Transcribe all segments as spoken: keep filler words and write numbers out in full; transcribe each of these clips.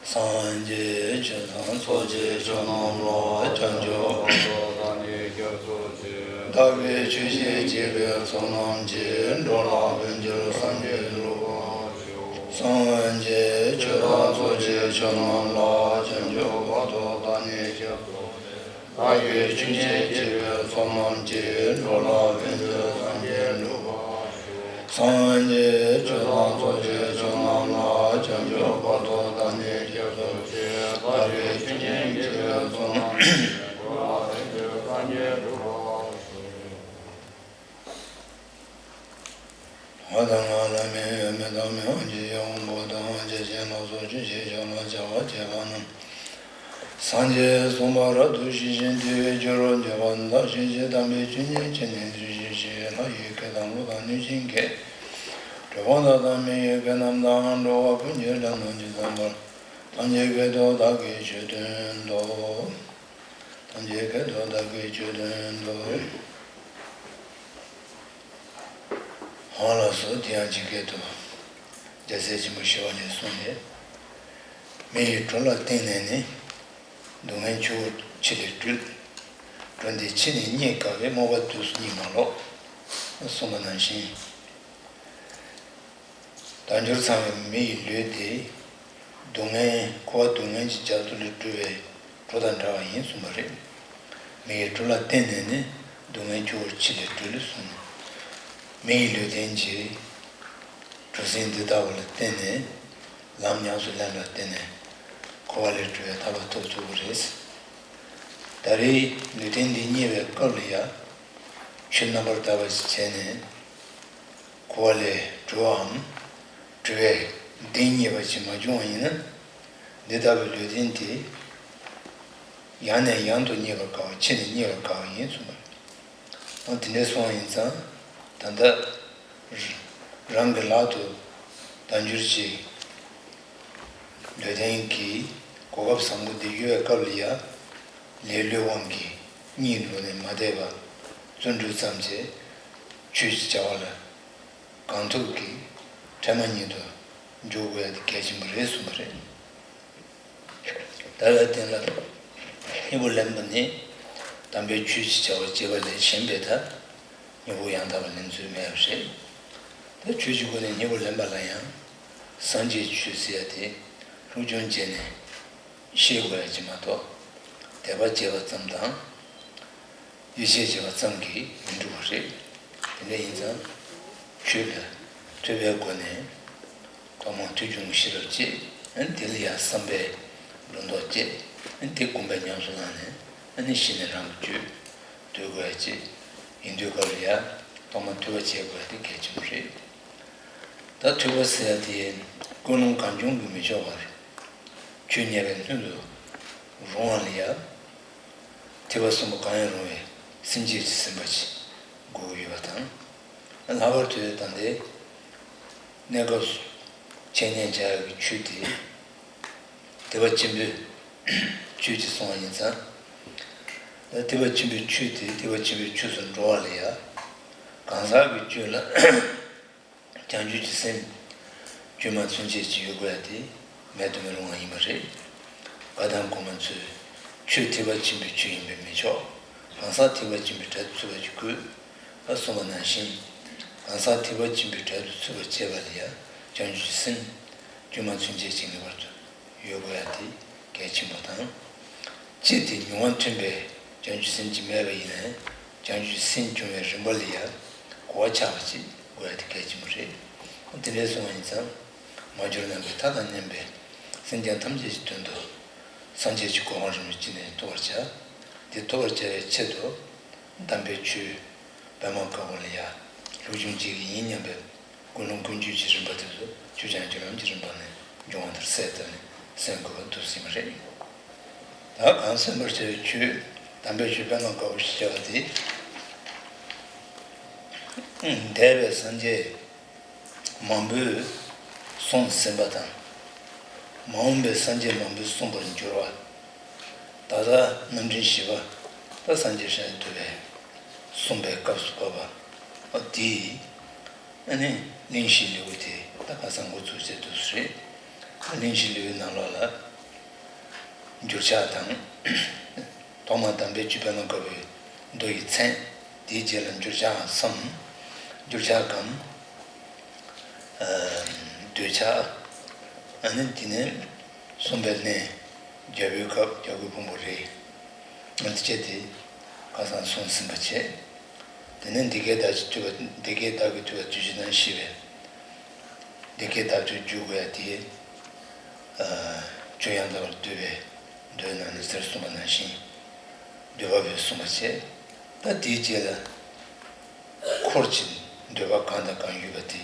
སངས་རྒྱས་ཆོས་དང་ཚོགས་ཀྱི་མཆོག་རྣམས་ལ། བྱང་ཆུབ་བར་དུ་བདག་ནི་སྐྱབས་སུ་མཆི། བདག་གིས་ཆོས་བཤད་བགྱིས་པའི་ཚོགས་རྣམས་ཀྱིས། འགྲོ་ལ་ཕན་ཕྱིར་སངས་རྒྱས་འགྲུབ་པར་ཤོག། སངས་རྒྱས་ཆོས་དང་ཚོགས་ཀྱི་མཆོག་རྣམས་ལ། བྱང་ཆུབ་བར་དུ་བདག་ནི་སྐྱབས་སུ་མཆི། བདག་གིས་ཆོས་བཤད་བགྱིས་པའི་ཚོགས་རྣམས་ཀྱིས། འགྲོ་ལ་ཕན་ཕྱིར་སངས་རྒྱས་འགྲུབ་པར་ཤོག། སངས་རྒྱས་ཆོས་དང་ཚོགས་ཀྱི་མཆོག་རྣམས་ལ། བྱང་ཆུབ་བར་དུ་བདག་ནི་སྐྱབས་སུ་མཆི། བདག་གིས་ཆོས་བཤད་བགྱིས་པའི་ཚོགས་རྣམས་ཀྱིས། འགྲོ་ལ་ཕན་ཕྱིར་སངས་རྒྱས་འགྲུབ་པར་ཤོག། འོད་དང་ལྷ་མིན་འོད་མི་དང་མི་དབང་ཆོས་ཀྱི་དབང་པོ་དང་། བརྒྱ་བྱིན་ལ་སོགས་ཆོས་བཤད་མཆོག་ལ་བྱ་བ་བྱེད་པ་རྣམས། སངས་རྒྱས་གསུངས་པ་རབ་ཏུ་ཞི་ཞིང་དུལ་བའི་ཕྱིར་རོ། འགྱུར་བ་མི་འདག་ཞིང་གཞི་དམ་པའི་ཆོས་ཉིད་ཀྱི་གནས་འདིར་གཤེགས་ཤིང་། ལྷ་ཡི་སྐད་དང་ཀླུ་དང་གནོད་སྦྱིན་སྐད། གྲུལ་བུམ་དག་དང་མི་ཡི་སྐད་རྣམས་དང་། འགྲོ་བ་ཀུན་གྱི་སྒྲ་རྣམས་ཇི་ཙམ་པར། ཐམས་ཅད་སྐད་དུ་བདག་གིས་ཆོས་བསྟན་ཏོ། ཐམས་ཅད་སྐད་དུ་བདག་གིས་ཆོས་བསྟན་ཏོ། འོ་ལགས་སོ། དེ་ཡང་ཇི་སྐད་དུ། རྒྱལ་སྲས་ཆེན་པོ་ཞི་བ་ལྷས་གསུངས་ཏེ། མི་ཡི་གྲོགས་ལ་བརྟེན་ནས་ནི། སྡུག་བསྔལ་ཆུ་བོ་ཆུ་ལས་སྒྲོལ། གྲོགས་འདི་ཕྱི་ནས་རྙེད་དཀའ་བས། རྨོངས་པ་དུས་སུ་རྙེད་མ་ལོག། གསུངས་པ་ནང་བཞིན། དལ་འབྱོར་ཚང་བའི་མི་ཡི་ལུས་དེ། སྡུག་བསྔལ་འཁོར་བ་སྡུག་བསྔལ་གྱི་རྒྱ་མཚོ་ལས་སྒྲོལ་བའི་གྲོགས་དང་འདྲ་བ་ཡིན་གསུངས་པ་རེད། མི་ཡི་གྲོགས་ལ་བརྟེན་ནས་ནི། སྡུག་བསྔལ་ཆུ་བོ་ཆུ་ལས་སྒྲོལ་གསུངས་ནས། མི་ཡི་ལུས་རྟེན་གྱི་གྲུ་གཟིངས་འདི་ལྟ་བུ་ལ་བརྟེན་ནས། ལམ་ཉམས་སུ་ལེན་པར་བརྟེན་ནས། འཁོར་བ་ལས་གྲོལ་བའི་ཐར་པ་ཐོབ་ཐུབ་ཀྱི་རེད། ད་རེས་ལུས་རྟེན་འདི་རྙེད་པའི་སྐབས་ལ་ཡང་། ཆོས་རྣམ་པར་དག་པ་ཞིག་བྱས་ནས། འཁོར་བ་ལས་གྲོལ་བའམ། གྲོལ་བའི་གདེང་རྙེད་པ་ཞིག་མ་བྱུང་བ་ཡིན་ན། འདི་ལྟ་བུའི་ལུས་རྟེན་དེ། ཡང་ནས་ཡང་དུ་རྙེད་པར་དཀའ་བ། ཕྱིས་ནས་རྙེད་པར་དཀའ་བ་ཡིན་གསུངས་པ་རེད། འོ་དེ་འདྲའི་གསུངས་པ་ཡིན་ཙང་། ད་ལྟ་རང་གི་ལག་ཏུ་དལ་འབྱོར་གྱི་ལུས་རྟེན་གྱི་གོ་སྐབས་བཟང་པོ་འདི་ཡོད་པའི་སྐབས་ལ་ཡང་། ལས་སླ་བོའི་དབང་གིས་གཉིད་ལོག་ནས་མ་བསྡད་པར། བརྩོན་འགྲུས་བརྩམས་བྱས་ཆོས་ཀྱི་བྱ་བ་ལ་གང་ཐུབ་ཀྱིས་འཕྲལ་མ་ཉིད་དུ་འཇུག་དགོས་ཡ་དེ་གལ་ཆེན་པོ་རེད་གསུངས་པ་རེད། ད་ལྟ་དེ་ལ་སྙིང་པོ་ལེན་པ་ནི། དམ་པའི་ཆོས་ཀྱི་བྱ་བ་བྱེད་པ་ལས་གཞན་པའི་ཐབས་སྙིང་པོ་ཡང་དག་པ་ལེན་ཚུལ་མེད་པ་རེད། ད་ཆོས་ཀྱི་སྒོ་ནས་སྙིང་པོ་ལེན་པ་ལ་ཡང་། སངས་རྒྱས་ཆོས་ཟེར་ཡ་དེ་སློབ་སྦྱོང་བྱས་ནས་ཤེས་དགོས་ཡ་ཅིག་མ་གཏོགས། དད་པ་བྱས་པ་ཙམ་དང་། ཡིད་ཆེས་བྱས་པ་ཙམ་གྱིས་མི་འགྲུབ་པ་རེད། དེ་འདྲ་ཡིན་ཙང་། ཆོས་ལ་ཐོས་པའི་སྒོ་ནས། ཐོག་མར་ཐོས་བྱུང་གི་ཤེས་རབ་བསྐྱེད། ཨ་ནི་དེ་ལ་ཡང་བསམ་པའི་སྒྲོ་འདོགས་བཅད། ཨ་ནི་དེ་སྒོམ་པའི་ཉམས་སུ་བླངས་ནས། ཨ་ནི་གཞི་ནས་རང་གི་རྒྱུད་སྡུད་དགོས་ཡ་ཅིག་ཡིན་དུས་སྐབས་ལ་ཡང་། ཐོག་མར་ཐོས་པ་བྱེད་དགོས་ཡ་དེ་གལ་ཆེན་པོ་རེད། ད་ཐོས་པ་ཟེར་ཡ་དེ་ཀུན་སློང་གང་བྱུང་གིས་མི་ཆོག་པར། ཆོས་ཉན་པའི་སྔོན་དུ་རུང་བ་ལ་ཡང་། ཐེག་པ་གསུམ་པོ་གང་ཡང་རུང་བའི་སེམས་བསྐྱེད་ཀྱི་སེམས་པ་ཅིག་དགོས་ཀྱི་ཡོད་པ་དང་། ལྷག་པར་དུ་ད་ལྟའི་གནས་སྐབས་སུ་འཆད་ཉན་བྱ་ཡག་གི་ཆོས་དེ། ཐེག་པ་ཆེན་པོའི་ཆོས་ཅིག་གསུངས་པ་ཡིན་ཙང་། ད་ཐེག་པ་ཆེན་པོའི་ཆོས་དེ་ཐེག་པ་ཆེན་པོའི་ཆོས་སུ་འགྲོ་བ་ལ་ཡང་། གང་ཟག་གི་རྒྱུད་ལ་བྱང་ཆུབ་ཀྱི་སེམས་དཀྱུས་མ་ཚུན་ཆད་ཅིག་ཡོད་དགོས་ཡ་དེ་མེད་དུ་མི་རུང་བ་ཡིན་པ་རེད། བཀའ་གདམས་གོང་མ་ཚོས་ཆོས་ཐེག་པ་ཆེན་པོའི་ཆོས་ཡིན་པས་མི་ཆོག། གང་ཟག་ཐེག་པ་ཆེན་པོའི་གྲལ་དུ་ཚུད་པ་ཅིག་དགོས། ཨ་གསུངས་པ་ནང་བཞིན། གང་ཟག་ཐེག་པ་ཆེན་པོའི་གྲལ་དུ་ཚུད་པར་བྱེད་པ་ལ་ཡང་བྱང་ཆུབ་ཀྱི་སེམས་དཀྱུས་མ་ཚུན་ཆད་ཅིག་ངེས་པར་དུ་ཡོད་དགོས་ཡ་དེ་གལ་ཆེན་པོ་དང་། ཅི་སྟེ་མྱོང་བ་མཐུན་པའི་བྱང་ཆུབ་སེམས་ཅིག་མེད་པ་ཡིན་ནའི། བྱང་ཆུབ་སེམས་སྐྱོང་བའི་རིམ་པ་ལ་ཡང་གོ་བ་ཆགས་པ་ཅིག་དགོས་ཡ་དེ་གལ་ཆེན་པོ་རེད། དེ་འདྲའི་གསུངས་པ་ཡིན་ཙང་། མ་གྱུར་ནམ་མཁའི་མཐའ་དང་མཉམ་པའི་སེམས་ཅན་ཐམས་ཅད་ཀྱི་དོན་དུ། སངས་རྒྱས་ཀྱི་གོ་འཕང་རིན་པོ་ཆེ་ནི་ཐོབ་པར་བྱ། དེ་ཐོབ་པར་བྱ་བའི་ཆེད་དུ། དམ་པའི་ཆོས་པདྨ་དཀར་པོ་ལ་ཡང་སློབ་སྦྱོང་བྱེད་ཀྱི་ཡིན་སྙམ་པའི་ཀུན་སློང་ཀུན་སྤྱོད་ཀྱི་རིམ་པ་དེ་ཚོ་ཆོས་ཀྱང་རྒྱུད་ལམ་གྱི་རིམ་པ་ནས་འབྱུང་བ་ལྟར་གསལ་བཏབ་ནས་གསན་དགོས་པ་འདུག་སེ་ཡིན་པ་རེད། ད་གང་གསན་པར་བྱ་བའི་ཆོས་དམ་པའི་ཆོས་པདྨ་དཀར་པོ་ཞེས་བྱ་བ་དེ། འདས་པའི་སངས་རྒྱས་མང་པོས་གསུངས་ཟིན་པ་དང་། མ་འོངས་པའི་སངས་རྒྱས་མང་པོས་གསུངས་པར་འགྱུར་བ། ད་ལྟ་རྣམ་འདྲེན་བཞི་པ་ད་སངས་རྒྱས་སྲས་ཐུབ་པས་གསུངས་པའི་སྐབས་སུ་བབ་པ། ཨ་དེའི་ཨ་ནི་གླེང་གཞིའི་ལེའུ་དེ་ད་ཁ་སང་འགོ་ཚུགས་ཚར་འདུག་སེ་རེད། ད་གླེང་གཞིའི་ལེའུའི་ནང་ལོགས་ལ། འགྱུར་ཕྱག་དང་། ཐོག་མར་དམ་པའི་ཆོས་པད་མ་དཀར་པོའི་མདོ་ཡི་མཚན། དེའི་རྗེས་ལ་འགྱུར་ཕྱག་གསུམ། འགྱུར་ཕྱག་གམ། ཨ། འདོད་ཆགས། ཨ་ནི་དེ་ནས་གསུམ་པའི་གནས། རྒྱལ་པོའི་ཁབ། རྒྱལ་པོའི་ཕུང་པོ་རེད། ཨ་ནི་སྤྱད་དེ་ཁ་སང་གསུངས་ཟིན་པ་བྱས། དེ་ནས་འདི་སྐད་བདག་གིས་ཐོས་པ། འདི་སྐད་བདག་གིས་ཐོས་པ་དུས་གཅིག་ན་ཞེས་པའི། འདི་སྐད་བདག་ཐོས་བསྒྱུར་དགོས་ཡ་དེ། ཨ། ཆོས་ཡང་དག་པར་འདོད་པའི་མདོའི་ནང་ནས་ཟེར་གསུངས་པ་ནང་བཞིན། འདོད་པ་བས་གསུངས་པ་བྱས། ད་དེའི་རྗེས་ལ། འཁོར་གྱི་འདོད་པ་གང་དང་གང་ཡོད་པ་དེ།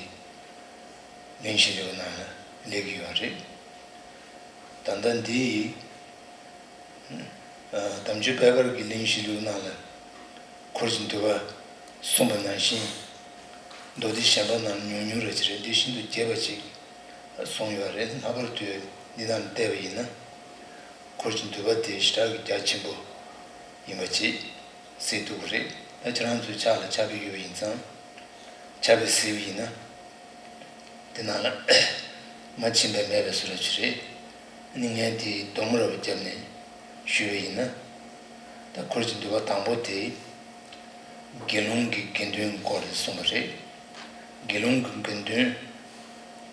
གླེང་གཞི་ལེའུ་ནང་ལ་སླེབས་ཀྱི་ཡོད་རེད། ད་ལྟ་འདི་ཡི། ཨ། དམ་ཆོས་པད་དཀར་གྱི་གླེང་གཞི་ལེའུ་ནང་ལ། འཁོར་གྱི་འདོད་པ་གསུངས་པ་ནང་བཞིན། མདོ་སྡེ་གཞན་པ་ནང་ཉུང་ཉུང་རེ་ཅིག་རེད། འདི་ཤིན་ཏུ་རྒྱས་པ་ཅིག་གསུངས་ཡོད་རེད། ལྷག་པར་དུ་འདི་ནང་བལྟས་པ་ཡིན་ན། འཁོར་གྱི་འདོད་པ་དེ་ཞེ་དྲག་གི་རྒྱ་ཆེན་པོ་ཡིན་པ་ཅིག་གཟིགས་ཐུབ་ཀྱི་རེད། ད་ཁྱེད་རང་ཚོའི་ཕྱག་ལ་ཕྱག་དཔེ་ཡོད་པ་ཡིན་ཙང་། ཕྱག་དཔེ་གཟིགས་པ་ཡིན་ན། དེ་ནང་ལ་མ་ཕྱིན་པའི་མེད་པའི་བཟོ་འདྲ་ཅིག་རེད། ཨ་ནི་ངས་དེའི་སྡོམ་ར་བ་བརྒྱབ་ནས་ཞུས་པ་ཡིན་ན། ད་འཁོར་གྱི་འདོད་པ་དང་པོ་དེ། དགེ་སློང་གི་དགེ་འདུན་སྐོར་དེ་གསུངས་པ་རེད། དགེ་སློང་གི་དགེ་འདུན།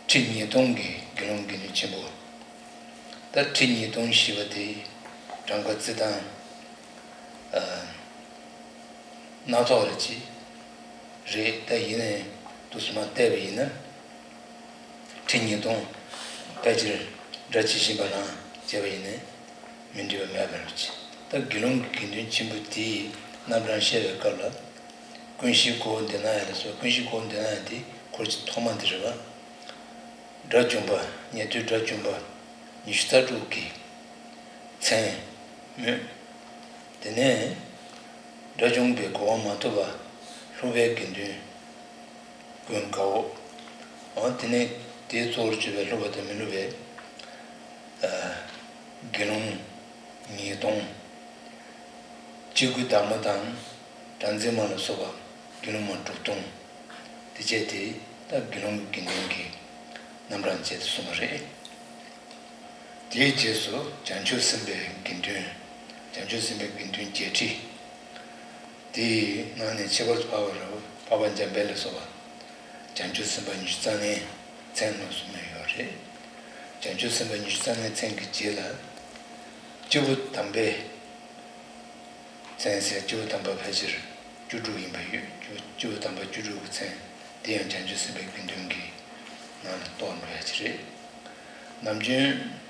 ཁྲི་ཉིས་སྟོང་གི་དགེ་སློང་དགེ་འདུན་ཆེན་པོ། ད་ཁྲི་ཉིས་སྟོང་ཞེས་པ་དེ་གྲངས་ཀ་བརྩི་སྟངས། ཨ། སྣ་ཚོགས་རེ་ཅིག་རེད། ད་ཡིན་ནའི་དུས་སུ་མ་བལྟས་པ་ཡིན་ན། ཁྲི་ཉིས་སྟོང་ཕལ་ཆེར་སྒྲ་ཇི་བཞིན་པ་ནང་བྱས་པ་ཡིན་ནའི་མི་འགྲིག་པ་མེད་པ་རེད། ད་དགེ་སློང་གི་དགེ་འདུན་ཆེན་པོ་དེའི་རྣམ་གྲངས་བཤད་པའི་སྐབས་ལ། ཀུན་ཤེས་ཁོ་བོ་འདི་ན་ཡང་ལ་སོགས། ཀུན་ཤེས་ཁོ་བོ་འདི་ན་ཡང་དེ་འཁོར་གྱི་ཐོག་མ་འདི་རེད་པ། དགྲ་བཅོམ་པ། ཉན་ཐོས་དགྲ་བཅོམ་པ་ཉི་ཤུ་རྩ་དྲུག་གི་མཚན་སྨོས། དེ་ནས་དགྲ་བཅོམ་པའི་གོ་འཕང་མ་ཐོབ་པ་ལྷུང་བའི་དགེ་འདུན་ཀུན་དགའ་བོ། འོ་དེ་ནས་དེའི་གཙོ་བོར་གྱུར་པའི་ལྷུང་བ་དང་མི་ལྷུང་བའི། ཨ། དགེ་སློང་ཉིས་སྟོང་། སྐྱེ་དགུའི་བདག་མོ་དང་། སྦྲང་རྩི་མ་ལ་སོགས་པ་དགེ་སློང་མ་དྲུག་སྟོང་། དེ་བྱས་ཏེ་ད་དགེ་སློང་གི་དགེ་འདུན་གྱི་རྣམ་གྲངས་བཅས་ཏེ་གསུངས་པ་རེད། དེའི་རྗེས་སུ་བྱང་ཆུབ་སེམས་དཔའི་དགེ་འདུན། བྱང་ཆུབ་སེམས་དཔའི་དགེ་འདུན་བརྒྱད་ཁྲི། དེའི་ནང་ནས་ཁྱད་པར་དུ་འཕགས་པ་རབ། འཕགས་པ་འཇམ་དཔལ་ལ་སོགས་པ། བྱང་ཆུབ་སེམས་དཔའ་ཉི་ཤུ་རྩ་ལྔའི་མཚན་ལ་གསུངས་ནས་ཡོད་རེད། བྱང་ཆུབ་སེམས་དཔའ་ཉི་ཤུ་རྩ་ལྔའི་མཚན་གྱི་རྗེས་ལ། སྐྱེས་བུ་དམ་པའི་མཚན་ཟེར། སྐྱེས་བུ་དམ་པ་ཕལ་ཆེར་བཅུ་དྲུག་ཡིན་པ་ཡོད། སྐྱེས་བུ་དམ་པ་བཅུ་དྲུག་གི་མཚན་དེ་ཡང་བྱང་ཆུབ་སེམས་དཔའི་དགེ་འདུན་གྱི་ནང་ལ་གཏོགས་འགྲོ་ཡ་ཅིག་རེད། ནམ་རྒྱུན་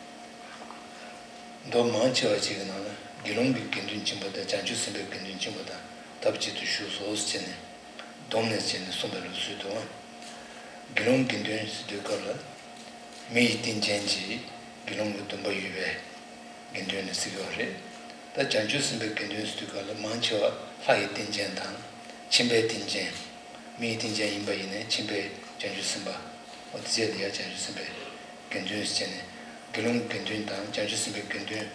མདོ་མང་ཆེ་བ་ཅིག་གི་ནང་ལ་དགེ་སློང་གི་དགེ་འདུན་ཆེན་པོ་དང་བྱང་ཆུབ་སེམས་དཔའི་དགེ་འདུན་ཆེན་པོ་དང་སྟབས་གཅིག་ཏུ་བཞུགས་སོ་ཟེར་ནས། སྡོམ་ནས་བྱས་ནས་གསུངས་པའི་ལུགས་སྲོལ་འདུག། དགེ་སློང་དགེ་འདུན་ཟེར་དུས་སྐབས་ལ། མི་ཡི་རྟེན་ཅན་གྱི་དགེ་སློང་གི་སྡོམ་པ་ཡོད་པའི་དགེ་འདུན་ལ་ཟེར་གྱི་ཡོད་རེད། ད་བྱང་ཆུབ་སེམས་དཔའི་དགེ་འདུན་ཟེར་དུས་སྐབས་ལ་མང་ཆེ་བ་ལྷ་ཡི་རྟེན་ཅན་དང་། ཁྱིམ་པའི་རྟེན་ཅན། མི་ཡི་རྟེན་ཅན་ཡིན་པ་ཡིན་ནའི་ཁྱིམ་པའི་བྱང་ཆུབ་སེམས་དཔའ། འོ་དེ་བྱས་ཏེ་ཡང་བྱང་ཆུབ་སེམས་དཔའི་དགེ་འདུན་ཟེར་བྱས་ནས། དགེ་སློང་གི་དགེ་འདུན་དང་བྱང་ཆུབ་སེམས་དཔའི་དགེ་འདུན།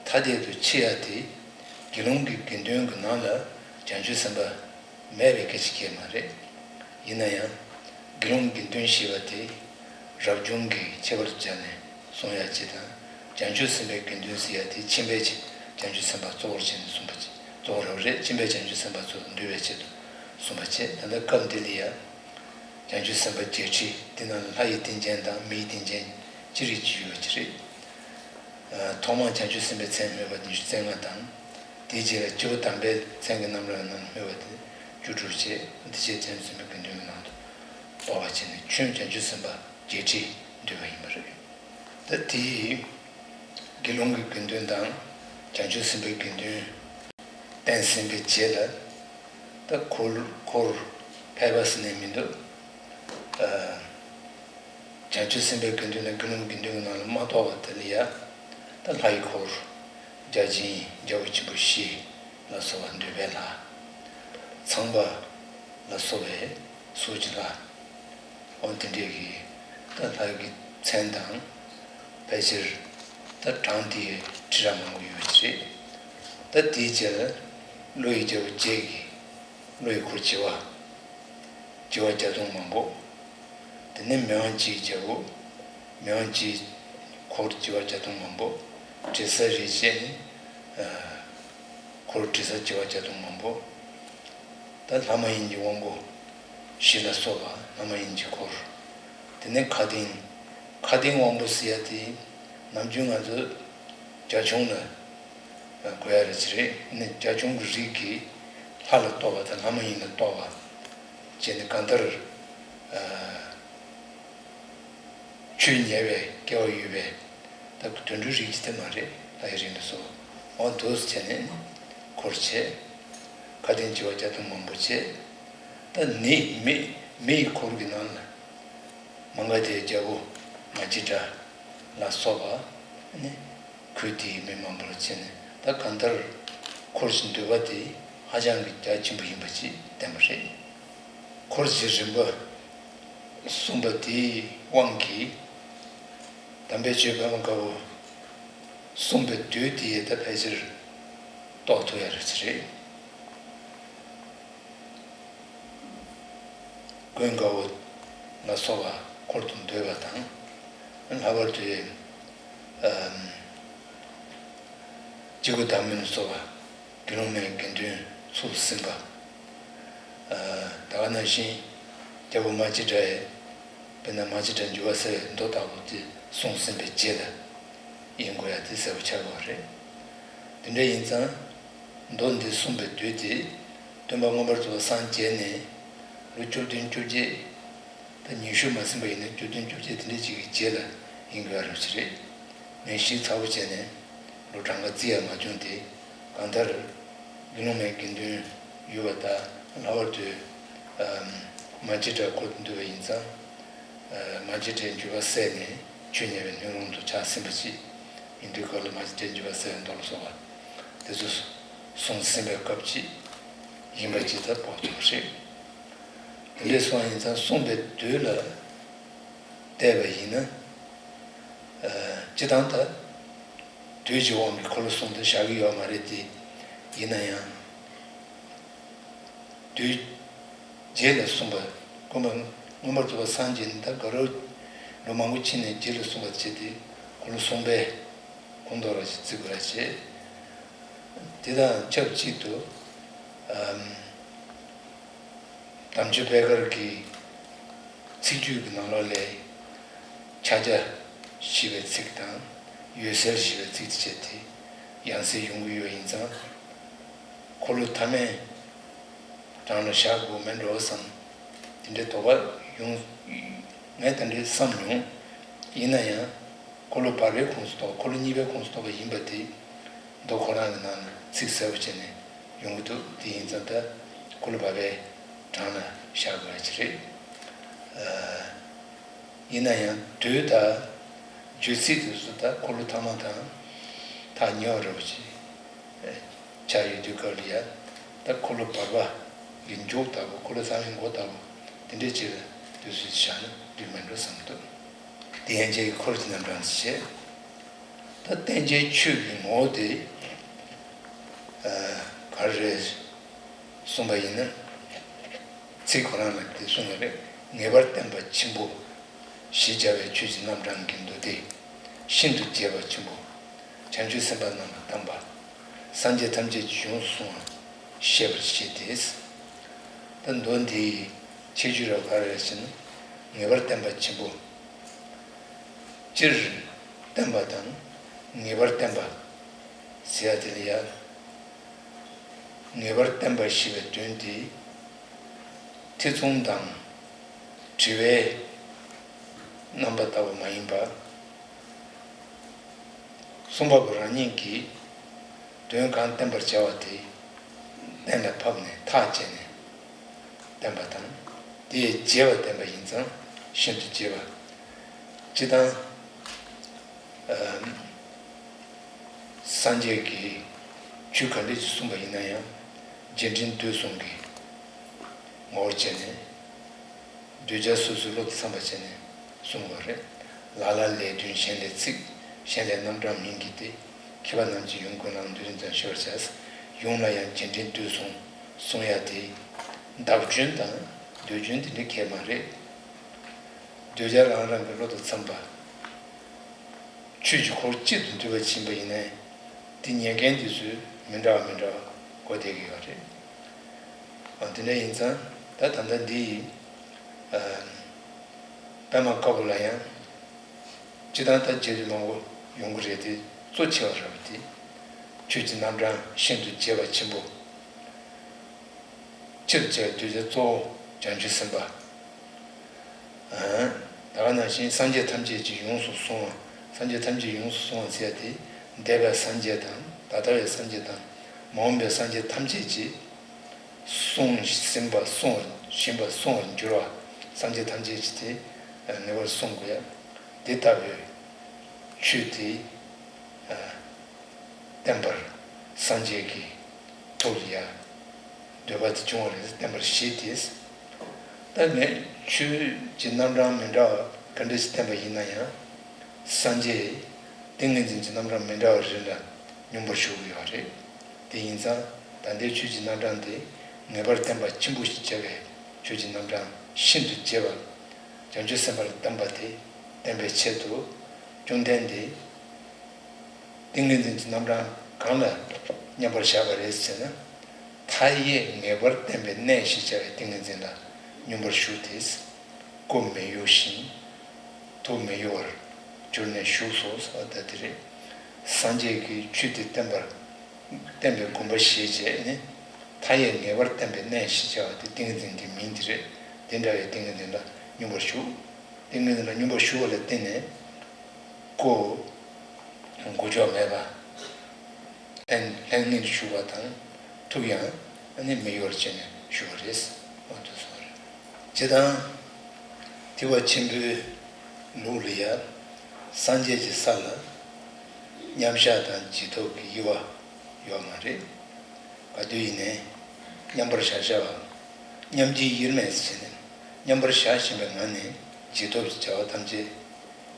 ཐ་དད་དུ་ཕྱེ་ཡ་དེ། དགེ་སློང་གི་དགེ་འདུན་གྱི་ནང་ལ་བྱང་ཆུབ་སེམས་དཔའ་མེད་པའི་སྐད་ཆ་སྐད་མ་རེད། ཡིན་ན་ཡང་། དགེ་སློང་གི་དགེ་འདུན་ཞེས་པ་དེ། རབ་བྱུང་གི་ཁྱད་པར་དུ་སྦྱར་ནས་གསུང་ཡ་ཅིག་དང་། བྱང་ཆུབ་སེམས་དཔའི་དགེ་འདུན་ཟེར་ཡ་དེ་ཁྱིམ་པའི་བྱང་ཆུབ་སེམས་དཔའ་གཙོ་བོར་བྱས་ནས་གསུངས་པ་ཅིག། གཙོ་བོ་རབ་རེད། ཁྱིམ་པའི་བྱང་ཆུབ་སེམས་དཔའ་གཙོ་བོར་འདུས་པའི་ཆེད་དུ་གསུངས་པ་བྱས། ད་ལྟ་སྐབས་འདི་ལ་ཡ། བྱང་ཆུབ་སེམས་དཔའ་བརྒྱད་ཁྲི། འདི་ནང་ལ་ལྷ་ཡི་རྟེན་ཅན་དང་མི་ཡི་རྟེན་ཅན་ཅི་རིགས་ཅིག་ཡོད་པ་ཅིག་རེད། ཐོག་མར་བྱང་ཆུབ་སེམས་དཔའི་མཚན་སྨོས་པ་ཉི་ཤུ་རྩ་ལྔ་དང་། དེའི་རྗེས་ལ་སྐྱེས་བུ་དམ་པའི་མཚན་གྱི་རྣམ་གྲངས་རྣམས་སྨོས་པ་དེ་བཅུ་དྲུག་བྱས། དེ་རྗེས་བྱང་ཆུབ་སེམས་དཔའི་དགེ་འདུན་གྱི་ནང་དུ་གཏོགས་པ་བྱས་ནས་ཁྱོན་བྱང་ཆུབ་སེམས་དཔའ་བརྒྱད་ཁྲི་འདུས་པ་ཡིན་པ་རེད། ད་དེའི་དགེ་སློང་གི་དགེ་འདུན་དང་བྱང་ཆུབ་སེམས་དཔའི་དགེ་འདུན་བསྟན་ཟིན་པའི་རྗེས་ལ། ད་འཁོར་འཁོར་ཕལ་པ་ཟེར་ནས་མི་འདུག། ཨ། བྱང་ཆུབ་སེམས་དཔའི་དགེ་འདུན་དང་དགེ་སློང་གི་དགེ་འདུན་གྱི་ནང་ལ་མ་གཏོགས་པ་དེ་ལ་ཡ། ད་ལྷ་ཡི་འཁོར། བརྒྱ་བྱིན། རྒྱལ་པོ་ཆེན་པོ་བཞི་ལ་སོགས་པ་འདུས་པའི་ལྷ། ཚངས་པ་ལ་སོགས་པའི་སོགས་ཀྱི་ལྷ། འོ་དེ་འདྲས་ཀྱི་ད་ལྷ་ཡི་མཚན་དང་། ཕལ་ཆེར་ད་གྲངས་དེ་ཁྲི་རབས་མང་པོ་ཡོད་ཀྱི་རེད། ད་དེའི་རྗེས་ལ་ཀླུ་ཡི་རྒྱལ་པོ་བརྒྱད་ཀྱི། ཀླུ་ཡི་འཁོར་བྱེ་བ། བྱེ་བ་བརྒྱ་སྟོང་མང་པོ། དེ་ནས་མི་དབང་བཅུའི་རྒྱལ་པོ། མི་དབང་བཅུའི་འཁོར་བྱེ་བ་བརྒྱ་སྟོང་མང་པོ། དྲི་ཟ་རེ་བྱས་ནས། ཨ། འཁོར་དྲི་ཟ་བྱེ་བ་བརྒྱ་སྟོང་མང་པོ། ད་ལྷ་མ་ཡིན་གྱི་དབང་པོ་བཞི་ལ་སོགས་པ་ལྷ་མ་ཡིན་གྱི་འཁོར། དེ་ནས་མཁའ་ལྡིང་། མཁའ་ལྡིང་དབང་པོ་ཟེར་ཡ་དེ་ནམ་རྒྱུན་ང་ཚོ་རྒྱ་གཞུང་ལ་གོ་ཡ་རེད་ཅི་རེད། ནས་རྒྱ་གཞུང་གི་རིགས་ཀྱི་ལྷ་ལ་གཏོགས་པ་དང་ལྷ་མ་ཡིན་ལ་གཏོགས་པ་བྱས་ནས། གང་ལྟར་ཨ་ཆོས་ཉེ་བའི་སྐལ་བ་ཡོད་པའི། ད་དུད་འགྲོའི་རིགས་ཅིག་དེ་མ་རེད། ལྷ་ཡི་རིགས་ལ་སོགས། འོ་འདུག་སེ་བྱས་ནས་འཁོར་བྱས། མཁའ་ལྡིང་བྱེ་བ་བརྒྱ་སྟོང་མང་པོ་བྱས། ད་ནི་མི་མི་ཡི་འཁོར་གྱི་ནང་ལ་མ་ག་དྷའི་རྒྱལ་པོ་མ་སྐྱེས་དགྲ་ལ་སོགས་པ་ནི། ཁུལ་དེའི་མི་མང་པོར་བྱས་ནས། ད་གང་ལྟར་འཁོར་ཞིང་འདུས་པ་དེ་ཧ་ཅང་གི་རྒྱ་ཆེན་པོ་ཡིན་པ་ཅིག་བསྟན་པ་རེད། འཁོར་གྱི་རིམ་པ་གསུངས་པ་དེའི་དབང་གིས། དམ་པའི་ཆོས་པདྨ་དཀར་པོ་གསུངས་པའི་དུས་དེ་ཡི་ད་ཕལ་ཆེར་རྟོགས་ཐུབ་ཡ་རེད་ཅི་རེད། ཀུན་དགའ་བོ་ལ་སོགས་པ་འཁོར་དུ་འདུས་པ་དང་། ལྷག་པར་དུ་ཨམ་སྐྱེ་དགུའི་བདག་མོ་ལ་སོགས་པ་དགེ་སློང་མའི་དགེ་འདུན་ཚུལ་ཟིན་པ། ཨ་ད་ག་ནང་བཞིན་རྒྱལ་པོ་མ་སྐྱེས་དགྲ་ཡི། དཔེར་ན་མ་སྐྱེས་དགྲ་འཇུག་པ་གསལ་བའི་མདོ་ལྟ་བུ་དེ་གསུངས་ཟིན་པའི་རྗེས་ལ་ཡིན་དགོས་ཡ་དེ་གསལ་པོ་ཆགས་ཡོད་རེད། དེ་འདྲ་ཡིན་ཙང་། མདོ་འདི་གསུངས་པའི་དུས་དེ་སྟོན་པ་མངོན་པར་རྫོགས་པར་སངས་རྒྱས་ནས་ལོ་བཅུ་བདུན་བཅོ་བརྒྱད། ད་ཉི་ཤུ་མ་ཟིན་པ་ཡིན་ན་བཅུ་བདུན་བཅོ་བརྒྱད་དེ་འདྲ་ཅིག་གི་རྗེས་ལ་ཡིན་དགོས་ཡ་རེད་ཅི་རེད། ངས་ཞིབ་ཚགས་པོ་བྱས་ནས་ལོ་གྲངས་ཀ་བརྩི་ཡ་མ་བྱུང་སྟེ། གང་ལྟར་དགེ་སློང་མའི་དགེ་འདུན་ཡོད་པ་དང་། ལྷག་པར་དུ་ཨ་མ་སྐྱེས་དགྲ་འཁོར་དུ་འདུས་པ་ཡིན་ཙང་། ཨ་མ་སྐྱེས་དགྲའི་འཇུག་པ་གསལ་ནས་ཆོས་ཉེ་བའི་སྣོད་རུང་དུ་ཆགས་ཟིན་པ་ཅིག་ཡིན་དུས་སྐབས་ལ་མ་སྐྱེས་དགྲའི་འཇུག་པ་གསལ་བའི་མདོ་ལ་སོགས་པ་དེ་ཚོ་གསུངས་ཟིན་པའི་སྐབས་ཅིག་ཡིན་པ་ཅིག་ད་དཔོག་ཐུབ་པ་རེད། དེ་འདྲ་སོང་ཡིན་ཙང་གསུངས་པའི་དུས་ལ་བལྟས་པ་ཡིན་ན། ཨ་སྤྱིར་བཏང་ད་དུས་ཀྱི་དབང་གིས་འཁོར་ལོ་གསུམ་དུ་བཞག་གི་ཡོད་མ་རེད་དེ། ཡིན་ན་ཡང་དུས་རྗེས་ལ་གསུངས་པ། མངོན་པར་མངོན་པར་རྫོགས་པར་སངས་རྒྱས་ནས་ད་ག་རེ་ལོ་མང་པོ་ཕྱིན་ནས་རྗེས་ལ་གསུངས་པ་བྱས་ཏེ། འཁོར་ལོ་གསུམ་པའི་ཁོངས་གཏོགས་ར་ཞིག་བརྩི་དགོས་ར་བྱས། དེ་དང་ཆབས་ཅིག་ཏུ་ཨམ་དམ་ཆོས་པད་དཀར་གྱི་ཚིག་བརྗོད་ཀྱི་ནང་ལོགས་ལས་ཕྱག་རྒྱ་ཞེས་པའི་ཚིག་དང་འོད་གསལ་ཞེས་པའི་ཚིག་དེ་བྱས་ཏེ་ཡང་སེ་ཡོང་གི་ཡོད་ཡིན་ཙང་། འཁོར་ལོ་ཐ་མའི་གྲངས་ལ་བཞག་དགོས་མེད་འགྲོ་བསམ། དེ་འདྲའི་དོགས་པ་ཡོང་། ངས་དེ་འདྲའི་བསམ་མྱོང་། ཡིན་ན་ཡང་། འཁོར་ལོ་བར་པའི་ཁོངས་སུ་གཏོགས། འཁོར་ལོ་གཉིས་པའི་ཁོངས་སུ་གཏོགས་པ་ཡིན་པ་དེ་མདོ་ཁོ་རང་གི་ནང་ན་ཚིག་གསལ་པོ་བྱས་ནས་ཡོང་གི་འདུག་དེ་ཡིན་ཙང་ད་འཁོར་ལོ་བར་པའི་གྲངས་ལ་བཞག་དགོས་ཡ་ཅིག་རེད། ཨ། ཡིན་ན་ཡང་དུས་དང་རྒྱུད་ཚིག་དེ་ཚོ་ད་འཁོར་ལོ་ཐ་མ་དང་ཐག་ཉེ་བ་འདྲ་པོ་ཅིག་ཆགས་ཡོད་དུས་སྐབས་ལ་ཡ། ད་འཁོར་ལོ་བར་པ་གི་མཇུག་ལྟ་བུ། འཁོར་ལོ་ཐ་མའི་འགོ་ལྟ་བུ་དེ་འདྲའི་ཅིག་ལ་དུས་ཚོད་བཞག་ན་འགྲིག་མེད་འགྲོ་བསམ་གྱི་འདུག་དེ་ཡན་ཆད་ཀྱི་འཁོར་གྱི་རྣམ་གྲངས་སུ་བྱས། ད་བསྟན་བྱའི་ཆོས་ཀྱི་ངོ་བོ་དེ་ཨ་ག་རེ་རེད་གསུངས་པ་ཡིན་ན། ཚིག་ཁོ་རང་ལ་དེ་གསུངས་ཡོད་རེད། ངེས་པར་བསྟན་པ་ཆེན་པོ་ཞེས་བྱ་བའི་ཆོས་ཀྱི་རྣམ་གྲངས་ཀྱི་མདོ་སྡེ་ཤིན་ཏུ་རྒྱས་པ་ཆེན་པོ། བྱང་ཆུབ་སེམས་དཔའ་རྣམས་ལ་གདམས་པ། སངས་རྒྱས་ཐམས་ཅད་ཀྱིས་གཞུང་གསུངས་པ་ཤེས་པར་བྱེད་དེ། ད་མདོ་འདིའི་ཁྱད་ཆོས་རབ་ག་རེ་རེད་ཟེར་ན། ངེས་པར་བསྟན་པ་ཆེན་པོ། སྤྱིར་བསྟན་པ་དང་ངེས་པར་བསྟན་པ་ཟེར་ཡ་དེ་ལ་ཡ། ངེས་པར་བསྟན་པ་ཞེས་པའི་དོན་དེ་ཐེ་ཚོམ་དང་དྲི་བའི་རྣམ་པ་ལྟ་བུ་མ་ཡིན་པར། གསུང་པ་པོ་རང་ཉིད་ཀྱིས་དོན་གང་བསྟན་པར་བྱ་བ་དེ་གཏན་ལ་ཕབ་ནས་ཐག་བཅད་ནས་བསྟན་པ་དང་། དེས་རྒྱས་པ་བསྟན་པ་ཡིན་ཙང་ཤིན་ཏུ་རྒྱས་པ། སྤྱིར་བཏང་། ཨ། སངས་རྒྱས་ཀྱིས་ཆོས་ག་འདྲ་ཞིག་གསུངས་པ་ཡིན་ན་ཡང་རྗེས་དྲན་འདོད་གསུམ་གྱི་ངོ་བོར་བྱས་ནས། གདུལ་བྱ་སོ་སོའི་བློ་དང་འཚམས་པ་བྱས་ནས་གསུངས་པ་རེད། ལ་ལ་ལས་དོན་གཞན་ལས་ཚིག་གཞན་ལས་རྣམ་གྲངས་མིན་གྱི་སྟེ། མཁས་པ་རྣམས་ཀྱིས་ཡུམ་ཀུན་བླངས་འདོད་དོན་ཙམ་ཤེས་པར་བྱ། ཡུམ་ལ་ཡང་རྗེས་དྲན་འདོད་གསུམ་གསུང་ཡ་དེ་བདག་སྐྱོན་དང་འདོད་སྐྱོན་དེ་འདྲ་གང་ཡང་མ་རེད། གདུལ་བྱ་རང་རང་གི་བློ་དང་འཚམས་པ། ཆོས་ཀྱི་འཁོར་གཅིག་ཏུ་འདུས་པ་ཕྱིན་པ་ཡིན་ནའི། དེ་ཉན་མཁན་དེ་ཚོས་མི་འདྲ་བ་མི་འདྲ་བ་གོ་བསྡད་ཀྱི་ཡོད་རེད། ཨ་དེ་འདྲ་ཡིན་ཙང་ད་ད་ལྟ་འདི་ཡི་ཨ་པདྨ་དཀར་པོ་ལ་ཡང་སྤྱིར་བཏང་ད་རྒྱས་བསྡུས་མང་པོ་ཡོང་གི་རེད་དེ། གཙོ་ཆེ་བ་ར་བ་དེ་ཆོས་ཀྱི་རྣམ་གྲངས་ཤིན་ཏུ་རྒྱས་པ་ཆེན་པོ། ཆེར་བྱས་གདུལ་བྱ་གཙོ་བོ་བྱང་ཆུབ་སེམས་དཔའ། ཨ་ད་ག་ནང་བཞིན་སངས་རྒྱས་ཐམས་ཅད་ཀྱིས་ཡོངས་སུ་བཟུང་བ། སངས་རྒྱས་ཐམས་ཅད་ཡོངས་སུ་བཟུང་བ་ཟེར་ཡ་དེ། འདས་པའི་སངས་རྒྱས་དང་ད་ལྟ་བའི་སངས་རྒྱས་དང་མ་འོངས་པའི་སངས་རྒྱས་ཐམས་ཅད་ཀྱིས་བསྲུང་ཟིན་པ་བསྲུང་བར་བཞིན་པ་བསྲུང་བར་འགྱུར་བ། སངས་རྒྱས་ཐམས་ཅད་ཀྱིས་དེ་ངེས་པར་བསྲུང་དགོས་ཡ། དེ་ལྟ་བུའི་ཆོས་དེ། བསྟན་པར་སངས་རྒྱས་ཀྱི་ཐུགས་ལ་ཡང་འདོད་པ་དེ་བྱུང་བ་རེད། བསྟན་པར་བཞེད་དེ། ད་ངས་ཆོས་ཀྱི་རྣམ་གྲངས་མི་འདྲ་བ་ག་འདྲ་ཞིག་བསྟན་པ་ཡིན་ན་ཡང་། སངས་རྒྱས་ཏིང་ངེ་འཛིན་གྱི་རྣམ་གྲངས་མི་འདྲ་བ་རེ་འདྲ་སྙོམས་པར་ཞུགས་ཀྱི་ཡོད་རེད། དེ་ཡིན་ཙང་ད་ལྟའི་ཆོས་ཀྱི་རྣམ་གྲངས་དེ་ངེས་པར་བསྟན་པ་ཆེན་པོ་ཞེས་བྱ་བའི་ཆོས་ཀྱི་རྣམ་གྲངས་ཤིན་ཏུ་རྒྱས་པ་བྱང་ཆུབ་སེམས་དཔའ་ལ་བསྟན་པ་དེ་བསྟན་པའི་ཆེད་དུ། བཅོམ་ལྡན་འདས་ཏིང་ངེ་འཛིན་གྱི་རྣམ་གྲངས་གང་ལ་མཉམ་པར་བཞག་པ་རེད་ཟེར་ན། མཐའ་ཡས་ངེས་པར་བསྟན་པའི་གནས་ཞེས་བྱ་བའི་ཏིང་ངེ་འཛིན་ལ་སྙོམས་པར་ཞུགས་ཏེ། སྒོ་མི་གཡོ་ཞིང་ཐུགས་མི་གཡོ་བར་གྱུར་ནས་བཞུགས་སོ་ཟེར་བ་ལྟ་དེ་རེད། སངས་རྒྱས་ཀྱིས་ཆོས་དེ་བསྟན་པར་བསྟན་པའི་དགོངས་པ་བཞེས་བྱས་ནས། མཐའ་ཡས་ངེས་པར་བསྟན་པའི་གནས་ཞེས་བྱ་བ་དེ་ཏིང་ངེ་འཛིན་གྱི་མིང་དེ་རེད། དེ་འདྲ་བའི་ཏིང་ངེ་འཛིན་ལ་སྙོམས་པར་ཞུགས། ཏིང་ངེ་འཛིན་ལ་སྙོམས་པར་ཞུགས་པ་ལ་བརྟེན་ནས་སྒོ་འགུལ་ཕྱོགས་མེད་པ། ལྷན་ལྷན་ངེར་བཞུགས་པ་དང་ཐུགས་ཡང་ནི་མི་གཡོ་བར་བྱས་ནས་བཞུགས་པ་རེད། འོ་དེ་སོང་རེད། སྤྱིར་བཏང་ཐེག་པ་ཆེན་པོའི་ལུགས་ལ་ཡང་སངས་རྒྱས་ཀྱི་ས་ལ་མཉམ་བཞག་དང་རྗེས་ཐོབ་ཀྱི་དབྱེ་བ་ཡོད་མ་རེད། ག་དུས་ཡིན་ནའི་མཉམ་པར་བཞག་བྱ་བ། མཉམ་རྗེས་དབྱེར་མེད་ཟེར་ནས་མཉམ་པར་བཞག་བཞིན་པའི་ངང་ནས་རྗེས་ཐོབ་ཀྱི་བྱ་བ་ཐམས་ཅད་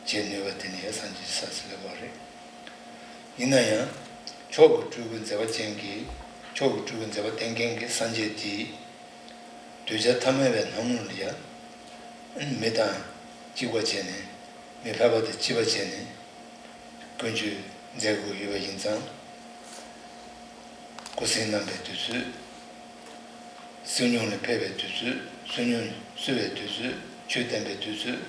བྱེད་ནུས་པ་དེ་ནི་ཡང་སངས་རྒྱས་ཀྱི་ས་ཟེར་བ་རེད། ཡིན་ན་ཡང་མཆོག་གི་སྤྲུལ་སྐུའི་མཛད་པ་ཅན་གྱི་མཆོག་གི་སྤྲུལ་སྐུའི་མཛད་པ་བསྟན་མཁན་གྱི་སངས་རྒྱས་དེས། གདུལ་བྱ་ཐ་མལ་པའི་སྣང་ངོ་ལ་ཡང་མི་དང་གཅིག་པ་བྱས་ནས། མི་ཕལ་པ་དང་གཅིག་པ་བྱས་ནས། ཀུན་སྤྱོད་མཛད་དགོས་ཡོད་པ་ཡིན་ཙང་། སྐུ་གཟུགས་བསྣམས་པའི་དུས་ཚོད། བསོད་སྙོམས་ལ་ཕེབས་པའི་དུས་ཚོད། བསོད་སྙོམས་གསོལ་བའི་དུས་ཚོད། ཆོས་བསྟན་པའི་དུས་ཚོད།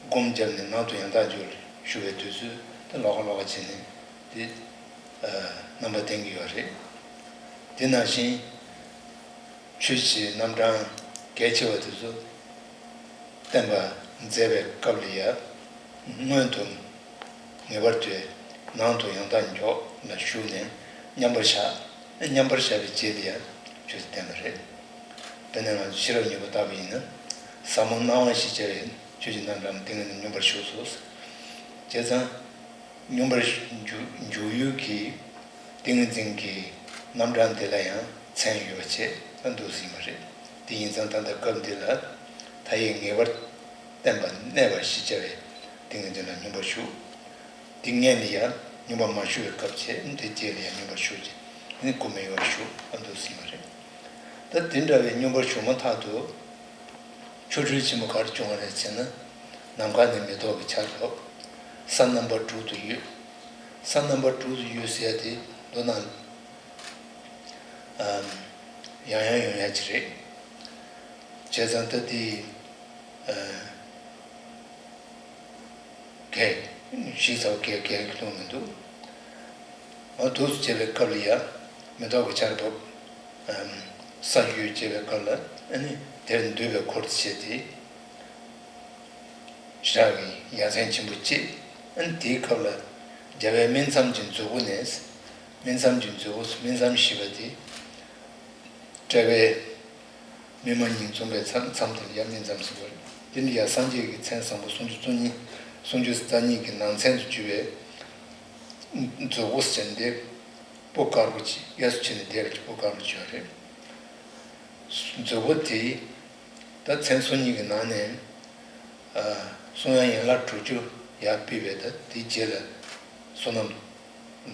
སྒོམ་བརྒྱབ་ནས་ནང་དུ་ཡང་དག་འཇུག་ཞུ་བའི་དུས་ཚོད་དེ་ལོགས་ཀ་ལོགས་ཀ་བྱས་ནས་དེ་རྣམ་པ་བསྟན་གྱི་ཡོད་རེད། དེ་ནང་བཞིན། ཆོས་ཀྱི་རྣམ་གྲངས་གལ་ཆེ་བ་དེ་ཚོ་བསྟན་པ་མཛད་པའི་སྐབས་ལ་ཡང་སྔོན་དུ་ངེས་པར་དུ་ནང་དུ་ཡང་དག་འཇོག་ལ་ཞུགས་ནས་མཉམ་པར་བཞག་མཉམ་པར་བཞག་པའི་རྗེས་ལ་ཡང་ཆོས་སུ་བསྟན་པ་རེད། དཔེར་ན་ང་ཚོ་ཤེས་རབ་སྙིང་པོ་ལྟ་བུ་ཡིན་ན། ཟབ་མོ་སྣང་བ་ཞེས་བྱ་བའི་ཆོས་ཀྱི་རྣམ་གྲངས་ཏིང་ངེ་འཛིན་སྙོམས་པར་ཞུགས་སོ། བྱས་ཙང་། སྙོམས་པར་འཇུག་འཇུག་ཡུལ་གྱི་ཏིང་ངེ་འཛིན་གྱི་རྣམ་གྲངས་དེ་ལ་ཡང་མཚན་ཡོད་པ་བྱས་ཙང་འདུག་ཟིན་པ་རེད། དེ་ཡིན་ཙང་ད་ལྟ་སྐབས་འདི་ལ་མཐའ་ཡས་ངེས་པར་བསྟན་པ་གནས་པ་ཞེས་བྱ་བའི་ཏིང་ངེ་འཛིན་ལ་སྙོམས་པར་ཞུགས། དེ་སྔོན་ལ་ཡང་སྙོམས་པར་མ་ཞུགས་པའི་སྐབས་བྱས་དེ་རྗེས་ལ་ཡང་སྙོམས་པར་ཞུགས་ཀྱི་ནི་སྒོམ་མེད་ཡོད་པར་ཞུགས་ཨ་འདུག་ཟིན་པ་རེད། ད་དེ་འདྲ་བའི་སྙོམས་པར་ཞུགས་མ་ཐག་ཏུ། ཆོ་འཕྲུལ་ཆེན་པོ་ག་རེ་བྱུང་བ་རེད་ཟེར་ན། ནམ་མཁའ་ནས་མེ་ཏོག་གི་ཆར་ཕབ། ས་རྣམ་པ་དྲུག་ཏུ་གཡོས། ས་རྣམ་པ་དྲུག་ཏུ་གཡོས་ཟེར་ཡ་དེ་མདོར་ན། ཨམ། ཡང་ཡང་ཡོང་ཡ་ཅིག་རེད། བྱས་ཙང་ད་དེ། ཨ། གས། ཞིག་ཚ་བོ་གས་གས་ཀྱི་ལུང་མི་འདུག་ཨ་འདུག་སེ་བྱས་པའི་སྐབས་ལ་ཡ། མེ་ཏོག་གི་ཆར་བབས། ཨམ། ས་གཡོས་བྱས་པའི་སྐབས་ལ་ཨ་ནི་དེར་འདུས་པའི་འཁོར་དུ་བྱས་ཏེ། ཞེ་དྲག་གི་ཡ་མཚན་ཆེན་པོ་སྐྱེས། ཨ་ནི་དེའི་སྐབས་ལ་རྒྱལ་བའི་སྨིན་མཚམས་ཀྱི་མཛོད་སྒོ་ནས། སྨིན་མཚམས་ཀྱི་མཛོད་སྒོ་སྨིན་མཚམས་ཞེས་པ་དེ། དཔྲལ་བའི་སྨིན་མ་གཉིས་འཛོམས་པའི་མཚམས་མཚམས་དེ་ལ་ཡང་སྨིན་མཚམས་ཟེར་བ་རེད། དེ་ནི་ཡང་སངས་རྒྱས་ཀྱི་མཚན་བཟང་པོ་སུམ་ཅུ་རྩ་གཉིས། སུམ་ཅུ་རྩ་གཉིས་ཀྱི་ནང་ཚན་དུ་གྱུར་པའི་མཛོད་སྒོ་ཟེར་འདི་སྤུ་དཀར་པོ་ཅིག་གཡས་སུ་ཕྱིན་ནས་བསྡད་པ་ཅིག་སྤུ་དཀར་པོ་ཅིག་ཡོད་རེད། མཛོད་སྒོ་དེ་ད་མཚན་སོ་གཉིས་ཀྱི་ནང་ནས། ཨ། གསུང་དབྱངས་ཡན་ལག་དྲུག་ཅུ་ཡར་ཕུལ་བའི་ད་དེའི་རྗེས་ལ་བསོད་ནམས་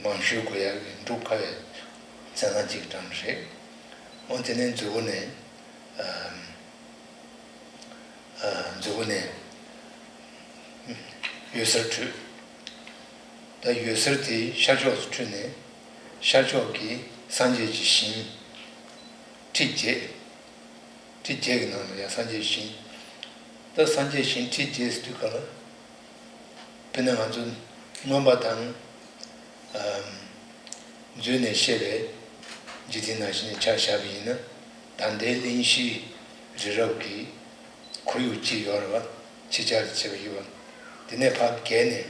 མང་ཤོས་དགོས་ཡག་གི་འབྲུ་དཀའ་བའི་མཚན་བཟང་གཅིག་གྲངས་རེད། འོ་དེ་ནས་མཛོད་སྒོ་ནས། ཨ། ཨ། མཛོད་སྒོ་ནས་འོད་ཟེར་འཕྲོས། ད་འོད་ཟེར་དེ་ཤར་ཕྱོགས་སུ་འཕྲོས་ནས་ཤར་ཕྱོགས་ཀྱི་སངས་རྒྱས་ཀྱི་ཞིང་ཁྲི་བརྒྱད། ཁྲི་བརྒྱད་ཀྱི་ནང་ལ་ཡང་སངས་རྒྱས་ཞིང་། ད་སངས་རྒྱས་ཞིང་ཁྲི་བརྒྱད་ཟེར་དུས་ག་ལ། དཔེར་ན་ང་ཚོ་མངོན་པ་དང་། ཨམ། མཛོད་ནས་བཤད་པའི་འཇིག་རྟེན་ནང་བཞིན་ཆ་བཞག་པ་ཡིན་ན། ད་ལྟའི་གླིང་བཞི་རི་རབ་ཀྱི་ཁོར་ཡུག་ཅིག་ཡོད་རེད་བ། ཆེ་ཆུང་ལ་ཕྱེ་བ་ཡོད་བ། དེ་ནས་ཕར་བརྒལ་ནས་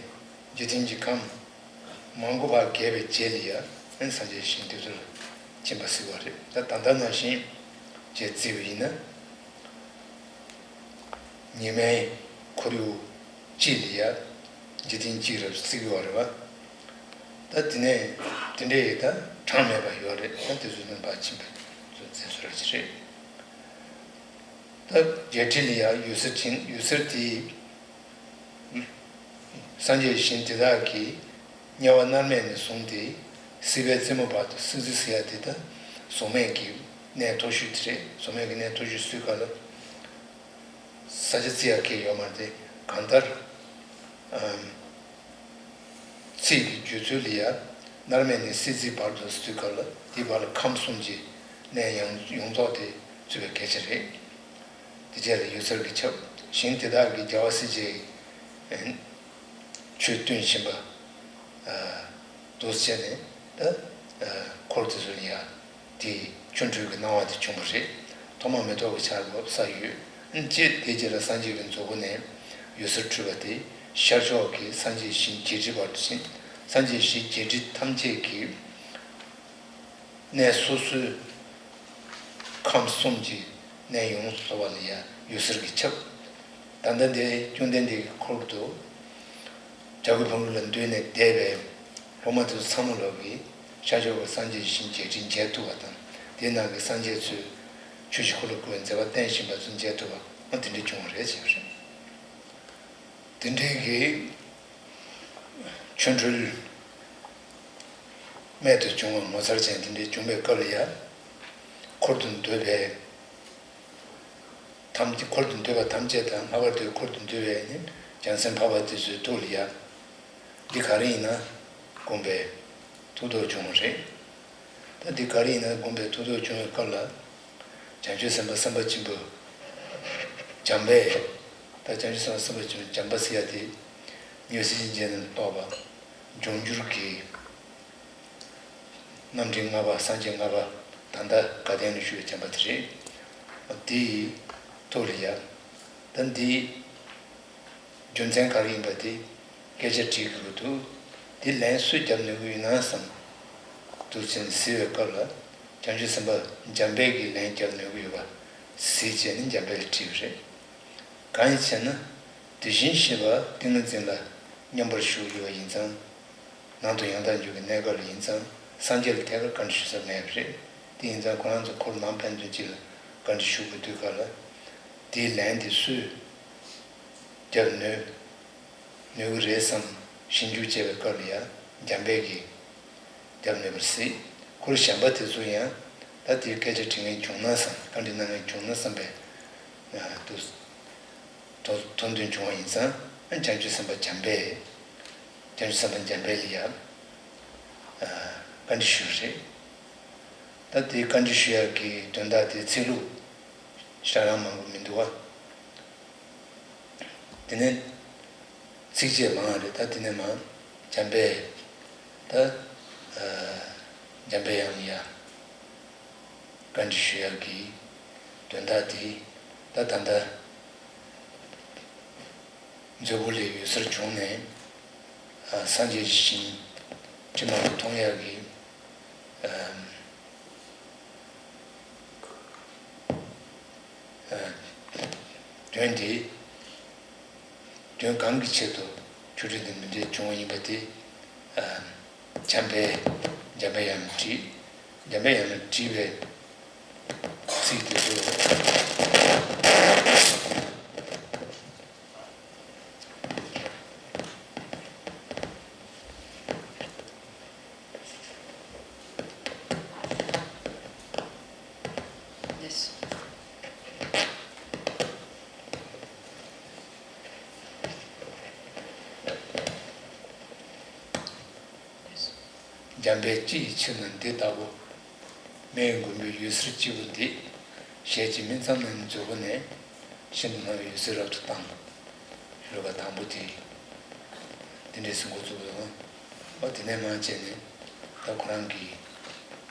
འཇིག་རྟེན་གྱི་ཁམས་མང་པོ་ཕར་བརྒལ་བའི་རྗེས་ལ་ཡང་སངས་རྒྱས་ཞིང་དེ་ཚོ་ལ་ཕྱིན་པ་ཟེར་བ་རེད། ད་ད་ལྟ་ནང་བཞིན་བྱས་བརྩིས་པ་ཡིན་ན། ཉི་མའི་ཁོར་ཡུག་གཅིག་ལ་ཡ་འཇིག་རྟེན་གཅིག་རབ་བརྩི་གི་ཡོད་རེད་བ། ད་དེ་ནས་དེ་འདྲའི་ད་གྲངས་མེད་པ་ཡོད་རེད། ད་དེ་ཚོ་རྣམ་པ་ཕྱིན་པའི་ཚོ་མཛད་སྲོལ་ཅིག་རེད། ད་བརྒྱད་ཁྲི་ལ་ཡ་འོད་ཟེར་ཕྱིན། འོད་ཟེར་དེ་སངས་རྒྱས་ཞིང་དེ་དག་གི་དམྱལ་བ་མནར་མེད་ནས་བཟུང་སྟེ་སྲིད་པའི་རྩེ་མོ་བར་དུ་སྲིད་རྩེ་ཟེར་ཡ་དེ་ད་གཟུགས་མེད་ཀྱི་གནས་མཐོ་ཤོས་དེ་རེད། གཟུགས་མེད་ཀྱི་གནས་མཐོ་ཤོས་སུའི་ཁ་ལ། ས་ཆ་བརྩི་ཡག་གི་ཡོད་མ་རེད། གང་ལྟར། ཨམ། ཚིག་གི་བརྗོད་ཚུལ་ལ་ཡ། མནར་མེད་ནས་སྲིད་རྩེའི་བར་དུ་ཟེར་དུས་སྐབས་ལ་དེའི་བར་ལ་ཁམས་གསུམ་གྱི་གནས་ཡོངས་ཡོངས་རྫོགས་དེ་ཚུད་པའི་སྐད་ཆ་རེད། དེ་རྗེས་ལ་འོད་ཟེར་གྱིས་ཁྱབ། ཞིང་དེ་དག་གི་རྒྱལ་བ་སྲས་བཅས་ཆོས་སྟོན་བཞིན་པ། ཨ། འདུག་སེ་བྱས་ནས་ད། ཨ། འཁོར་དེ་ཚོ་ལ་ཡ། དེའི་ཆོ་འཕྲུལ་གྱི་སྣང་བ་དེ་བྱུང་བ་རེད། ཐོག་མ་མེ་ཏོག་གི་ཆར་འབབ་ས་ཡོད། ཅེས་དེ་རྗེས་ལ་སངས་རྒྱས་ཀྱི་མཛུབ་གུ་ནས་འོད་ཟེར་འཕྲོས་པ་དེ་ཤར་ཕྱོགས་ཀྱི་སངས་རྒྱས་ཞིང་བརྒྱད་ཁྲིའི་བར་དུ་ཕྱིན། སངས་རྒྱས་ཞིང་བརྒྱད་ཁྲི་ཐམས་ཅད་ཀྱི་གནས་སོ་སོའི་ཁམས་གསུམ་གྱི་གནས་ཡོངས་སུ་རྫོགས་པ་ལ་ཡང་འོད་ཟེར་གྱིས་ཁྱབ། ད་ལྟ་འདི་བཅོམ་ལྡན་འདས་ཀྱི་འཁོར་དུ་བྱ་རྒོད་ཕུང་པོ་ལ་འདུས་ནས་བསྡད་པའི་སློབ་མ་དེ་ཚོ་ཚང་མ་ལོག་གིས་ཤར་ཕྱོགས་ཀྱི་སངས་རྒྱས་ཞིང་བརྒྱད་ཁྲི་མཇལ་ཐུབ་པ་དང་། དེའི་ནང་གི་སངས་རྒྱས་ཚོས་ཆོས་ཀྱི་འཁོར་ལོ་བསྐོར་བའི་མཛད་པ་བསྟན་བཞིན་པ་ཚོ་མཇལ་ཐུབ་པ་ཨ་དེ་འདྲ་བྱུང་བ་རེད་ཅེས་པ་རེད། དེ་འདྲའི་གི་ཆོ་འཕྲུལ་རྨད་དུ་བྱུང་བ་ངོ་མཚར་ཅན་དེ་འདྲའི་བྱུང་བའི་སྐབས་ལ་ཡ། འཁོར་དུ་འདུས་པའི་ཐམས་ཅད། འཁོར་དུ་འདུས་པ་ཐམས་ཅད་དང་། ལྷག་པར་དུ་འཁོར་དུ་འདུས་པའི་ནི་བྱང་སེམས་འཕགས་པ་དེ་ཚོའི་ཐུགས་ལ་ཡ། འདི་ག་རེ་ཡིན་ན་དགོངས་པའི་ཐུགས་རྟོག་བྱུང་བ་རེད། ད་འདི་ག་རེ་ཡིན་ན་དགོངས་པའི་ཐུགས་རྟོག་བྱུང་བའི་སྐབས་ལ། བྱང་ཆུབ་སེམས་དཔའ་སེམས་དཔའ་ཆེན་པོ་འཇམ་དཔལ། ད་བྱང་ཆུབ་སེམས་དཔའ་སེམས་དཔའ་ཆེན་པོ་འཇམ་དཔལ་ཟེར་ཡ་དེ། མྱུར་ཞི་བྱེད་ཅན་ལ་གཏོགས་པ། འབྱུང་འགྱུར་གྱི་རྣམ་འདྲེན་ལྔ་པ། སངས་རྒྱས་ལྔ་པ། ད་ལྟ་དགའ་ལྡན་ལ་བཞུགས་པའི་བྱམས་པ་དེ་རེད། དེའི་ཐུགས་ལ་ཡ། ད་འདི་རྒྱུ་མཚན་ག་རེ་ཡིན་པ་དེ་སྐད་ཆ་དྲིས་དགོས་ཀྱི་འདུག་འདི་ལན་སུས་རྒྱབ་ནུས་ཀྱི་ཡོད་ན་བསམ། འདུག་ཟེར་ནས་གཟིགས་པའི་སྐབས་ལ། བྱང་ཆུབ་སེམས་དཔའ་འཇམ་དཔལ་གྱིས་ལན་རྒྱབ་ནུས་ཀྱི་ཡོད་པ་གཟིགས་བྱས་ནས་འཇམ་དཔལ་ལ་དྲིས་པ་རེད། གང་ཡིན་ཟེར་ན། དེ་བཞིན་གཤེགས་པ་ཏིང་ངེ་འཛིན་ལ་མཉམ་པར་བཞུགས་ཡོད་པ་ཡིན་ཙང་། ནང་དུ་ཡང་དག་འཇུག་གི་གནས་སྐབས་ལ་ཡིན་ཙང་། སངས་རྒྱས་ལ་ཐད་ཀར་བཀའ་འདྲི་ཞུ་ས་མེད་པ་རེད། དེ་ཡིན་ཙང་ཁོ་རང་ཚོ་འཁོར་ནང་ཕན་ཚུན་གཅིག་ལ་བཀའ་འདྲི་ཞུ་དགོས་དུས་སྐབས་ལ། དེའི་ལན་དེ་སུས་རྒྱབ་ནུས་ནུས་ཀྱི་རེད་བསམ་ཞིབ་འཇུག་བྱས་པའི་སྐབས་ལ་ཡང་འཇམ་དཔལ་གྱིས་རྒྱབ་ནུས་པར་གཟིགས། འཁོར་གཞན་པ་དེ་ཚོ་ཡང་ད་དེའི་སྐད་ཆ་དྲི་མཁན་བྱུང་ན་བསམ། བཀའ་འདྲི་གནང་མཁན་བྱུང་ན་བསམ་པའི་དུ་དོ་དོ་འདུན་བྱུང་བ་ཡིན་ཙང་། བྱང་ཆུབ་སེམས་དཔའ་འཇམ་དཔལ། བྱང་ཆུབ་སེམས་དཔའ་འཇམ་དཔལ་ལ་ཡང་བཀའ་འདྲི་ཞུས་པ་རེད། ད་དེའི་བཀའ་འདྲི་ཞུ་ཡག་གི་དོན་དག་དེ་ཚིག་ལྷུག་ཤ་རང་མང་པོ་མི་འདུག་བ། དེ་ནས་ཚིགས་བཅད་མང་བ་རེད། ད་དེ་ནས་མར་འཇམ་དཔལ། ད་ཨ་འཇམ་དཔལ་དབྱངས་ལ་ཡ་བཀའ་འདྲི་ཞུ་ཡག་གི་དོན་དག་དེ། ད་ད་ལྟ་མཛོད་སྤུ་ལས་འོད་ཟེར་བྱུང་ནས་ཨ་སངས་རྒྱས་ཀྱི་ཞིང་ཁྲི་མང་པོ་མཐོང་ཡག་གི་ཨ་དོན་དེ། དོན་གང་གི་ཆེད་དུ་ཆོ་འཕྲུལ་དེ་འདི་འདྲའི་བྱུང་བ་ཡིན་པ་དེ། ཨ་འཇམ་དཔལ། འཇམ་དཔལ་དབྱངས་ལ་དྲིས། འཇམ་དཔལ་དབྱངས་ལ་དྲིས་པའི་ཚིག་དེ་ཚོ། འཇམ་དཔལ་སྤྱི་ཡི་ཕྱིར་ན་འདི་ལྟ་བུ། མི་ཡི་མགོན་པོའི་འོད་ཟེར་སྤྱི་བོ་འདི། ཞལ་གྱིས་མི་ཚངས་ནས་མཛོད་སྒོ་ནས། ཤིན་ཏུ་སྣང་བའི་འོད་ཟེར་རབ་ཏུ་བཏང་། ཞུ་བ་དང་པོ་དེ། དེ་འདྲའི་གཟིགས་འགོ་བཙུགས་ཡོང་། ཨོ་དེ་ནས་མར་བྱས་ནས་ད་ཁོ་རང་གིས་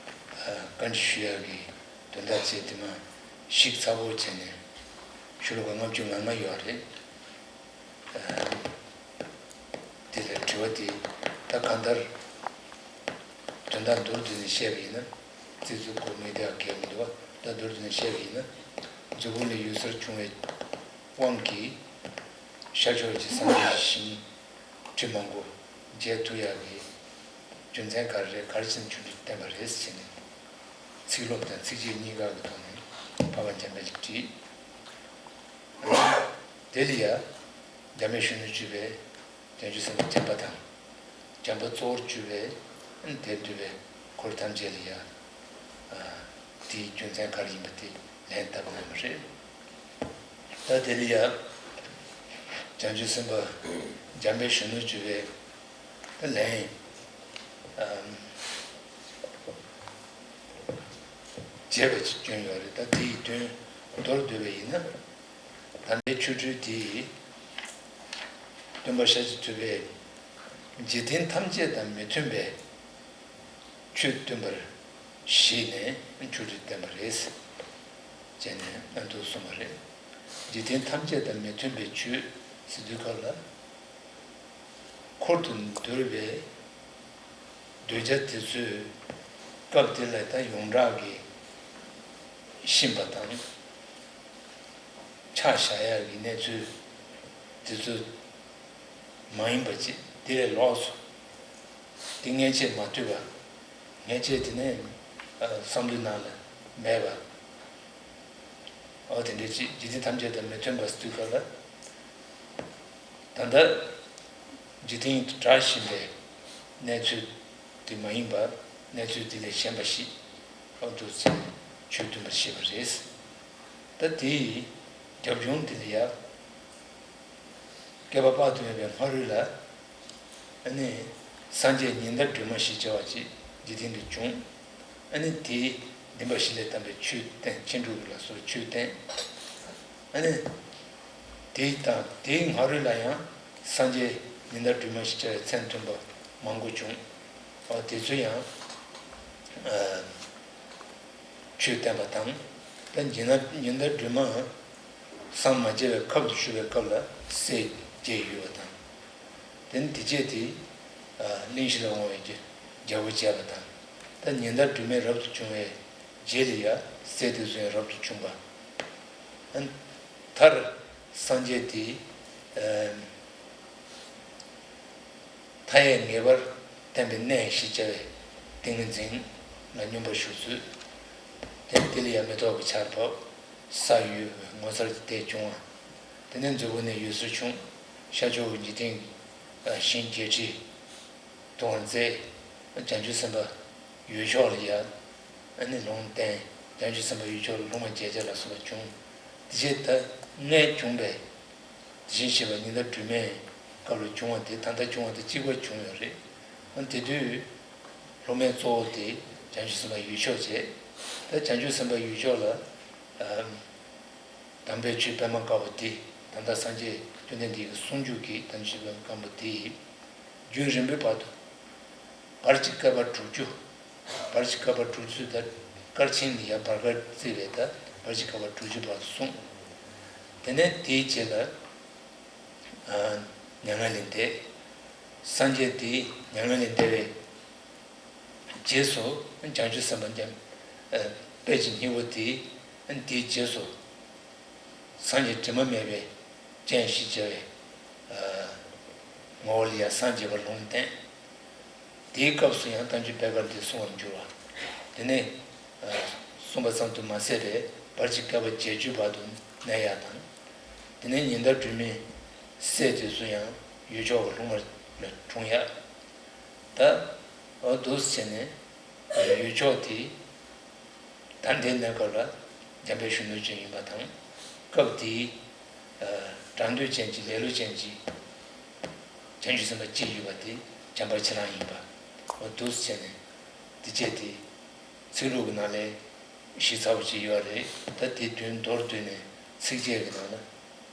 བཀའ་འདྲི་ཞུ་ཡག་གི་དོན་དག་བྱས་དེ་མར་ཞིབ་ཚགས་པོ་བྱས་ནས་ཤོ་ལོ་ཀ་ལྔ་བཅུ་ང་ལྔ་ཡོད་རེད། དེ་ལ་དྲི་བ་དེ་ད་གང་ལྟར་དོན་དག་མདོར་བསྡུས་ནས་བཤད་པ་ཡིན་ན། ཙི་ཙི་གོ་མི་དེ་གལ་མི་འདུག་བ། ད་མདོར་བསྡུས་ནས་བཤད་པ་ཡིན་ན། མཛོད་སྒོ་ལས་འོད་ཟེར་བྱུང་བའི་དབང་གིས་ཤར་ཕྱོགས་ཀྱི་སངས་རྒྱས་ཀྱི་ཞིང་ཁྲི་མང་པོ་མཇལ་ཐུབ་ཡག་གི་རྒྱུ་མཚན་ག་རེ་རེད། ག་རེ་བྱས་ནས་ཆོས་འདི་བསྟན་པ་རེད་ཟེར་ནས། ཚིག་ལོག་དང་ཚིག་བཅད་གཉིས་ཀ་གི་ཐོག་ནས་འཕགས་པ་འཇམ་དཔལ་གྱིས་དྲིས། དེ་ལ་ཡ། འཇམ་དཔལ་གཞོན་ནུར་གྱུར་པས་བྱང་ཆུབ་སེམས་དཔའ་བྱམས་པ་དང་། བྱམས་པ་གཙོ་བོར་གྱུར་པས་དེར་འདུས་པའི་འཁོར་ཐམས་ཅད་ལ་ཡ། དེའི་རྒྱུ་མཚན་ག་རེ་ཡིན་པ་དེ་ལན་བཏབ་གནང་བ་རེད། ད་དེ་ལ་ཡ། བྱང་ཆུབ་སེམས་དཔའ་འཇམ་དཔལ་གཞོན་ནུར་གྱུར་པས་ད་ལན་བརྗེས་པ་ཅིག་བསྐྱོན་ཡོད་རེད། ད་དེའི་དོན་མདོར་བསྡུས་པ་ཡིན་ན། ད་ལྟའི་ཆོ་འཕྲུལ་འདིས་སྟོན་པ་ཤཱཀྱ་ཐུབ་པས་འཇིག་རྟེན་ཐམས་ཅད་དང་མི་མཐུན་པའི་ཆོས་སྟོན་པར་བཞེད་ནས་ཆོ་འཕྲུལ་བསྟན་པ་རེད་ཅེས་ནས་ཨ་འདུག་གསུངས་པ་རེད། འཇིག་རྟེན་ཐམས་ཅད་དང་མི་མཐུན་པའི་ཆོས་ཟེར་དུས་སྐབས་ལ། འཁོར་དུ་འདུས་པའི་གདུལ་བྱ་དེ་ཚོས་སྐབས་དེ་ལ་ད་ཡོངས་གྲགས་ཀྱི་ཤེས་པ་དང་ཆ་བཞག་ཡག་གི་གནས་ཚུལ་དེ་ཚོ་མ་ཡིན་པ་ཅིག་དེ་ལས་ལོགས་སུ་དེ་མངོན་བྱེད་མ་ཐུབ་པ། མངོན་བྱེད་དེ་ནས་བསམ་བློའི་ནང་ལ་མེད་པ། འོ་དེ་འདྲའི་ཅིག་འཇིག་རྟེན་ཐམས་ཅད་དང་མི་མཐུན་པ་ཟེར་དུས་སྐབས་ལ། ད་ལྟ་འཇིག་རྟེན་དུ་གྲགས་བཞིན་པའི་གནས་ཚུལ་དེ་མ་ཡིན་པར་གནས་ཚུལ་དེ་ལས་གཞན་པ་ཞིག་ཨ་འདུག་ཚེ་ཆོས་སྟོན་པར་བཤད་པ་རེད། ད་དེའི་རྒྱབ་ལྗོངས་དེ་ལ་ཡ། བསྐལ་པ་དཔག་ཏུ་མེད་པའི་སྔ་རོལ་ལ། ཨ་ནི། སངས་རྒྱས་ཉི་ཟླ་སྒྲོན་མ་ཞེས་བྱ་བ་ཅིག་འཇིག་རྟེན་དུ་བྱུང་། ཨ་ནི་དེས་འདུན་པ་བཞི་ལས་བརྟེན་པའི་ཆོས་བསྟན། མཁྱེན་དྲུག་ལ་སོགས་ཆོས་བསྟན། ཨ་ནི། དེ་དང་དེའི་སྔ་རོལ་ལ་ཡང་སངས་རྒྱས་ཉི་ཟླ་སྒྲོན་མ་ཞེས་བྱ་བའི་མཚན་མཐུན་པ་མང་པོ་བྱུང་། ཨ་དེ་ཚོ་ཡང་། ཨ། ཆོས་བསྟན་པ་དང་། ད་ཉི་ཟླ་ཉི་ཟླ་སྒྲོན་མ་སངས་མ་རྒྱས་པའི་ཁབ་ཏུ་བཞུགས་པའི་སྐབས་ལ་སྲས་བརྒྱད་ཡོད་པ་དང་། དེ་ནི་དེ་རྗེས་དེ་གླིང་བཞི་ལ་དབང་བའི་རྒྱལ་པོ་བྱས་པ་དང་། ད་ཉི་ཟླ་སྒྲོན་མས་རབ་ཏུ་བྱུང་བའི་རྗེས་ལ་ཡང་སྲས་དེ་ཚོ་ཡང་རབ་ཏུ་བྱུང་བ། མཐར་སངས་རྒྱས་དེ། མཐའ་ཡས་ངེས་པར་བསྟན་པའི་གནས་ཞེས་བྱ་བའི་ཏིང་ངེ་འཛིན་ལ་སྙོམས་པར་ཞུགས་ཚུལ། དེ་དེ་ལ་ཡང་མེ་ཏོག་གི་ཆར་བབས། ས་གཡོས་པའི་ངོ་མཚར་གྱི་ལྟས་བྱུང་བ། དེ་ནས་མཛོད་སྒོ་ནས་འོད་ཟེར་བྱུང་། ཤར་ཕྱོགས་ཀྱི་འཇིག་རྟེན་ཞིང་བརྒྱད་ཁྲི་དུ་མར་མཛེས། བྱང་ཆུབ་སེམས་དཔའ་འོད་མཆོག་ལ་ཡང་ཨ་ནི་ལུང་བསྟན། བྱང་ཆུབ་སེམས་དཔའ་འོད་མཆོག་ལ་སློབ་མ་བརྒྱད་བརྒྱ་ལ་སོགས་པ་བྱུང་། དེ་རྗེས་ད་སྔོན་བྱུང་བའི་དེ་བཞིན་གཤེགས་པ་ཉི་ཟླ་སྒྲོན་མའི་སྐབས་ལ་བྱུང་བ་དེ་ད་ལྟ་བྱུང་བ་དང་གཅིག་པ་བྱུང་ཡོད་རེད། ཨ་དེ་དུས་སློབ་མའི་གཙོ་བོ་དེ་བྱང་ཆུབ་སེམས་དཔའ་འོད་མཆོག་བྱས། ད་བྱང་ཆུབ་སེམས་དཔའ་འོད་མཆོག་ལ་ཨ་དམ་པའི་ཆོས་པད་མ་དཀར་པོ་དེ། ད་ལྟ་སངས་རྒྱས་བཅོམ་ལྡན་འདས་ཀྱི་གསུང་རྒྱུན་གྱི་དམ་ཆོས་པད་མ་དཀར་པོ་དེ་རྒྱུན་རིང་པོའི་བར་དུ། བར་གྱི་བསྐལ་པ་དྲུག་ཅུ། བར་གྱི་བསྐལ་པ་དྲུག་ཅུ་ད་སྐར་ཆེན་ལ་ཡང་བར་བསྐལ་བརྩིས་པས། ད་བར་གྱི་བསྐལ་པ་དྲུག་ཅུ་བར་དུ་གསུངས། དེ་ནས་དེའི་རྗེས་ལ་ཨ་མྱ་ངན་ལས་འདས། སངས་རྒྱས་དེ་མྱ་ངན་ལས་འདས་པའི་རྗེས་སུ་བྱང་ཆུབ་སེམས་དཔའ་འཇམ་ཨ་དཔལ་གྱི་སྙིང་པོ་དེ། དེའི་རྗེས་སུ་སངས་རྒྱས་དྲི་མ་མེད་པའི་སྤྱན་ཞེས་བྱ་བའི་ངོ་བོ་ལ་ཡང་སངས་རྒྱས་པར་ལུང་བསྟན། དེའི་སྐབས་སུ་ཡང་དམ་ཆོས་པད་དཀར་འདི་གསུང་བར་འགྱུར་བ། དེ་ནས་གསུངས་པ་ཙམ་དུ་མ་ཟད་པའི་བར་གྱི་བསྐལ་པ་བརྒྱད་ཅུའི་བར་དུ་གནས་ཡག་དང་། དེ་ནས་ཉི་ཟླ་སྒྲོན་མའི་སྲས་དེ་ཚོ་ཡང་འོད་མཆོག་གི་ལུང་བ་ལ་འཁྲུངས་ཡག་ད་འོ་འདུག་སེ་བྱས་ནས་འོད་མཆོག་དེ། ད་ལྟའི་གནས་སྐབས་ལ་འཇམ་དཔལ་གཞོན་ནུར་གྱུར་ཡིན་པ་དང་། སྐབས་དེའི་དྲང་དོན་ཅན་གྱི་ལེ་ལོ་ཅན་གྱི་བྱང་ཆུབ་སེམས་དཔའ་གཅིག་ཡོད་པ་དེ་འཇམ་དཔལ་ཁྱེད་རང་ཡིན་པ། འོ་འདུག་སེ་བྱས་ནས་འདི་བྱས་ཏེ། ཚིག་ལྷུག་གི་ནང་ལས་བཞི་ཚར་བ་ཅིག་ཡོད་རེད། ད་དེ་བདུན་མདོར་བསྡུས་ནས་ཚིགས་བཅད་ཀྱི་ནང་ལ་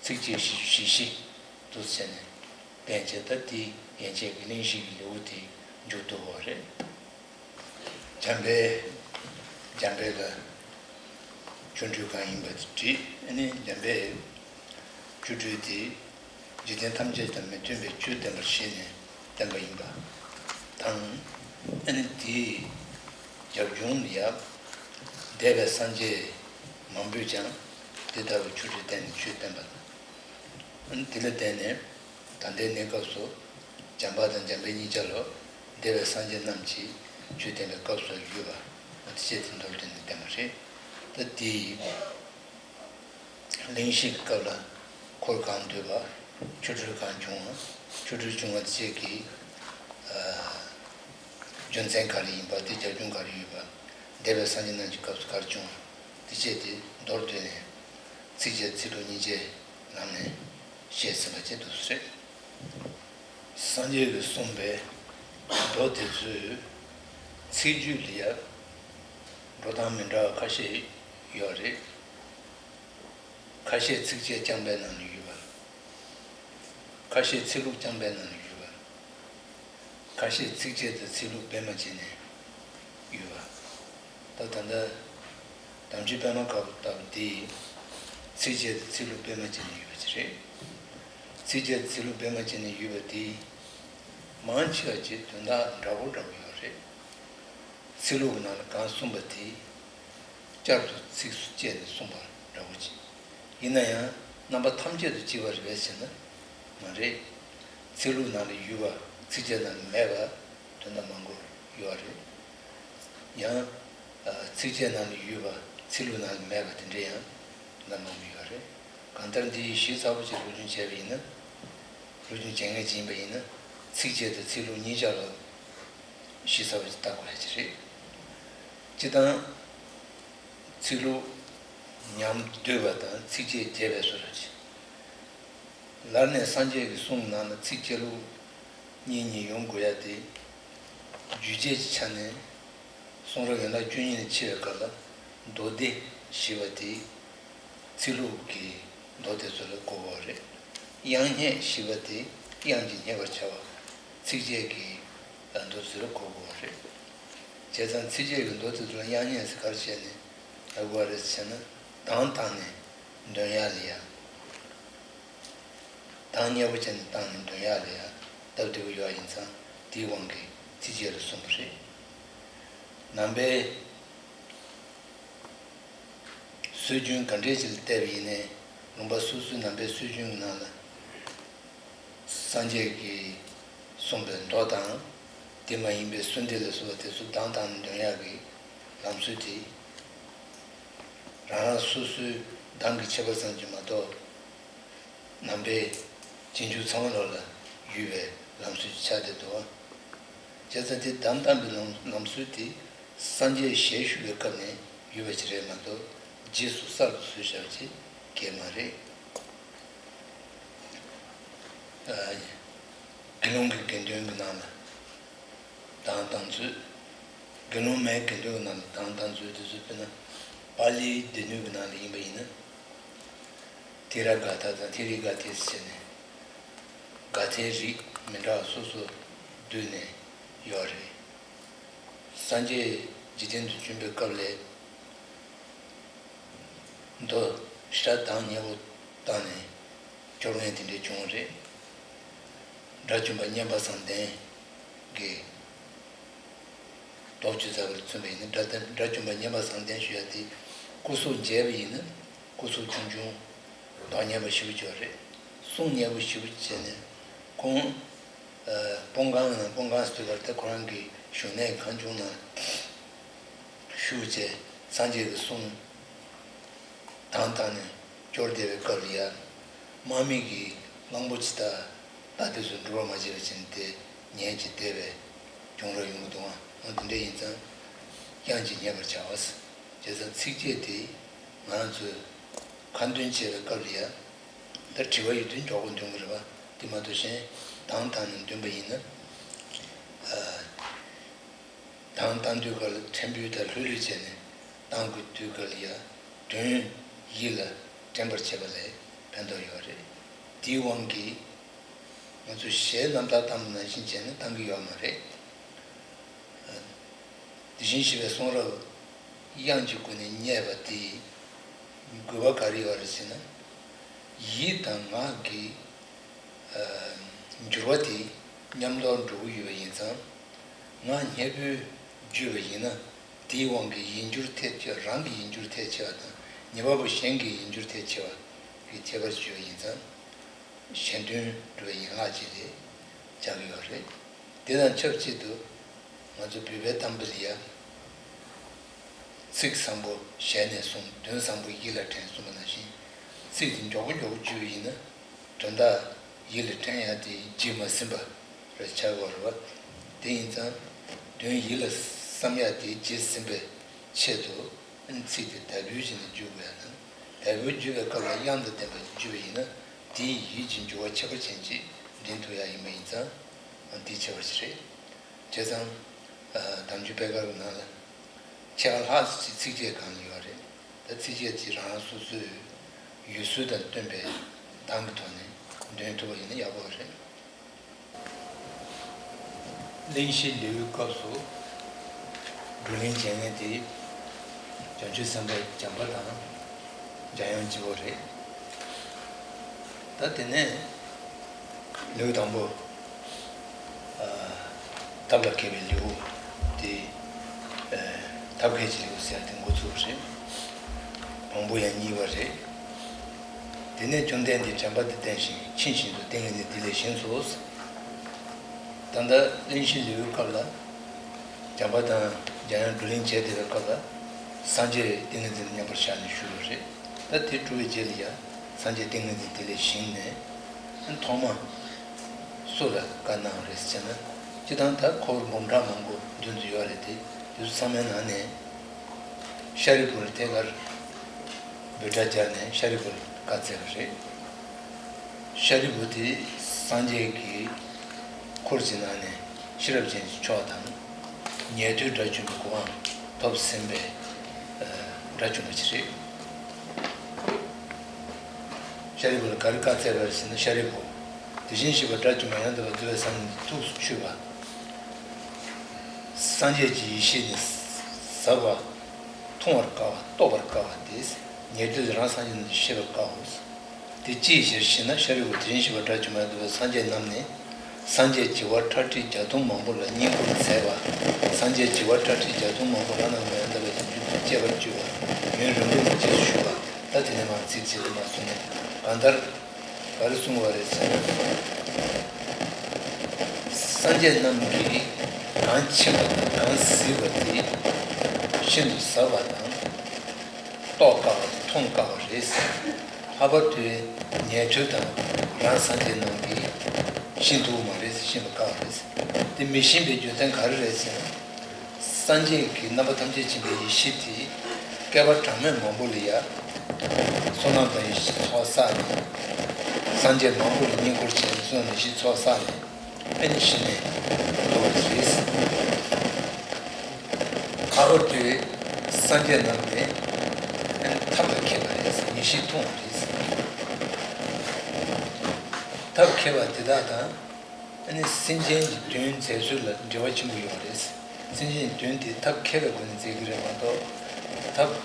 ཚིགས་བཅད་བཞི་བཅུ་ཞེ་བཞི་འདུག་སེ་བྱས་ནས་བསྟན་བྱས། ད་དེ་ཡན་ཆད་ཀྱི་གླེང་གཞི་གི་ལེའུ་དེ་མཇུག་བསྡུ་དགོས་རེད། འཇམ་དཔལ། འཇམ་དཔལ་ལ་ཆོ་འཕྲུལ་གང་ཡིན་པ་དེ་བྲིས། ཨ་ནི་འཇམ་དཔལ་ཆོ་འཕྲུལ་དེ་འཇིག་རྟེན་ཐམས་ཅད་དང་མི་མཐུན་པའི་ཆོས་བསྟན་པར་བྱས་ནས་བསྟན་པ་ཡིན་པ་དང་། ཨ་ནི་དེའི་རྒྱབ་ལྗོངས་ལ་ཡང་འདས་པའི་སངས་རྒྱས་མང་པོས་ཀྱང་དེ་ལྟ་བུའི་ཆོ་འཕྲུལ་བསྟན་ནས་ཆོས་བསྟན་པ་དང་། ཨ་ནི་དེ་ལ་བརྟེན་ནས་ད་ལྟའི་གནས་སྐབས་སུ་བྱམས་པ་དང་འཇམ་དཔལ་གཉིས་ཆ་ལ་འདས་པའི་སངས་རྒྱས་རྣམས་ཀྱིས་ཆོས་བསྟན་པའི་སྐབས་སུ་ཡོད་པ། འོ་དེ་བྱས་ཏེ་མདོར་བསྡུས་ནས་བསྟན་པ་རེད། ད་དེའི་གླེང་གཞི་གི་སྐབས་ལ་འཁོར་གང་འདུས་པ། ཆོ་འཕྲུལ་གང་བྱུང་བ། ཆོ་འཕྲུལ་བྱུང་བ་དེ་བཅས་ཀྱི་ཨ་རྒྱུ་མཚན་ག་རེ་ཡིན་པ། དེ་རྒྱབ་ལྗོངས་ག་རེ་ཡོད་པ། འདས་པའི་སངས་རྒྱས་རྣམས་ཀྱི་སྐབས་སུ་ག་རེ་བྱུང་བ། དེ་བཅས་དེ་མདོར་བསྡུས་ནས་ཚིགས་བཅད་ཚིག་ལྷུག་སྙིང་བཅད་ལམ་ནས་བཤད་ཟིན་པ་བཅས་འདུག་སེ་རེད། སངས་རྒྱས་ཀྱིས་གསུངས་པའི་མདོ་དེ་ཚོའི་ཚིག་བརྗོད་ལ་ཡང་འགྲོ་སྟངས་མི་འདྲ་བ་ཁ་ཤས་ཡོད་རེད། ཁ་ཤས་ཚིགས་བཅད་རྐྱང་པའི་ནང་ལ་ཡོད་པ། ཁ་ཤས་ཚིག་ལྷུག་རྐྱང་པའི་ནང་ལ་ཡོད་པ། ཁ་ཤས་ཚིགས་བཅད་དང་ཚིག་ལྷུག་སྦེད་མ་བྱས་ནས་ཡོད་པ། ད་ད་ལྟ་དམ་ཆོས་པད་མ་དཀར་པོ་ལྟ་བུ་འདི་ཚིགས་བཅད་དང་ཚིག་ལྷུག་སྦེད་མ་བྱས་ནས་ཡོད་པ་ཅིག་རེད། ཚིགས་བཅད་དང་ཚིག་ལྷུག་སྦེད་མ་བྱས་ནས་ཡོད་པ་འདི་མང་ཆེ་བ་ཅིག་དོན་དག་འདྲ་བོ་འདྲ་བོ་ཡོད་རེད། ཚིག་ལྷུག་གི་ནང་ལ་གང་གསུངས་པ་དེ་བསྐྱར་དུ་ཚིགས་སུ་བཅད་ནས་གསུངས་པ་འདྲ་བོ་ཅིག་ཡིན་ན་ཡང་རྣམ་པ་ཐམས་ཅད་དུ་གཅིག་པ་རེད་པས་ཟེར་ན་མ་རེད། ཚིག་ལྷུག་ནང་ལ་ཡོད་པ་ཚིགས་བཅད་ནང་ལ་མེད་པ་དོན་དག་མང་པོ་ཡོད་རེད། ཡང་ཚིགས་བཅད་ནང་ལ་ཡོད་པ་ཚིག་ལྷུག་ནང་ལ་མེད་པ་དེ་འདྲ་ཡང་དོན་དག་མང་པོ་ཡོད་རེད། གང་ལྟར་འདི་ཞིབ་ཚགས་པོ་ཅིག་སློབ་སྦྱོང་བྱས་པ་ཡིན་ན། སློབ་སྦྱོང་བྱེད་མཁན་ཅིག་ཡིན་པ་ཡིན་ན་ཚིགས་བཅད་དང་ཚིག་ལྷུག་གཉིས་ཆར་ལ་ཞིབ་ཚགས་པོ་ཅིག་ལྟ་དགོས་ཡ་ཅིག་རེད། སྤྱིར་བཏང་ཚིག་ལྷུག་མཉམ་བསྡུས་པ་དང་ཚིགས་བཅད་རྒྱས་པའི་བཟོ་འདྲ་ཅིག་ལར་ནས་སངས་རྒྱས་ཀྱི་གསུང་ནང་ན་ཚིགས་བཅད་ལྷུག་གཉིས་གཉིས་ཡོང་དགོས་ཡ་དེ། རྒྱུད་བྱེད་ཀྱི་ཆ་ནས་གསུང་རབ་ཡན་ལག་བཅུ་གཉིས་ནས་ཕྱེ་བའི་སྐབས་ལ་མདོ་སྡེ་ཞེས་པ་དེ་ཚིག་ལྷུག་གི་མདོ་དེ་ཚོ་ལ་གོ་དགོས་པ་རེད། དབྱངས་སྙན་ཞེས་པ་དེ་དབྱངས་ཀྱིས་སྙན་པར་བྱ་བ་ཚིགས་བཅད་ཀྱི་མདོ་ཚོ་ལ་གོ་དགོས་པ་རེད། བྱས་ཙང་ཚིགས་བཅད་ཀྱི་མདོ་དེ་ཚོ་ལ་དབྱངས་སྙན་ཟེར་ག་རེ་བྱས་ནས་ལབ་དགོས་པ་རེད་ཟེར་ན་གདངས་བཏང་ནས་འདོན་ཡ་ལ་ཡ། གདངས་མཉེས་པོ་བྱས་ནས་བཏང་ནས་འདོན་ཡག་ལ་ཡང་སྟབས་བདེ་པོ་ཡོད་ཡིན་ཙང་དེའི་དབང་གིས་ཚིགས་བཅད་ལ་གསུངས་པ་རེད། ནང་པའི་སྲོལ་རྒྱུན་ག་འདྲས་ཅིག་ལ་བལྟས་པ་ཡིན་ནའི་ལུང་པ་སོ་སོའི་ནང་པའི་སྲོལ་རྒྱུན་གྱི་ནང་ལ་སངས་རྒྱས་ཀྱིས་གསུངས་པའི་མདོ་དང་དེ་མ་ཡིན་པའི་གསོལ་འདེབས་ལ་སོགས་པ་དེ་ཚོ་གདངས་བཏང་ནས་འདོན་ཡག་གི་ལམ་སྲོལ་དེ་རང་རང་སོ་སོའི་གདངས་ཀྱི་ཁྱད་པར་ཙམ་གྱིས་མ་གཏོགས། ནང་པའི་རྗེས་འཇུག་ཚང་མ་ལོག་ལ་ཡོད་པའི་ལམ་སྲོལ་ཅིག་ཆགས་བསྡད་འདུག་བ། བྱས་ཙང་དེ་གདངས་བཏང་བའི་ལམ་ལམ་སྲོལ་དེ་སངས་རྒྱས་ཞལ་བཞུགས་པའི་སྐབས་ནས་ཡོད་པ་ཅིག་རེད་མ་གཏོགས་རྗེས་སུ་གསར་དུ་བཟོས་བཞག་པ་ཅིག་གང་ཡང་མ་རེད། ཨ། དགེ་སློང་གི་དགེ་འདུན་གྱི་ནང་ལ་གདངས་བཏང་ཚུལ། དགེ་སློང་མའི་དགེ་འདུན་གྱི་ནང་ལ་གདངས་བཏང་ཚུལ་དེ་ཚོ་དཔེར་ན་པཱ་ལིའི་སྡེ་སྣོད་ཀྱི་ནང་ལ་ཡིན་པ་ཡིན་ན། ཐེ་ར་ག་ཐ་དང་ཐེ་རི་ག་ཐེ་ཟེར་ནས་ག་ཐའི་རིགས་མི་འདྲ་བ་སོ་སོ་བསྡུས་ནས་ཡོད་རེད། སངས་རྒྱས་འཇིག་རྟེན་དུ་བྱོན་པའི་སྐབས་ལ་མདོ་ཞེ་དྲག་གདངས་སྙན་པོ་བཏང་ནས་སྐྱོར་མཁན་དེ་འདྲ་བྱུང་བ་རེད། དགྲ་བཅོམ་པ་མཉན་པ་བཟང་ལྡན་གྱིས། མདོ་ཅུང་ཟད་པར་མཚོན་པ་ཡིན་ན་དགྲ་དགྲ་བཅོམ་པ་མཉན་པ་བཟང་ལྡན་ཞུ་ཡ་དེ་སྐུ་སྲོག་བཅད་པ་ཡིན་ན་སྐུ་སྲོག་ཆུང་ཆུང་མདོག་ཉེས་པོ་ཞེ་པོ་ཅིག་རེད། གསུང་ཉེས་པོ་ཞེ་པོ་བྱས་ནས་ཁོང་། ཨ། སྤོང་གང་ནང་སྤོང་གང་ཟེར་དུས་སྐབས་དེ་ཁོ་རང་གི་བཞུགས་གནས་གངས་ལྗོངས་ནང་བཞུགས་བྱས་སངས་རྒྱས་ཀྱི་གསུང་གདངས་བཏང་ནས་སྐྱོར་བསྡད་པའི་སྐབས་ལ་ཡ། དམག་མི་གིས་གླང་པོ་ཆེ་དང་རྟ་དེ་ཚོ་འགྲུལ་བ་མ་བྱས་པ་བྱས་ནས་དེ་ཉལ་གྱི་བསྡད་པའི་བྱུང་རབས་ཡོང་གི་འདུག་ཨང་། འོ་དེ་འདྲ་ཡིན་ཙང་དབྱངས་ཀྱིས་སྙན་པར་བྱ་བ་ཟེར། བྱས་ཙང་ཚིགས་བཅད་དེ་ང་རང་ཚོས་ཁ་འདོན་བྱེད་པའི་སྐབས་ལ་ཡ། ད་དྲི་བ་ཡོད་དུས་མགྱོགས་པོ་འདོན་གྱི་རེད་པ། དེ་མ་གཏོགས་གཞན་གདངས་བཏང་ནས་འདོན་པ་ཡིན་ན། ཨ། དང་བཏང་དུས་སྐབས་ལ་ཕྲན་བུ་དང་ལྷོད་ལྷོད་བྱས་ནས་བཏང་དགོས་དུས་སྐབས་ལ་ཡ་དོན་ཡིད་ལ་དྲན་པར་བྱེད་པ་ལ་ཕན་ཐོགས་ཡོད་རེད། དེའི་དབང་གིས་ང་ཚོ་གཞས་རྣམ་ཐར་བཏང་པ་ནང་བཞིན་བྱས་ནས་བཏང་གི་ཡོད་མ་རེད། དེ་བཞིན་གཤེགས་པའི་གསུང་རབ་དབྱངས་ཀྱི་སྒོ་ནས་བསྙད་པ་དེ་དགོས་པ་ག་རེ་ཡོད་རེད་ཟེར་ན། ཡིད་དང་ངག་གི་འགྱུར་བ་དེ་མཉམ་དུ་འགྲོ་གི་ཡོད་པ་ཡིན་ཙང་། ངག་སྙན་པོས་བརྗོད་པ་ཡིན་ན། དེའི་དབང་གིས་ཡིད་འགྱུར་ཐལ་ཆེ་བ། རང་གི་ཡིད་འགྱུར་ཐལ་ཆེ་བ་དང་། ཉན་པ་པོ་གཞན་གྱི་ཡིད་འགྱུར་ཐལ་ཆེ་བ་གི་ཁྱད་པར་བརྗོད་པ་ཡིན་ཙང་། གཞན་དོན་སྒྲུབ་པའི་ཡན་ལག་ཅིག་ལ་བྱ་གི་ཡོད་རེད། དེ་དང་ཆབས་ཅིག་ཏུ་ང་ཚོ་བོད་པའི་གཏམ་དཔེ་ལ་ཡ། ཚིག་བཟང་པོ་ཞལ་ནས་གསུངས། དོན་བཟང་པོ་ཡིད་ལ་དྲན་གསུངས་པ་ནང་བཞིན། ཚིག་དེ་མགྱོགས་པོ་མགྱོགས་པོ་བརྗོད་པ་ཡིན་ན། དོན་དག་ཡིད་ལ་དྲན་ཡ་དེ་རྗེས་མ་ཟིན་པ་རེད་ཆགས་ཀྱི་ཡོད་རེད་བ། དེ་ཡིན་ཙང་། དོན་ཡིད་ལ་བསམ་ཡ་དེ་རྗེས་ཟིན་པའི་ཆེད་དུ། ཚིག་དེ་དལ་བུ་བྱས་ནས་བརྗོད་དགོས་ཡ་དང་། དལ་བུ་བརྗོད་པའི་སྐབས་ལ་དབྱངས་དང་ལྡན་པ་ཞིག་བརྗོད་པ་ཡིན་ན། དེའི་ཡིད་ཀྱི་འགྱུར་བ་ཁྱད་པར་ཅན་ཅིག་འདོན་ཐུབ་ཡ་ཡིན་པ་ཡིན་ཙང་། འདི་ཁྱད་པར་ཅིག་རེད། བྱས་ཙང་། དམ་ཆོས་པད་དཀར་གྱི་ནང་ལ་ཕྱེད་ཀ་ལྷག་ཅིག་ཚིགས་བཅད་སྒང་ལ་ཡོད་རེད། ད་ཚིགས་བཅད་ཅིག་རང་རང་སོ་སོའི་ཡུལ་སྲོལ་དང་བསྟུན་པའི་གདངས་ཀྱི་ཐོག་ནས་འདོན་ཐུབ་པ་ཡིན་ན་ཡག་པོ་རེད། གླེང་གཞི་ལེའུའི་སྐབས་སུ། བགྲོ་གླེང་བྱེད་མཁན་དེ། བྱང་ཆུབ་སེམས་དཔའ་བྱམས་པ་དང་། འཇམ་དབྱངས་སྤྱི་བོ་རེད། ད་དེ་ནས་ལེའུ་དང་པོ། ཨ། ཐབས་ལ་མཁས་པའི་ལེའུ་དེ། ཨ། ཐབས་མཁས་ཀྱི་ལེའུ་ཟེར་ཏེ་འགོ་ཚུགས་པ་རེད། དང་པོ་ཡང་གཉིས་པ་རེད། དེ་ནས་བཅོམ་ལྡན་འདས་བྱམས་པ་དེ་བསྟེན་ཞིང་། ཕྱིན་ཅི་ལོག་ཏིང་ངེ་འཛིན་དེ་ལས་བཞེངས་སོ། ད་ལྟ་གླེང་གཞི་ལེའུའི་སྐབས་ལ། བྱམས་པ་དང་འཇམ་དབྱངས་བགྲོ་གླེང་བྱས་བསྡད་པའི་སྐབས་ལ། སངས་རྒྱས་ཏིང་ངེ་འཛིན་ལ་མཉམ་པར་བཞག་ནས་བཞུགས་པ་རེད། ད་དེ་གྲུབ་པའི་རྗེས་ལ་ཡང་སངས་རྒྱས་ཏིང་ངེ་འཛིན་དེ་ལས་བཞེངས་ནས། ཐོག་མ་སུ་ལ་བཀའ་གནང་བ་རེད་ཟེར་ན། སྤྱིར་བཏང་ད་འཁོར་འབུམ་ཕྲག་མང་པོ་མདུན་དུ་ཡོད་རེད་དེ། དེ་ཚོ་ཚང་མའི་ནང་ནས་ཤཱ་རིའི་བུ་ལ་ཐད་ཀར་འབོད་སྒྲ་སྦྱར་ནས་ཤཱ་རིའི་བུ་ལ་བཀའ་སྩལ་བ་རེད། ཤཱ་རིའི་བུ་དེ་སངས་རྒྱས་ཀྱི་འཁོར་གྱི་ནང་ནས་ཤེས་རབ་ཅན་གྱི་མཆོག་དང་། ཉན་ཐོས་དགྲ་བཅོམ་པའི་གོ་འཕང་ཐོབ་ཟིན་པའི་དགྲ་བཅོམ་པ་ཅིག་རེད། ཤཱ་རིའི་བུ་ལ་ག་རེ་བཀའ་སྩལ་བ་རེད་ཟེར་ན། ཤཱ་རིའི་བུ། དེ་བཞིན་གཤེགས་པ་དགྲ་བཅོམ་པ་ཡང་དག་པར་རྫོགས་པའི་སངས་རྒྱས་ཀྱི་ཐུགས་སུ་ཆུད་པ། སངས་རྒྱས་ཀྱི་ཡེ་ཤེས་ནི་ཟབ་པ། མཐོང་བར་དཀའ་བ། རྟོགས་པར་དཀའ་བ་སྟེ། ཉན་ཐོས་ལ་རང་སངས་རྒྱས་རྣམས་ཀྱིས་ཤེས་པར་དཀའོ། དེ་ཅིའི་ཕྱིར་ཞེ་ན། ཤཱ་རིའི་བུ། དེ་བཞིན་གཤེགས་པ་དགྲ་བཅོམ་པ་ཡང་དག་པའི་སངས་རྒྱས་རྣམས་ནི། སངས་རྒྱས་བྱེ་བ་ཁྲག་ཁྲིག་བརྒྱ་སྟོང་མང་པོ་ལ་བསྙེན་བཀུར་མཛད་པ། སངས་རྒྱས་བྱེ་བ་ཁྲག་ཁྲིག་བརྒྱ་སྟོང་མང་པོ་རང་རྣམས་ལ་ཡང་དག་པའི་ཡིད་འགྱུར་དང་བཅས་པར་སྤྱོད་པ། ཡུན་རིང་པོ་ནས་རྗེས་སུ་ཞུགས་པ། ད་དེ་ནས་མར་ཚིགས་བཅད་དུ་མ་སོང་ནས། གང་ལྟར། ག་རེ་གསུངས་པ་རེད་ཟེར་ན། སངས་རྒྱས་རྣམས་ཀྱིས་གང་མཁྱེན་པ་དང་གང་གཟིགས་པ་དེ་ཤིན་ཏུ་ཟབ་པ་དང་། རྟོགས་དཀའ་བ་དང་མཐོང་དཀའ་བ་རེད། ལྷག་པར་དུ་ཉན་ཐོས་དང་རང་སངས་རྒྱས་རྣམས་ཀྱིས་ཤེས་ཐུབ་མ་རེད། ཤེས་པ་དཀའ་བ་རེད། དེ་མི་ཤེས་པའི་རྒྱུ་མཚན་ག་རེ་རེད་ཟེར་ན། སངས་རྒྱས་ཀྱི་རྣམ་པ་ཐམས་ཅད་མཁྱེན་པའི་ཡེ་ཤེས་དེ་བསྐལ་པ་གྲངས་མེད་མང་པོ་ལ་ཡ་བསོད་ནམས་དང་ཡེ་ཤེས་ཚོགས་བསགས་ནས། སངས་རྒྱས་མང་པོ་ལ་བསྙེན་བཀུར་བྱས་ནས་བསོད་ནམས་ཡེ་ཤེས་ཚོགས་བསགས་ནས། ཨ་ནི་གཞི་ནས་ཐོབ་པ་རེད། ལྷག་པར་དུ་སངས་རྒྱས་རྣམས་ནི་ཨ་ནི་ཐབས་ལ་མཁས་པ་རེད། ཡེ་ཤེས་མཐོང་བ་རེད། ཐབས་མཁས་པ་དེ་དག་དང་། ཨ་ནི་སེམས་ཅན་གྱི་དོན་མཛད་ཚུལ་ལ་འབྲེལ་བ་ཆེན་པོ་ཡོད་རེད། སེམས་ཅན་གྱི་དོན་དེ་ཐབས་མཁས་པའི་སྒོ་ནས་མཛད་ཀྱི་རེད་མ་གཏོགས། ཐབས་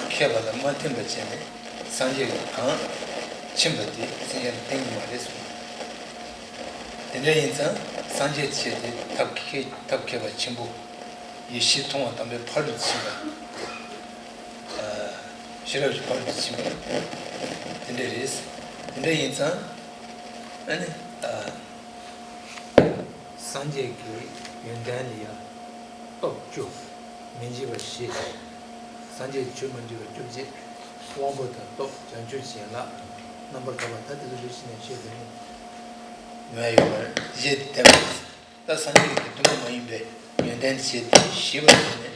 མཁས་པ་ལ་མ་བརྟེན་པ་བྱས་ནས་སངས་རྒྱས་ཀྱིས་གང་མཁྱེན་པ་དེ་སེམས་ཅན་ལ་བསྟན་གྱི་མ་རེད་གསུངས། དེ་འདྲ་ཡིན་ཙང་སངས་རྒྱས་ཆེ་དེ་ཐབས་མཁས་ཐབས་མཁས་པ་ཆེན་པོ། ཡེ་ཤེས་མཐོང་བ་དམ་པའི་ཕ་རོལ་ཏུ་ཕྱིན་པ། ཨ། ཤེས་རབ་ཀྱི་ཕ་རོལ་ཏུ་ཕྱིན་པ། དེ་འདྲ་རེད། དེ་འདྲ་ཡིན་ཙང་། ཨ་ནི། ཨ། སངས་རྒྱས་ཀྱི་ཡོན་ཏན་ལ་ཡང་སྟོབས་བཅུ། མི་འཇིགས་པ་བཞི། སངས་རྒྱས་ཀྱི་ཆོས་མ་འདྲེས་པ་བཅོ་བརྒྱད། དབང་པོ་དང་སྟོབས། བྱང་ཆུབ་ཀྱི་ཡན་ལག་རྣམ་པར་དག་པ། ད་དེ་ཚོ་རེ་ཞིག་ནས་བཤད་དགོས་ནི་ཡོད་ཡོད་པར་བཞེད་དེ་བསྟན་པ་རེད། ད་སངས་རྒྱས་ཀྱི་དུ་མ་མ་ཡིན་པའི་ཡོན་ཏན་བྱེད་དེ་ཞི་བར་བྱས་ནས།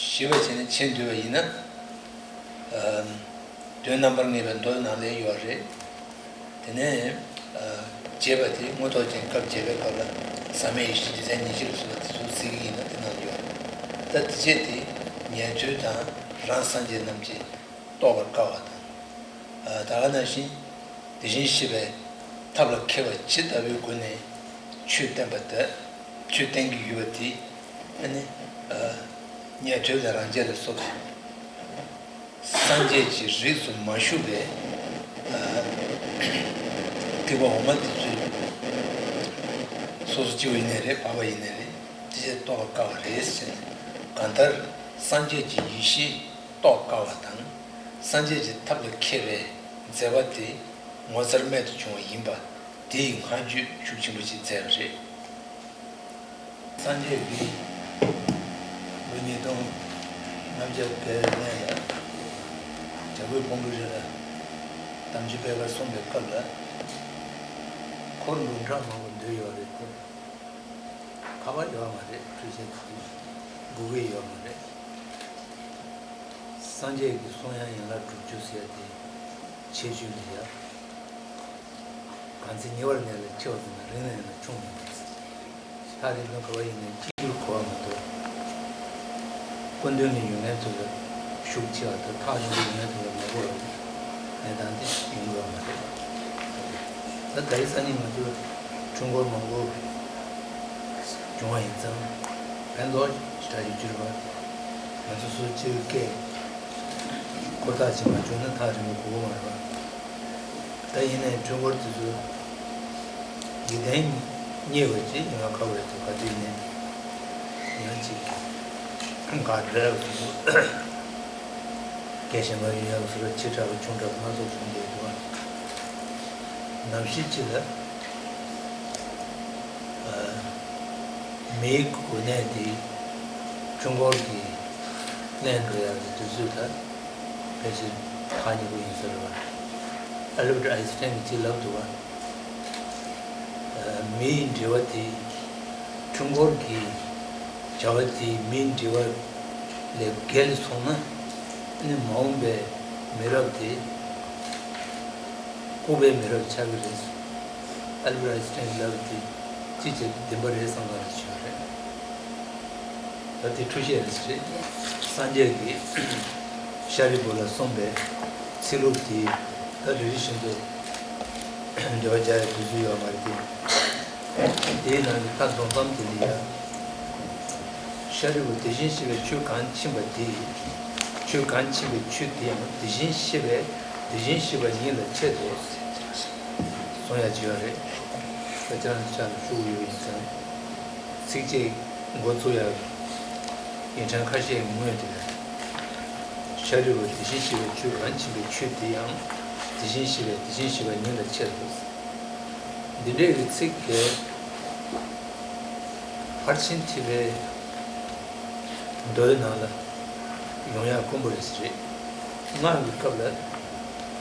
ཞི་བར་བྱས་ནས་ཆེས་འདུལ་བ་ཡིན་ན། ཨ། དོན་རྣམ་པར་ངེས་པའི་མདོ་ནང་ལ་ཡོད་རེད། དེ་ནས། ཨ། ཞེས་པ་དེ་དངོས་ཐོག་ཅན་སྐབས་བརྒྱད་པའི་སྐབས་ལ་ཟག་མེད་ཡེ་ཤེས་སྡེ་ཚན་ཉི་ཤུ་ལ་སོགས་པ་དེ་ཚོ་གཟིགས་ཀྱི་ཡིན་ན་དེ་ནང་ཡོད། ད་དེ་བྱས་ཏེ་ཉན་ཐོས་དང་རང་སངས་རྒྱས་རྣམས་ཀྱིས་རྟོགས་པར་དཀའ་བ་དང་། ད་ག་ནང་བཞིན་དེ་བཞིན་གཤེགས་པའི་ཐབས་ལ་མཁས་པ་ཇི་ལྟ་བུའི་སྒོ་ནས་ཆོས་བསྟན་པ་དེ། ཆོས་བསྟན་གྱི་ཡོད་པ་དེ་ཨ་ནི་ཉན་ཐོས་དང་རང་རྒྱལ་ལ་སོགས་པའི་སངས་རྒྱས་ཀྱི་རིགས་སུ་མ་ཞུགས་པའི་ཐེག་པ་འོག་མ་དེ་ཚོས་སོ་སོ་སྐྱེ་བོ་ཡིན་ནའི་རེད། འཕགས་པ་ཡིན་ནའི་རེད། དེ་ཚོས་རྟོགས་པར་དཀའ་བ་རེད་ཟེར་ནས། གང་ལྟར་སངས་རྒྱས་ཀྱི་ཡེ་ཤེས་རྟོགས་དཀའ་བ་དང་། སངས་རྒྱས་ཀྱི་ཐབས་ལ་མཁས་པའི་མཛད་པ་དེ་ངོ་མཚར་རྨད་དུ་བྱུང་བ་ཡིན་པ་དེ་ཡི་སྔ་བརྗོད་ཤུགས་ཆེན་པོ་ཞིག་མཛད་པ་རེད། སངས་རྒྱས་ཀྱིས་ལོ་ཉིས་སྟོང་ལྔ་བརྒྱ་བརྒལ་བའི་སྔོན་ལ་བྱ་རྒོད་ཕུང་པོའི་རི་ལ་དམ་ཆོས་པད་དཀར་གསུངས་པའི་སྐབས་ལ། འཁོར་འབུམ་ཕྲག་མང་པོ་འདུས་ཡོད་རེད་དེ། ཁ་པར་ཡོད་མ་རེད། འཕྲུལ་ཆས་དེ་འགུལ་གྱི་ཡོད་མ་རེད། སངས་རྒྱས་ཀྱི་གསུང་དབྱངས་ཡན་ལག་དྲུག་ཅུ་ཟེར་ཡ་དེ་ཁྱད་ཆོས་ལ་ཡ། གང་ཚེ་ཉེ་བར་གནས་ལ་འཆི་བ་ཙམ་ན་རིང་ན་ཡང་ན་ཆུང་མིན། ཐག་རིང་པོའི་ག་བ་ཡིན་ནའི་གཅིག་གྱུར་གོ་བ་མ་གཏོགས། སྐུ་མདུན་ལ་ཡོད་མཁན་ཚོ་ལ་ཤུགས་ཆེ་བ་དང་ཐག་རིང་པོ་ཡོད་མཁན་ཚོ་ལ་མི་གོ་བ་གནས་སྟངས་དེ་ཡོང་གི་ཡོད་མ་རེད། ད་ད་རེས་སང་ཉིན་ང་ཚོ་འཁྲུལ་འཁོར་མང་པོ་བྱུང་བ་ཡིན་ཙང་ཕན་ཐོགས་ཞེ་དྲག་ཅིག་གྱུར་པ། ང་ཚོ་སོ་སོའི་སྐད་ཁོ་ཐག་ཅིག་མ་བྱུང་ན་ཐག་རིང་པོ་གོ་གི་མ་རེད་པ། ད་ཡིན་ནའི་འཁྲུལ་འཁོར་དེ་ཚོ་འཇིག་རྟེན་རྙེད་པ་ཅིག་ཡིན་ན་ཁག་པོ་རེད་འདུག་ག་དུས་ཡིན་ནའི་ཡང་ཅིག་ག་འདྲ་བ་ཞིག་འདུག་སྐད་ཆ་མ་ཡིན་ཡག་སོ་སོ་ཆེ་དྲགས་པ་ཆུང་དྲགས་པ་སྣ་ཚོགས་བྱུང་བསྡད་འདུག་ནམ་ཞིག་ཅིག་ལ་མིའི་གོ་གནས་དེ་འཁྲུལ་འཁོར་གྱིས་ལེན་འགྲོ་ཡག་གི་དུས་ཚོད་ད་ཕལ་ཆེར་ཐག་ཉེ་པོ་ཡིན་ས་རེད་པ། ཨ་ལི་བྷར་ཊི་ཨའི་སི་ཊན་གྱིས་ཅིག་ལབ་འདུག་པ། མིའི་འབྲེལ་བ་དེ་འཁྲུལ་འཁོར་གྱི་བྱ་བ་དེ་མིའི་འབྲེལ་བ་ལས་བརྒལ་སོང་ན་ནི་མ་འོངས་པའི་མི་རབས་དེ་ལྐུགས་པའི་མི་རབས་ཆགས་ཀྱི་རེད། ཨ་ལི་བྷར་ཊི་ཨའི་སི་ཊན་གྱིས་ལབ་པ་དེ་ཅིའི་ཕྱིར་བདེན་པ་རེད་བསམ་སྟངས་ལ་བྱུང་བ་རེད། ད་དེ་འཁྲུལ་བཤད་རེད་ཟེར། སངས་རྒྱས་ཀྱིས་ཤཱ་རིའི་བུ་ལ་གསུངས་པའི་ཚིག་ལྷུག་དེ་ད་རེ་རེ་བཞིན་དུ་འགྲེལ་པ་རྒྱག་ཡག་དུས་ཚོད་ཡོད་མ་རེད་དེ། དེའི་ནང་གི་ད་རྫོགས་མཚམས་དེ་ལ་ཡ། ཤཱ་རིའི་བུ་དེ་བཞིན་གཤེགས་པའི་ཆོས་གང་ཕྱིན་པ་དེ། ཆོས་གང་ཕྱིན་པའི་ཆོས་དེ་ཡང་དེ་བཞིན་གཤེགས་པའི་དེ་བཞིན་གཤེགས་པ་ཉིད་ལ་ཆེད་དུ་གསུང་ཡ་ཅིག་ཡོད་རེད། ད་ཁྱེད་རང་ཚོ་ལ་ཞུ་གི་ཡོད་པ་ཡིན་ཙང་། ཚིགས་བཅད་འགོ་བཙུགས་ཡ་ཡིག་ཕྲེང་ཁ་ཤས་ཀྱི་ངོས་དེ་ལ། ཤཱ་རིའི་བུ་དེ་བཞིན་གཤེགས་པའི་ཆོས་གང་ཕྱིན་པའི་ཆོས་དེ་ཡང་དེ་བཞིན་གཤེགས་པའི་དེ་བཞིན་གཤེགས་པ་ཉིད་ལ་ཆེད་དུ། འདི་འདྲའི་གི་ཚིག་གིས་ཕར་ཕྱིན་ཐེག་པའི་མདོའི་ནང་ལ་ཡོང་ཡག་དཀོན་པོ་རེད་ཟེར་རེད། སྔགས་ཀྱི་སྐབས་ལ་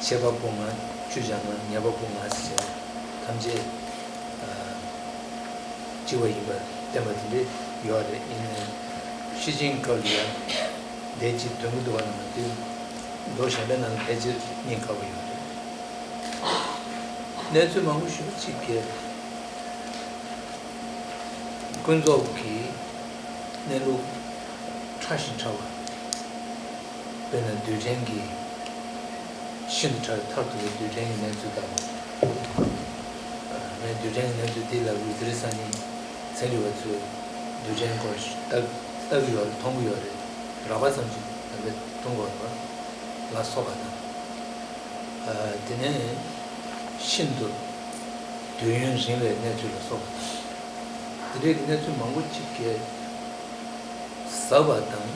ཆད་པ་པོ་ལྔ། བཅུ་བྱ་ལྔ། ཉེས་པ་པོ་ལྔ་ཟེར་བྱས་ཐམས་ཅད་གཅིག་པ་ཡིན་པར་བསྟན་པ་དེ་འདྲ་ཡོད་རེད། ཡིན་ནའི་ཤེར་ཕྱིན་སྐབས་ལ་ཡང་དེ་གཅིག་དོན་གྱི་འདུ་བ་ནང་དུ་མདོ་གཞན་པའི་ནང་ལ་ཕལ་ཆེར་རྙེད་དཀའ་བ་ཡོད་རེད། གནས་ཚུལ་མང་པོ་ཞེ་པོ་ཅིག་གིས་ཀུན་རྫོབ་ཀྱི་གནས་ལུགས་ཕྲ་ཞིང་ཕྲ་བ། དཔེར་ན་རྡུལ་ཕྲན་གྱི་ཤིན་ཏུ་ཕྲ་བའི་མཐར་ཐུག་པའི་རྡུལ་ཕྲན་གྱི་གནས་ཚུལ་ལྟ་བུ། ངས་རྡུལ་ཕྲན་གྱི་གནས་ཚུལ་འདི་ལབ་དུས་དེ་རིང་སང་ཉིན་ཚན་རིག་པ་ཚོས་རྡུལ་ཕྲན་སྐོར་ཞིག་ལྟ་ལྟ་གི་ཡོད་རེད། མཐོང་གི་ཡོད་རེད། རགས་པ་ཙམ་ཞིག་ད་ལྟ་མཐོང་གི་ཡོད་རེད་པ་ལ་སོགས་པ་དང་། དེ་ནས་ཤིན་ཏུ་དུས་ཡུན་རིང་བའི་གནས་ཚུལ་ལ་སོགས་པ་དང་། དེ་འདྲའི་གནས་ཚུལ་མང་པོ་ཅིག་གིས་ཟབ་པ་དང་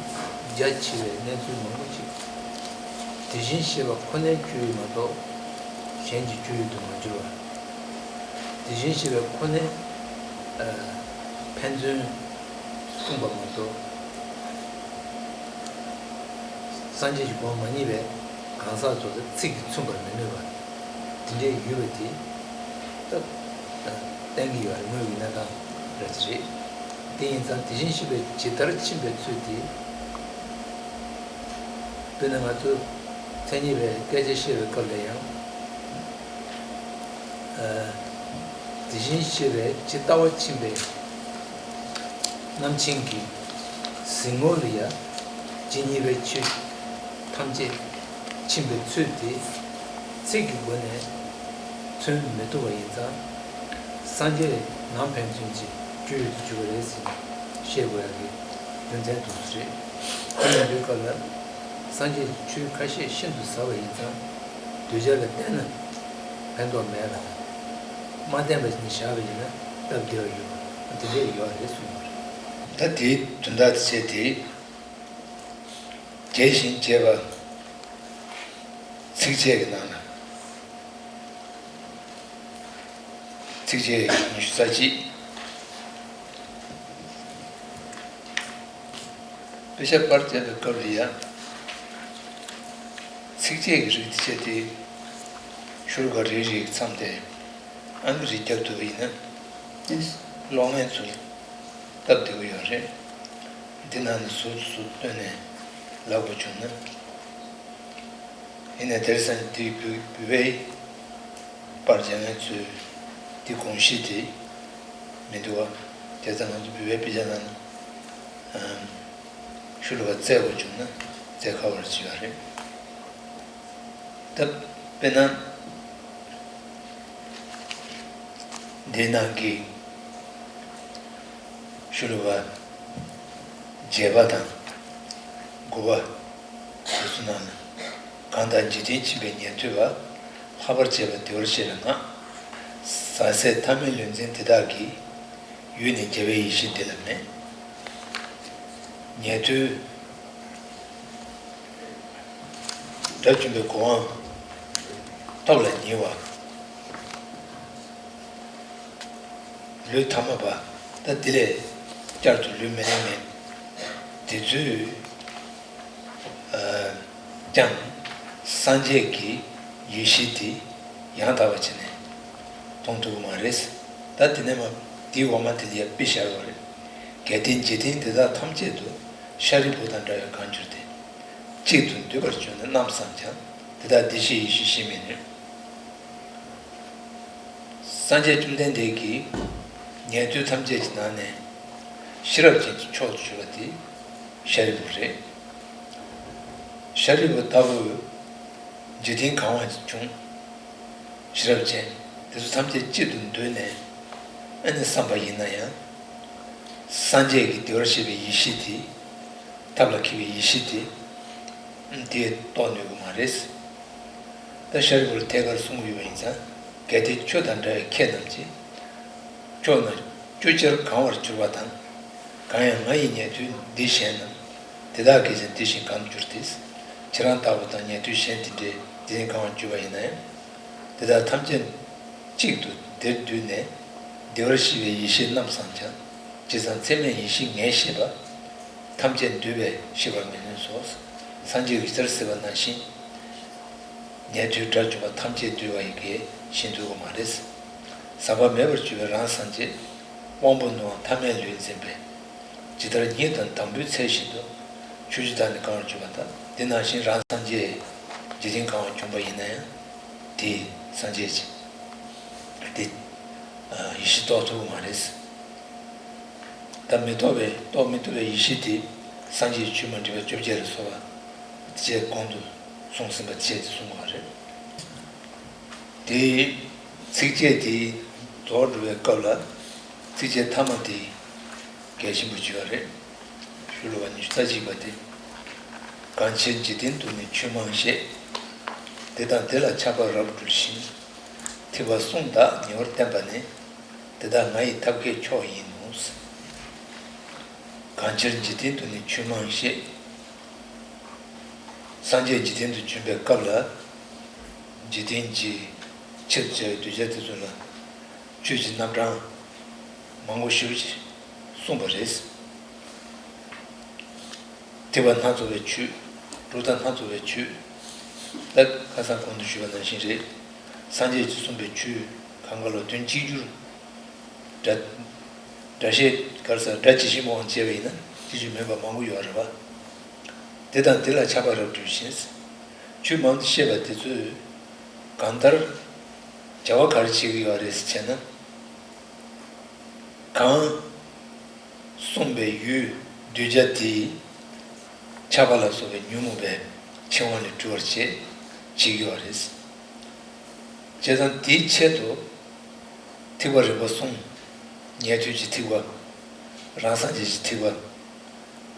རྒྱ་ཆེ་བའི་གནས་ཚུལ་མང་པོ་ཅིག་དེ་བཞིན་གཤེགས་པ་ཁོ་ནའི་སྤྱོད་ཡུལ་མ་གཏོགས་གཞན་གྱི་སྤྱོད་ཡུལ་དུ་མ་གྱུར་པ། དེ་བཞིན་གཤེགས་པ་ཁོ་ནའི་ཨ་ཕན་ཚུན་གསུངས་པ་མ་གཏོགས། སངས་རྒྱས་ཀྱི་དགོངས་མ་རྙེད་པའི་གང་ཟག་ཚོ་ལ་ཚིག་གིས་མཚོན་པར་མི་ནུས་པ་དེ་འདྲའི་ཡོད་པ་དེ་ད་བསྟན་གྱི་ཡོད་རེད། དངོས་ཀྱི་གནས་སྟངས་རེད་ཅེས་རེད། དེ་ཡིན་ཙང་དེ་བཞིན་གཤེགས་པས་ཇི་ལྟར་ཕྱིན་པའི་ཚུལ་དེ། དཔེར་ན་ང་ཚོས་མཚན་ཉིད་པའི་སྐད་ཆ་བཤད་པའི་སྐབས་ལ་ཡང་། ཨ་ དེ་བཞིན་གཤེགས་པའི་ཇི་ལྟ་བ་ཕྱིན་པའི་རྣམ་མཁྱེན་གྱི་གཟིགས་ངོ་ལ་ཡང་ཇི་སྙེད་པའི་ཆོས་ཐམས་ཅད་ཕྱིན་པའི་ཚུལ་དེ་ཚིག་གི་སྒོ་ནས་མཚོན་མི་ཐུབ་པ་ཡིན་ཙང་། སངས་རྒྱས་ནང་ཕན་ཚུན་གྱི་སྤྱོད་ཡུལ་དུ་གྱུར་པ་རེད་ཟེར་ནས་བཤད་དགོས་ཡ་གི་རྒྱུ་མཚན་དུ་རེད། དེ་ཡིན་པའི་སྐབས་ལ། སངས་རྒྱས་ཀྱི་ཆོས་ཁ་ཤས་ཤིན་ཏུ་ཟབ་པ་ཡིན་ཙང་། གདུལ་བྱ་ལ་བསྟན་ན་ཕན་ཐོགས་མེད་པ་དང་། མ་བསྟན་པ་ཞིག་ནས་བཞག་པ་ཡིན་ན་སྟབས་བདེ་བ་ཡོད་པ་དེ་འདྲས་ཡོད་རེད་གསུངས་པ་རེད། ད་དེའི་དོན་དག་དེ་བྱས་ཏེ། རྒྱས་ཤིང་རྒྱས་པ། ཚིགས་བཅད་ཀྱི་ནང་ལ། ཚིགས་བཅད་ཉི་ཤུ་རྩ་གཅིག། དཔེ་ཆ་པར་བལྟས་པའི་སྐབས་ལ་ཡང་། ཚིགས་བཅད་ཀྱི་རིགས་དེ་བྱས་ཏེ། ཤོ་ལོ་ཀ་རེ་རེའི་མཚམས་དེ་ཨང་ཀི་རེ་བརྒྱབ་ཐུབ་པ་ཡིན་ན། ཨེས། གློག་བརྙན་ཚོ་སྟབས་བདེ་པོ་ཡོད་རེད། འདི་ནང་ནས་ཟུར་དུ་ཟུར་བཏོན་ནས་ལབ་དགོས་བྱུང་ན། ཡིན་ནའི་དེང་སང་འདི་བོད་བོད་པའི་པར་རྒྱག་མཁན་ཚོས་འདི་དགོངས་གཞི་དེ་མི་འདུག་བ། དེ་ཙང་ང་ཚོ་བོད་པའི་དཔེ་ཆ་ནང་ཨམ། ཤོ་ལོ་ཀ་བཙལ་དགོས་བྱུང་ན་བཙལ་ཁག་པོ་ཅིག་ཡོད་རེད། ད་དཔེར་ན། འདིའི་ནང་གི་ཤོ་ལོ་ཀ་བརྒྱད་པ་དང་དགུ་པ་དེ་ཚོ་ནང་ན། གང་ལྟར་འཇིག་རྟེན་ཁྱིམ་པའི་ཉན་ཐོས་པ། ལྷག་པར་བྱས་པ་བདེ་བར་གཤེགས་པའི་ངག་ཟག་ཟད་ཐ་མལ་ལུས་འཛིན་དེ་དག་གི། ཡུལ་ནི་རྒྱལ་བའི་ཡེ་ཤེས་འདི་ལ་མེད། ཉན་ཐོས་དགྲ་བཅོམ་པའི་གོ་འཕང་ཐོབ་ལ་ཉེ་བ། ལུས་ཐ་མལ་པ། ད་དེ་ལས་བསྐྱར་དུ་ལུས་མི་ལེན་མཁན་དེ་ཚོས་ཀྱང་སངས་རྒྱས་ཀྱི་ཡེ་ཤེས་དེ་ཡང་དག་པ་བྱས་ནས་མཐོང་ཐུབ་ཀྱི་མ་རེད། ད་དེ་ནས་མ་དེའི་འོག་མ་དེ་ལ་ཡ་དཔེ་བཞག་ཡོད་རེད། གལ་ཏེ་འཇིག་རྟེན་འདི་དག་ཐམས་ཅད་དུ་ཤཱ་རིའི་བུ་དང་འདྲ་བས་གང་འགྱུར་ཏེ། གཅིག་ཏུ་འདུས་པར་གྱུར་ནས་ནམ་བསམས་ཀྱང་། དེ་དག་བདེ་གཤེགས་ཡེ་ཤེས་ཞེས་མི་ནུས། སངས་རྒྱས་བཅོམ་ལྡན་འདས་ཀྱིས་ཉན་ཐོས་ཐམས་ཅད་ཀྱི་ནང་ནས་ཤེས་རབ་ཅན་གྱི་མཆོག་ཏུ་གྱུར་པ་དེ་ཤཱ་རིའི་བུ་རེད། ཤཱ་རིའི་བུ་ལྟ་བུ་འཇིག་རྟེན་གང་བ་བྱུང་། ཤེས་རབ་ཅན་དེ་ཚོ་ཐམས་ཅད་གཅིག་ཏུ་འདུས་ནས་ཨ་ནི་བསམ་པ་ཡིན་ན་ཡང་། སངས་རྒྱས་ཀྱི་བདེ་བར་གཤེགས་པའི་ཡེ་ཤེས་དེ། ཐབས་ལ་མཁས་པའི་ཡེ་ཤེས་དེ། དེས་རྟོགས་ནུས་ཀྱི་མ་རེད། ད་ཤཱ་རིའི་བུ་ལ་ཐད་ཀར་གསུང་གི་ཡོད་པ་ཡིན་ཙང་། གལ་ཏེ་ཁྱོད་དང་འདྲ་བའི་ཁྱེད་རྣམས་ཀྱིས། ཕྱོགས་ན་བཅུ་ཆར་གང་བར་གྱུར་པ་དང་། གང་ཡང་ང་ཡི་ཉན་ཐོས་འདི་གཞན་རྣམས། དེ་དག་གིས་ཀྱང་དེ་བཞིན་གང་འགྱུར་ཏེ། ཁྱེད་རང་ལྟ་བུ་དང་ཉན་ཐོས་གཞན་དེ་འདྲས་དེ་བཞིན་གང་བར་གྱུར་པ་ཡིན་ན་ཡང་། དེ་དག་ཐམས་ཅད་གཅིག་ཏུ་དེར་འདུས་ནས། བདེ་བར་གཤེགས་པའི་ཡེ་ཤེས་ནམ་བསམས་ཀྱང་། ཇི་ཙམ་ཚད་མེད་ཡེ་ཤེས་ངས་ཤེས་པ། ཐམས་ཅད་འདུས་པས་ཤེས་པར་མི་ནུས་སོ། སངས་རྒྱས་ཀྱིས་ཇི་ལྟར་གཟིགས་པ་ནང་བཞིན། ཉན་ཐོས་དགྲ་བཅོམ་པ་ཐམས་ཅད་འདུས་པ་ཡི་གེ་ཤེས་ཐུབ་པ་མ་རེད། ཟག་པ་མེད་པར་གྱུར་པའི་རང་སངས་རྒྱས། དབང་པོ་རྣོ་བ་ཐ་མལ་ལུས་འཛིན་པས། ཇི་ལྟར་ཉིད་དང་དང་པོའི་ཚལ་བཞིན་དུ། ཆུ་བཞི་དག་ནི་གང་བར་གྱུར་པ་དག་དེ་ནང་བཞིན་རང་སངས་རྒྱས་འཇིག་རྟེན་གང་བར་བྱུང་པ་ཡིན་ན་ཡང་། དེས་སངས་རྒྱས་ཀྱི་དེ་ཡེ་ཤེས་རྟོགས་ཐུབ་པ་མ་རེད། ད་མི་རྟོག་པའི་རྟོགས་མི་ཐུབ་པའི་ཡེ་ཤེས་དེ་སངས་རྒྱས་ཆོས་མ་འདྲེས་པ་བཅོ་བརྒྱད་ལ་སོགས་པ་བཅས་གོང་དུ་གསུངས་ཟིན་པ་བཅས་ཏེ་གསུང་དགོས་པ་རེད། དེའི་ཚིགས་བཅད་དེ་རྫོགས་འགྲོ་བའི་སྐབས་ལ་ཚིགས་བཅད་ཐ་མ་དེ་གལ་ཆེན་པོ་ཅིག་ཡོད་རེད། ཤོ་ལོ་ཀ་ཉི་ཤུ་རྩ་གཅིག་པ་དེ། གང་ཕྱིར་འཇིག་རྟེན་དུ་ནི་ཆོས་མང་བཤད། དེ་དང་དེ་ལ་ཆགས་པ་རབ་འགྲོལ་ཞིང་། ཐེག་པ་གསུམ་དག་ཉེ་བར་བསྟན་པ་ནི། དེ་དག་ང་ཡི་ཐབས་མཁས་མཆོག་ཡིན་ནོ། གང་ཕྱིར་འཇིག་རྟེན་དུ་ནི་ཆོས་མང་བཤད། སངས་རྒྱས་འཇིག་རྟེན་དུ་བྱོན་པའི་སྐབས་ལ། འཇིག་རྟེན་གྱི་ཕྱིར་བྱ་བའི་གདུལ་བྱ་དེ་ཚོ་ལ་ཆོས་ཀྱི་རྣམ་གྲངས་མང་པོ་ཞེ་པོ་ཅིག་གསུངས་པ་རེད། ཐེག་པ་སྣ་ཚོགས་པའི་ཆོས། གྲུབ་མཐའ་སྣ་ཚོགས་པའི་ཆོས། ད་ཁ་སང་གོང་དུ་ཞུས་པ་ནང་བཞིན་རེད། སངས་རྒྱས་ཀྱིས་གསུངས་པའི་ཆོས་གང་ག་ལ་དོན་གཅིག་གྱུར། སྒྲ། སྒྲ་བཤད་གར་ས་སྒྲ་ཇི་བཞིན་སྨྲ་བ་བྱས་པ་ཡིན་ན་གཅིག་གྱུར་མིན་པ་མང་པོ་ཡོད་རེད་པ། དེ་དང་དེ་ལ་ཆགས་པ་རབ་འགྲོལ་ཞིང་། ཆོས་མང་དུ་བཤད་པ་དེ་ཚོས་གང་ལྟར་བྱ་བ་ག་རེ་བྱེད་ཀྱི་ཡོད་རེད་ཟེར་བྱས་ན། གང་གསུངས་པའི་ཡུལ་གདུལ་བྱ་དེའི་ཆགས་པ་ལ་སོགས་པའི་ཉོན་མོངས་པའི་འཆིང་བ་ལས་གྲོལ་བར་བྱེད་བྱེད་ཀྱི་ཡོད་རེད། བྱས་ཙང་དེའི་ཆེད་དུ་ཐེག་པ་རིམ་པ་གསུམ། ཉན་ཐོས་ཀྱི་ཐེག་པ། རང་སངས་རྒྱས་ཀྱི་ཐེག་པ།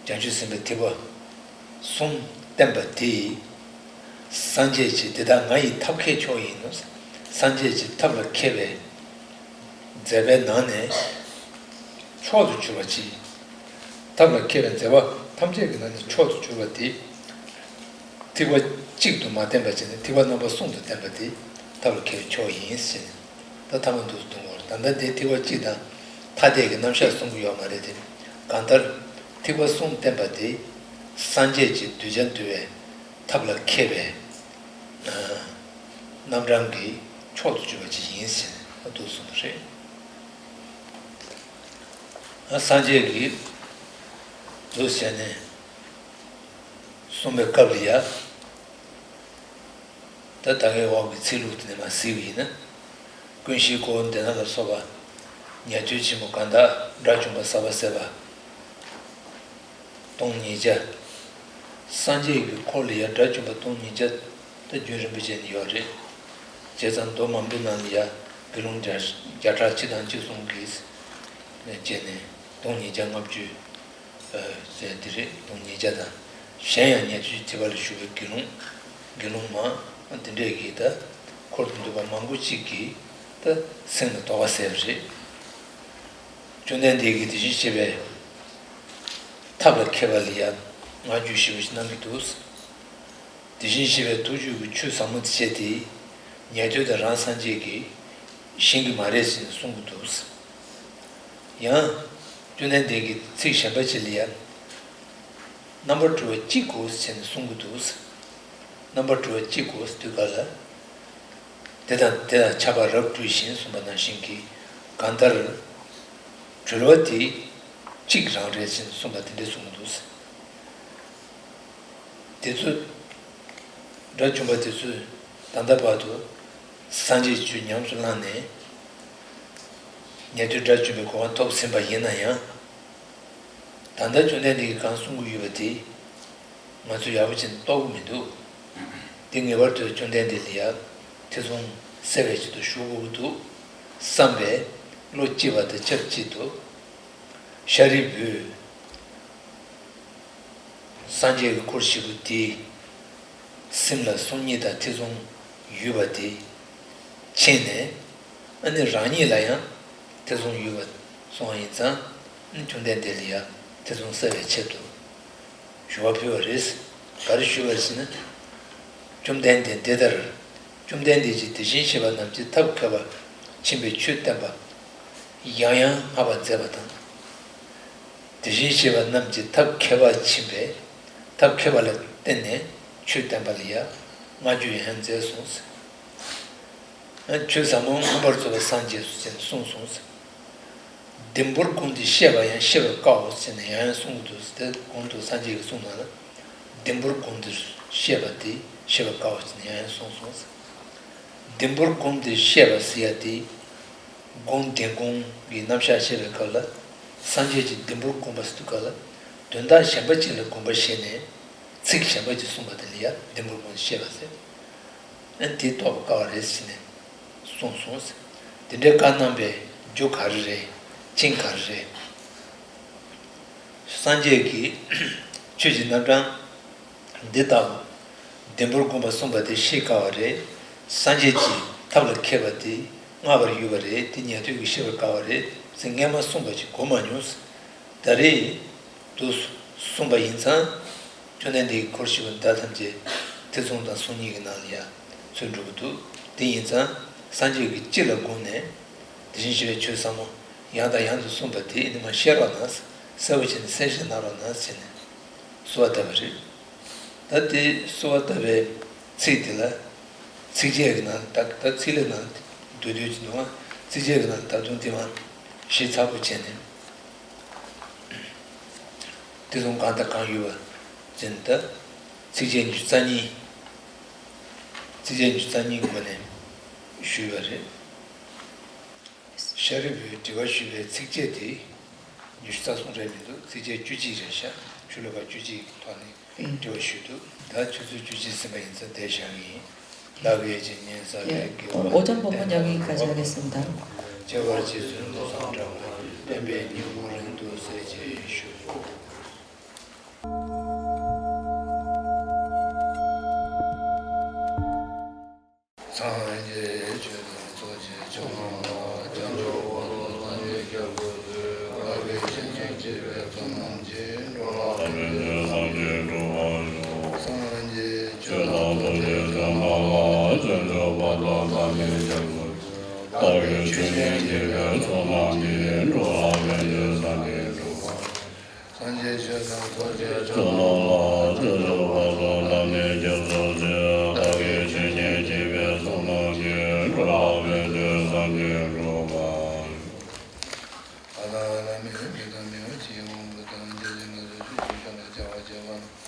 བྱང་ཆུབ་སེམས་དཔའི་ཐེག་པ་གསུམ་བསྟན་པ་དེས། སངས་རྒྱས་ཀྱིས་དེ་དག་ང་ཡི་ཐབས་མཁས་མཆོག་ཡིན་ནོ། སངས་རྒྱས་ཀྱི་ཐབས་ལ་མཁས་པའི་མཛད་པའི་ནང་ནས་མཆོག་ཏུ་གྱུར་པ་ཅིག་ཐབས་ལ་མཁས་པའི་མཛད་པ་ཐམས་ཅད་ཀྱི་ནང་ནས་མཆོག་ཏུ་གྱུར་པ་དེ། ཐེག་པ་གཅིག་ཏུ་མ་བསྟན་པ་བྱས་ནས་ཐེག་པ་རྣམ་པ་གསུམ་དུ་བསྟན་པ་དེ་ཐབས་ལ་མཁས་པའི་མཆོག་ཡིན་ཟེར་ནས། ད་ཐ་མ་འདུག་ཏུ་འདུག་བར་ད་ལྟ་འདི་ཐེག་པ་གཅིག་དང་ཐ་དད་ཀྱི་རྣམ་གཞག་གསུང་གི་ཡོད་མ་རེད་དེ། གང་ལྟར་ཐེག་པ་གསུམ་བསྟན་པ་དེ་སངས་རྒྱས་ཀྱི་གདུལ་བྱ་འདུལ་བའི་ཐབས་ལ་མཁས་པའི་རྣམ་གྲངས་ཀྱི་མཆོག་ཏུ་གྱུར་པ་ཅིག་ཡིན་ཟེར་ནས་འདུག་གསུངས་པ་རེད། སངས་རྒྱས་ཀྱིས་འདུག་ཟེར་ནས་གསུངས་པའི་སྐབས་ལ་ཡ། ད་ད་གའི་འོག་གི་ཚིག་ལྷུག་དེ་ནས་མར་གཟིགས་པ་ཡིན་ན། ཀུན་གཞིའི་ཁོ་བོ་འདི་ན་ལ་སོགས་པ། ཉན་ཐོས་ཆེན་པོ་གང་དག་དགྲ་བཅོམ་པ་ཟག་པ་ཟད་པ་སྟོང་ཉིས་བརྒྱ། སངས་རྒྱས་ཀྱི་འཁོར་ལ་ཡ་དགྲ་བཅོམ་པ་སྟོང་ཉིས་བརྒྱ་ད་རྒྱུན་རིང་པོ་བྱས་ནས་ཡོད་རེད། བྱས་ཙང་མདོ་མང་པོའི་ནང་ལ་ཡ་དགེ་སློང་བརྒྱ་བརྒྱ་ཕྲག་གཅིག་དང་གཅིག་གསུང་གིས་བྱས་ནས་སྟོང་ཉིས་བརྒྱ་ལྔ་བཅུ། ཟེར་དེ་རེད། སྟོང་ཉིས་བརྒྱ་དང་། གཞན་ཡང་ཉན་ཐོས་ཀྱི་ཐེག་པ་ལ་ཞུགས་པའི་དགེ་སློང་། དགེ་སློང་མ། དེ་འདྲས་ཀྱིས་ད་འཁོར་དུ་འདུས་པ་མང་པོ་གཅིག་གིས་ད་སེམས་ལ་དོགས་པ་ཟད་པ་རེད། བཅོམ་ལྡན་འདས་ཀྱིས་དེ་བཞིན་གཤེགས་པའི་ཐབས་ལ་མཁས་པ་ལ་ཡང་བསྔགས་བརྗོད་ཞེ་པོ་ཞིག་གནང་གི་འདུག་དེ་བཞིན་གཤེགས་པའི་ཐུགས་རྒྱུད་ཀྱི་ཆོས་ཟབ་མོ་དེ་བཤད་དེ། ཉན་ཐོས་དང་རང་སངས་རྒྱས་ཀྱིས་ཤེས་ཀྱི་མ་རེད་ཟེར་ནས་གསུང་གི་འདུག་ཡང་། བཅོམ་ལྡན་འདས་ཀྱིས་ཚིག་གཞན་པ་ཅིག་ལ་ཡང་། རྣམ་པར་གྲོལ་བ་གཅིག་གོ་ཟེར་ནས་གསུང་གི་འདུག་རྣམ་པར་གྲོལ་བ་གཅིག་གོ་ཟེར་དུས་ག་ལ། དེ་དང་དེ་དང་ཆགས་པ་རབ་བཀྲུས་ཤིང་གསུངས་པ་ནང་བཞིན་གྱི། གང་ལྟར། གྲོལ་བ་དེ་གཅིག་རང་རེད་ཟེར་ནས་གསུངས་པ་དེ་འདྲས་གསུང་གི་འདུག་དེ་ཚོ། དགྲ་བཅོམ་པ་དེ་ཚོས་ད་ལྟ་བར་དུ་སངས་རྒྱས་ཀྱི་ཆོས་ཉམས་སུ་བླངས་ནས་ཉན་ཐོས་དགྲ་བཅོམ་པའི་གོ་འཕང་ཐོབ་ཟིན་པ་ཡིན་ན་ཡང་། ད་ལྟ་བཅོམ་ལྡན་འདས་ཀྱིས་གང་གསུང་གི་ཡོད་པ་དེ་ང་ཚོས་ཡག་པོ་བྱས་ནས་རྟོགས་ཀྱི་མི་འདུག་དེ་ངེས་པར་དུ་བཅོམ་ལྡན་འདས་ལ་ཡང་ཐེ་ཚོམ་སེལ་བའི་ཆེད་དུ་ཞུ་དགོས་ཀྱི་འདུག་བསམ་པས་བློ་སྐྱེས་པ་དང་ཆབས་ཅིག་ཏུ། ཤཱ་རིའི་བུས། སངས་རྒྱས་ཀྱི་འཁོར་བཞི་པོ་དེའི་སེམས་ལ་སོམ་ཉི་དང་ཐེ་ཚོམ་ཡོད་པ་དེ་མཁྱེན་ནས། ཨ་ནི་རང་ཉིད་ལ་ཡང་ཐེ་ཚོམ་ཡོད་པ་སོང་བ་ཡིན་ཙང་། ཨ་ནི་བཅོམ་ལྡན་འདས་ལ་ཡང་ཐེ་ཚོམ་སེལ་བའི་ཆེད་དུ་ཞུ་བ་ཕུལ་བ་རེད། ག་རེ་ཞུས་པ་རེད་ཟེར་ན། བཅོམ་ལྡན་འདས་འདི་ལྟར། བཅོམ་ལྡན་འདས་ཀྱིས་དེ་བཞིན་གཤེགས་པ་རྣམས་ཀྱི་ཐབས་མཁས་པ་ཕྱིན་པའི་ཆོས་བསྟན་པ། ཡང་ཡང་བསྔགས་པར་མཛད་པ་དང་། དེ་བཞིན་གཤེགས་པ་རྣམས་ཀྱི་ཐབས་མཁས་པ་ཕྱིན་པའི། ཐབས་མཁས་པ་ལ་བརྟེན་ནས་ཆོས་བསྟན་པ་ལ་ཡང་བསྔགས་བརྗོད་ཡང་ཡང་མཛད་གསུངས། ཆོས་ཟབ་མོ་མངོན་པར་རྫོགས་པར་སངས་རྒྱས་སོ་ཞེས་གསུངས་སོ། ལྡེམ་པོར་བསྒོམས་ཏེ་བཤད་པ་ཡང་བཤད་པར་དཀའོ་ཞེས་ནས་ཡང་ཡང་གསུངས་འདུག་དེ་གོང་དུ་སངས་རྒྱས་ཀྱིས་གསུངས་ན་ལ། ལྡེམ་པོར་བསྒོམས་ཏེ་བཤད་པ་དེ་བཤད་པར་དཀའོ་ཞེས་ནས་ཡང་ཡང་གསུངས་སོ། ལྡེམ་པོར་བསྒོམས་ཏེ་བཤད་པ་ཟེར་ཡ་དེ། བསྒོམ་ལྡེམ་བསྒོམ་གྱི་རྣམ་གཞག་བཤད་པའི་སྐབས་ལ། སངས་རྒྱས་ཀྱིས་ལྡེམ་པོར་བསྒོམས་པ་ཟེར་དུས་སྐབས་ལ། དོན་དག་གཞན་པ་ཅིག་ལ་དགོངས་པ་བཞེས་ནས། ཚིག་གཞན་པ་ཅིག་གསུངས་པ་དེ་ལ་ཡང་ལྡེམ་པོར་བསྒོམས་ཏེ་བཤད་པ་ཟེར། ཨ་ནི་དེ་རྟོགས་པར་དཀའ་བ་རེད་ཟེར་ནས་གསུངས་སོང་ཟེར། དེ་འདྲའི་བཀའ་གནང་བའི་རྒྱུ་ག་རེ་རེད། རྐྱེན་ག་རེ་རེད། སངས་རྒྱས་ཀྱིས་ཆོས་ཀྱི་རྣམ་གྲངས་འདི་ལྟ་བུ་ལྡེམ་པོར་བསྒོམ་པ་གསུངས་པ་དེ་ཤེས་དཀའ་བ་རེད། སངས་རྒྱས་ཀྱི་ཐབས་ལ་མཁས་པ་དེ་བསྔགས་པར་འོས་པ་རེད། དེ་ཉན་ཐོས་ཀྱིས་ཤེས་པར་དཀའ་བ་རེད་ཟེར་སྔས་མ་གསུངས་པ་ཅིག་གོ་མ་མྱོང་། ད་རེས་དུ་གསུངས་པ་ཡིན་ཙང་། བཅོམ་ལྡན་འདས་ཀྱིས་འཁོར་བཞི་པོ་འདི་དག་ཐམས་ཅད་ཐེ་ཚོམ་དང་སོམ་ཉི་གི་ནང་ལ་ཡང་ཚུད་འགྲོ་གི་འདུག་དེ་ཡིན་ཙང་སངས་རྒྱས་ཀྱིས་ཅི་ལ་དགོངས་ནས་དེ་བཞིན་གཤེགས་པའི་ཆོས་ཟབ་མོ་ཡང་དང་ཡང་དུ་གསུངས་པ་དེ་ནི་མ་བཤད་རོགས་གནང་། གསལ་པོ་བྱས་ནས་གསལ་བཤད་གནང་རོགས་གནང་ཟེར་ནས་གསོལ་བ་བཏབ་པ་རེད། ད་དེ་གསོལ་བ་བཏབ་པའི་ཚིག་དེ་ལ་ཚིགས་བཅད་ཀྱི་ནང་ད་ད་ཚིག་ལ་ནང་བསྡུས་བསྡུས་ཀྱི་འདུག་ཨ། ཚིགས་བཅད་ཀྱི་ནང་ད་དུང་དེ་མ་ཞིབ་ཚགས་པོ་བྱས་ནས། དེ་ཚོ་གང་དང་གང་ཡོད་པ་ཅན་ད། ཚིགས་བཅད་ཉི་ཤུ་རྩ་གཉིས། ཚིགས་བཅད་ཉི་ཤུ་རྩ་གཉིས་ཀྱི་སྒོ་ནས་ཞུས་པ་རེད། ཤ་ ཤཱ་རིའི་བུས་དྲི་བ་ཞུས་པའི་ཚིགས་བཅད་དེ་ཉི་ཤུ་རྩ་གསུམ་རེད་མི་འདུག་ཚིགས་བཅད་བཅུ་གཅིག་རེད་ཤག་ཤོ་ལོ་ཀ་བཅུ་གཅིག་གི་ཐོག་ནས་དྲི་བ་ཞུས་འདུག་ད་ཆུ་ཚོད་བཅུ་གཅིག་ཟིན་པ་ཡིན་ཙང་དེ་བཞག་གི་ཡིན། བདག་གིས་ཇི་སྙེད་བསགས་པའི་དགེ་བ་འོ་ཅམ་བུ་མོ་ཉག་གི་ཁ་ཆག་རེད་གསུངས་དང་། བྱེ་བ་རྗེ་བཙུན་དུ་སོང་གྲགས་པ། བསྟན་པའི་སྙིང་པོ་རིང་དུ་གསལ་བྱེད་ཤོག་སངས་རྒྱས་ཆོས་དང་ཚོགས་ཀྱི་མཆོག་རྣམས་ལ། བྱང་ཆུབ་བར་དུ་སངས་རྒྱས་སྐྱབས་སུ་མཆི། བདག་གིས་ཇི་སྙེད་བགྱིས་པའི་ཚོགས་རྣམས་ཀྱིས། འགྲོ་ལ་ཕན་ཕྱིར་སངས་རྒྱས་འགྲུབ་པར་ཤོག་སངས་རྒྱས་ཆོས་དང་ཚོགས་ཀྱི་མཆོག་རྣམས་ལ། བྱང་ཆུབ་བར་དུ་བདག་ནི་སྐྱབས་སུ་མཆི། བདག་གིས་ཇི་སྙེད་བགྱིས་པའི་ཚོགས་རྣམས་ཀྱིས། འགྲོ་ལ་ཕན་ཕྱིར་སངས་རྒྱས་འགྲུབ་པར། སངས་རྒྱས་ཆོས་དང་ཚོགས་ཀྱི་མཆོག་རྣམས་ལ། བྱང་ཆུབ་བར་དུ་བདག་ནི་སྐྱབས་སུ་མཆི། བདག་གིས་ཇི་སྙེད་བགྱིས་པའི་ཚོགས་རྣམས་ཀྱིས། འགྲོ་ལ་ཕན་ཕྱིར་སངས་རྒྱས་འགྲུབ་པར། བ་དང་བ་ལ་མེ་ཡི་མེ་དང་མེ་བ་ཅན་གྱི་དབང་པོ་དང་། བརྒྱ་བྱིན་སྣ་ཚོགས་ཆུ་སྐྱོར་ཕྱག་ན་བྱ་བ་བྱེད་པ་རྣམས།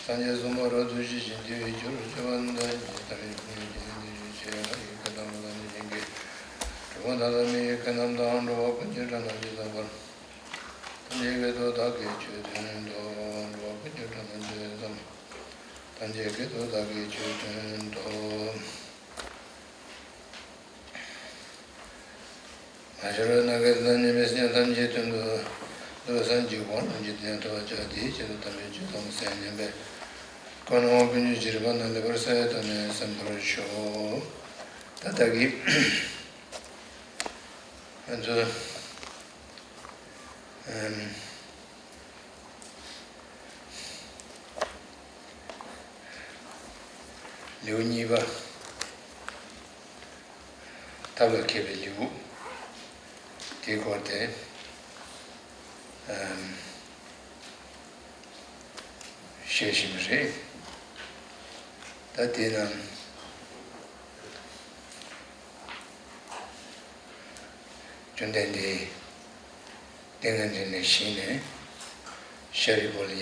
སངས་རྒྱས་སུ་མ་རབ་ཏུ་ཞི་ཞིང་དེ་བས་སྐྱོ་རུ་གྱུར་པ་འདི་ཉིད་ད་རེས་ཀྱི་ནི་ཆོས་ཡང་ཡི་གེ་དང་པོ་ལ་ནི་བྱིན་གྱིས་གྲུབ་པ་དག་ལ་མི་ཡི་གེ་རྣམས་དང་། འགྲོ་བ་ཀུན་གྱི་སྒྲ་རྣམས་ཇི་ཙམ་པར། ཐམས་ཅད་སྐད་དུ་བདག་གིས་ཆོས་བསྟན་ཏོ། འགྲོ་བ་ཀུན་གྱི་སྒྲ་རྣམས་ཇི་ཙམ། ཐམས་ཅད་སྐད་དུ་བདག་གིས་ཆོས་བསྟན་ཏོ། མ་ཤོར་བའི་སྣ་ཁ་དང་ཉན་པའི་སྙན་ཐམས་ཅད་དོན་དུ་གསལ་བར་སངས་རྒྱས་གོ་འཕང་རྣམས་ཀྱི་དོན་ཐོབ་པར་བྱ། དེའི་ཆེད་དུ་དམ་པའི་ཆོས་དམ་པ་གསན་ཉན་པའི་ཀུན་སློང་ཀུན་སྤྱོད་ཀྱི་རིམ་པ་རྣམས་ལེགས་པར་གསལ་བའི་ཐོག་ནས་གསན་པར་ཞུ། ད་ལྟ་གི་ང་ཚོ་ཨམ། ལེའུ་གཉིས་པ། ཐབས་ལ་མཁས་པའི་ལེའུ། དེའི་སྐོར་དེ་ཨམ། བཤད་བཞིན་པ་རེད། ད་དེ་ནང་བཅོམ་ལྡན་འདས་ཏིང་ངེ་འཛིན་ལས་བཞེངས་ནས་ཤཱ་རིའི་བུ་ལ་ཡ།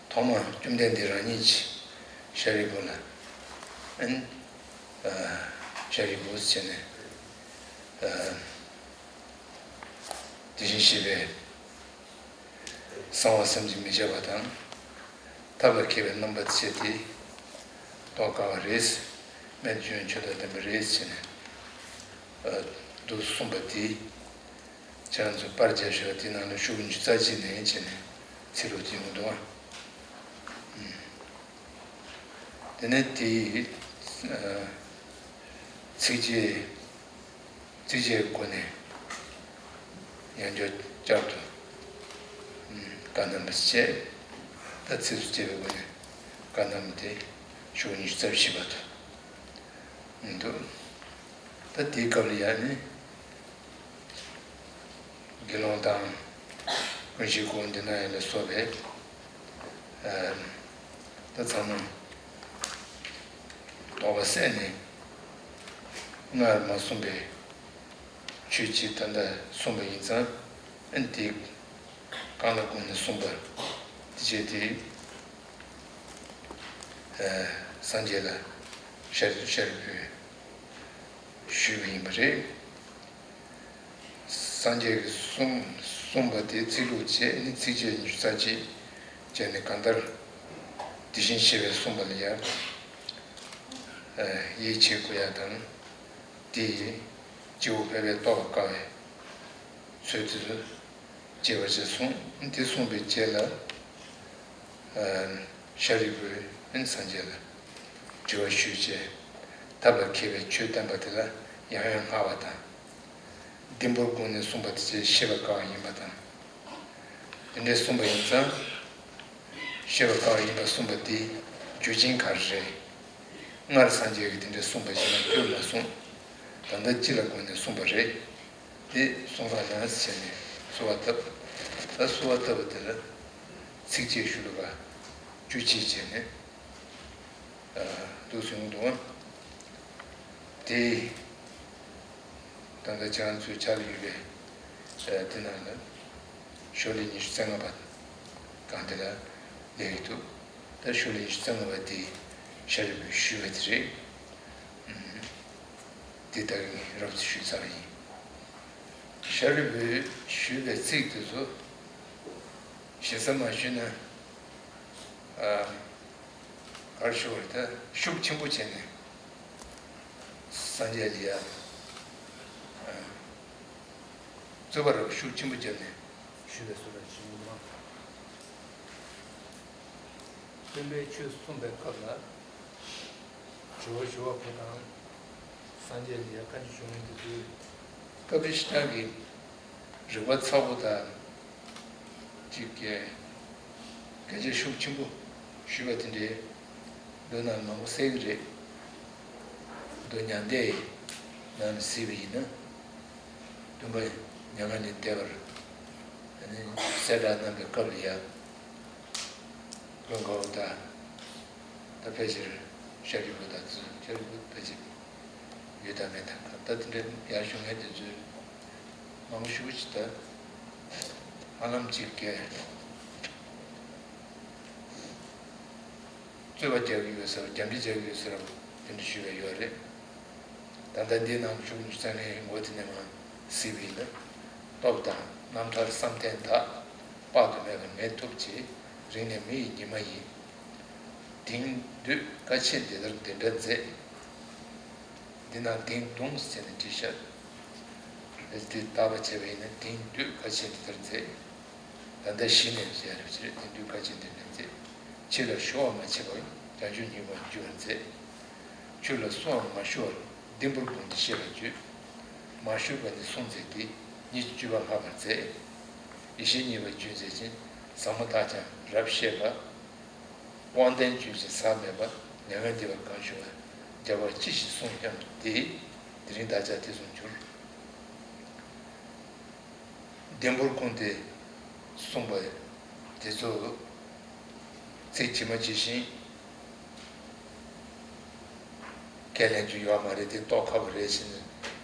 ཐོག་མར་བཅོམ་ལྡན་འདས་རང་ཉིད་ཀྱིས་ཤཱ་རིའི་བུ་ལ། ཨན། ཨ། ཤཱ་རིའི་བུ་ཟེར་ནས། ཨ། དེ་བཞིན་གཤེགས་པའི་གསང་བ་བསམ་གྱིས་མི་ཁྱབ་པ་དང་། ཐབས་ལ་མཁས་པའི་རྣམ་པ་དེ་དེ་རྟོགས་དཀའ་བ་རེད། རྨད་བྱུང་ཆོས་དང་ལྡན་པ་རེད་ཟེར་ནས། ཨ། འདུག་གསུངས་པ་དེ། ཁྱེད་རང་ཚོ་པར་རྒྱབ་བཞག་པ་དེ་ནང་ལ་ཤོག་བུ་ཉི་ཤུ་རྩ་གཅིག་ནས་བྱས་ནས་ཚིག་ལོག་དེ་ཡོང་འདུག་ཨ། དེ་ནས་དེའི་ཚིགས་བཅད་ཚིགས་བཅད་སྒོ་ནས་ཡང་བསྐྱར་བསྐྱར་དུ་བཀའ་གནང་བ་བྱས། ད་ཚིགས་སུ་བཅད་པའི་སྒོ་ནས་བཀའ་གནང་བ་དེ་ཤོག་བུ་ཉི་ཤུ་རྩ་བཞི་པ་དུ་འདུག་ད་དེའི་སྐབས་ལ་ཡང་ནི། དགེ་སློང་དང་ཀུན་ཤེས་ཀོ་ཎྜི་ནྱ་ལ་སོགས་པས། ཨ། ད་ཚང་མ་དོགས་པ་བསལ་ནས་སྔར་མ་གསུངས་པའི་ཆོས་ཅིག་ད་ལྟ་གསུངས་པ་ཡིན་ཙང་། ཨ་ནི་དེ་གང་ལ་དགོངས་ནས་གསུངས་པ་དེ་བྱས་ཏེ། ཨ། སངས་རྒྱས་ལ་ཤཱ་ཤཱ་རིའི་བུས་ཞུས་པ་ཡིན་པ་རེད། སངས་རྒྱས་ཀྱིས་གསུངས་གསུངས་པ་དེ་ཚིག་ལྷུག་བྱས་ནས་ཚིགས་བཅད་ཉི་ཤུ་རྩ་གཅིག་བྱས་ནས། གང་ལྟར་དེ་བཞིན་གཤེགས་པས་གསུངས་པ་ལ་ཡང་ཡིད་ཆེས་དགོས་ཡ་དང་། དེ་ཡིས་སྤྱི་བོ་ཕལ་པའི་རྟོགས་པ་དཀའ་བའི་ཚུལ་དེ་ཚོ་བྱེད་པར་བྱས་གསུངས། དེ་གསུངས་པའི་རྗེས་ལ། ཨ། ཤཱ་རིའི་བུས་སངས་རྒྱས་ལ་དྲི་བ་ཞུས་བྱས། ཐབས་ལ་མཁས་པའི་ཆོས་བསྟན་པ་དེ་ལ་ཡང་ཡང་བསྔགས་པ་དང་། ལྡིང་པོར་བཀུག་ནས་གསུངས་པ་དེ་ཆེས་ཤེས་པ་དཀའ་བ་ཡིན་པ་དང་། དེ་འདྲས་གསུངས་པ་ཡིན་ཙང་། ཤེས་པ་དཀའ་བ་ཡིན་པ་གསུངས་པ་དེའི་རྒྱུ་རྐྱེན་ག་རེ་རེད། སྔར་སངས་རྒྱས་ཀྱིས་དེ་འདྲས་གསུངས་པ་ཞིག་ལ་བསྐྱུར་མ་གསུངས། ད་ལྟ་ཅི་ལ་དགོངས་ནས་གསུངས་པ་རེད། དེ་གསུང་རོགས་གནང་ཟེར་ནས་གསོལ་བ་བཏབ། ད་གསོལ་བ་བཏབ་པ་དེ་ལ་ཚིགས་བཅད་ཤོ་ལོ་ཀ་བཅུ་གཅིག་བྱས་ནས། ཨ། འདུག་གསུངས་འདུག་ཨ། དེ་ད་ལྟ་ཁྱེད་རང་ཚོའི་ཕྱག་ལ་ཡོད་པའི་དེ་ནང་ལ་ཤོ་ལོ་ཉི་ཤུ་རྩ་ལྔ་པ་སྒང་དེ་ལ་སླེབས་ཡོད་འདུག་ད་ཤོ་ལོ་ཉི་ཤུ་རྩ་ལྔ་པ་དེ་ཤཱ་རིའི་བུས་ཞུས་པ་དེ་རེད། ཨུམ། འདི་ལྟ་བུའི་རབ་ཏུ་ཞུས་ཚར་ཡིན། ཤཱ་རིའི་བུས་ཞུས་པའི་ཚིག་དེ་ཚོ་ཞེ་ས་མ་ཞུས་ན། ཨ། གར་ཞུ་བར་ད་ཤུགས་ཆེན་པོ་བྱས་ནས་སངས་རྒྱས་ལ་ཡ། ཨ། རྩོད་པ་རབ་ཤུགས་ཆེན་པོ་བརྒྱབ་ནས་ཞུས་པའི་བཟོ་འདྲ་ཞིག་ཡིན་པ། སྟོན་པས་ཆོས་གསུངས་པའི་སྐབས་ལ། དྲི་བ་ཞུ་བ་པོ་དང་སངས་རྒྱས་ལ་ཡ་བཀའ་འདྲི་ཞུ་མཁན་དེ་ཚོས་སྐབས་རེ་ཞིག་ནང་གི་རིག་པ་ཚ་བོ་དང་། གཅིག་གིས་སྐད་ཆ་ཤུགས་ཆེན་པོ་ཞུས་པ་དེ་འདྲའི་མདོ་ནང་མང་པོ་གསལ་གྱི་རེད། མདོ་མྱང་འདས་ནང་ནས་གཟིགས་པ་ཡིན་ན། སྟོན་པ་མྱ་ངན་ལས་འདས་པར་ཨ་ནི་གསལ་བསྒྲགས་གནང་པའི་སྐབས་ལ་ཡ། ཀུན་དགའ་བོ་དང་། ད་ཕལ་ཆེར་ཤཱ་རིའི་བུ་དང་ཚུལ་ཤཱ་རིའི་བུ་ཕལ་ཆེར་ཡོད་དམ་མེད་དམ་གང་ལྟར་དེ་འདྲའི་ཡར་ཞུ་མཁན་དེ་ཚོས་མང་པོ་ཞུ་ཅིག་ད། ཧ་ལམ་གཅིག་གིས་རྩོད་པ་རྒྱག་གི་ཡོད་ཟེར་བ། རྒྱང་འདྲི་རྒྱག་གི་ཡོད་ཟེར་བ་དེ་འདྲ་ཞུས་པ་ཡོད་རེད། ད་ལྟ་འདི་ནང་ཤུགས་ཆེན་པོ་ནས་མགོ་དེ་ནས་མར་གཟིགས་པ་ཡིན་ན། སྟོབས་དང་རྣམ་ཐར་བསམ་གཏན་དག་དཔག་ཏུ་མེད་པ་མེད་ཐུབ་ཀྱི། རིང་ནས་མི་ཡི་ཉི་མ་ཡིས། དེང་དུས་དཀའ་ཆེན་འདི་ལྟར་འདི་འདྲ་མཛད། འདི་ན་དེང་དུས་ཟེར་ནས་བྲིས་ཤག་འདི་བརྟག་པ་བྱས་པ་ཡིན་ན་དེང་དུས་དཀའ་ཆེན་འདི་ལྟར་མཛད། ད་ལྟ་གཞི་ནས་ཟེར་ཡ་རེད་པ། དེང་དུས་དཀའ་ཆེན་འདི་འདྲ་མཛད། ཕྱི་ལ་ཞུ་བ་མ་བྱས་པར་བྱང་ཆུབ་སྙིང་པོར་འཇུག་པར་མཛད། ཆོས་ལ་སུའང་མ་ཞུ་བར་ལྡིང་སྤུར་བསྒོམས་ཏེ་བཤད་པར་བརྗོད། མ་ཞུས་པ་ནི་གསུངས་མཛད་དེ། ཉིད་ཀྱི་སྤྱོད་པ་བསླབ་པར་མཛད། ཡེ་ཤེས་བརྙེས་པ་བརྗོད་མཛད་ཅིང་། ཟབ་མོ་དག་ཀྱང་རབ་བཤད་པ། དབང་ལྡན་སྤྱོད་ཅིང་ཟག་མེད་པ། མྱ་ངན་འདས་པ་གང་ཞུ་བ། རྒྱལ་བར་ཅི་ཞིག་གསུངས་སྙམ་སྟེ། དེ་རིང་བདག་ཅག་དེ་གསུང་འགྱུར། ལྡིང་སྤུར་བསྒོམས་ཏེ་གསུངས་པ་དེ་ཚོ་ཚིག་ཇི་མ་ཇི་བཞིན་ཁས་ལེན་རྒྱུ་ཡོད་མ་རེད། དེ་རྟོགས་ཁག་པོ་རེད་ཟེར་ནས་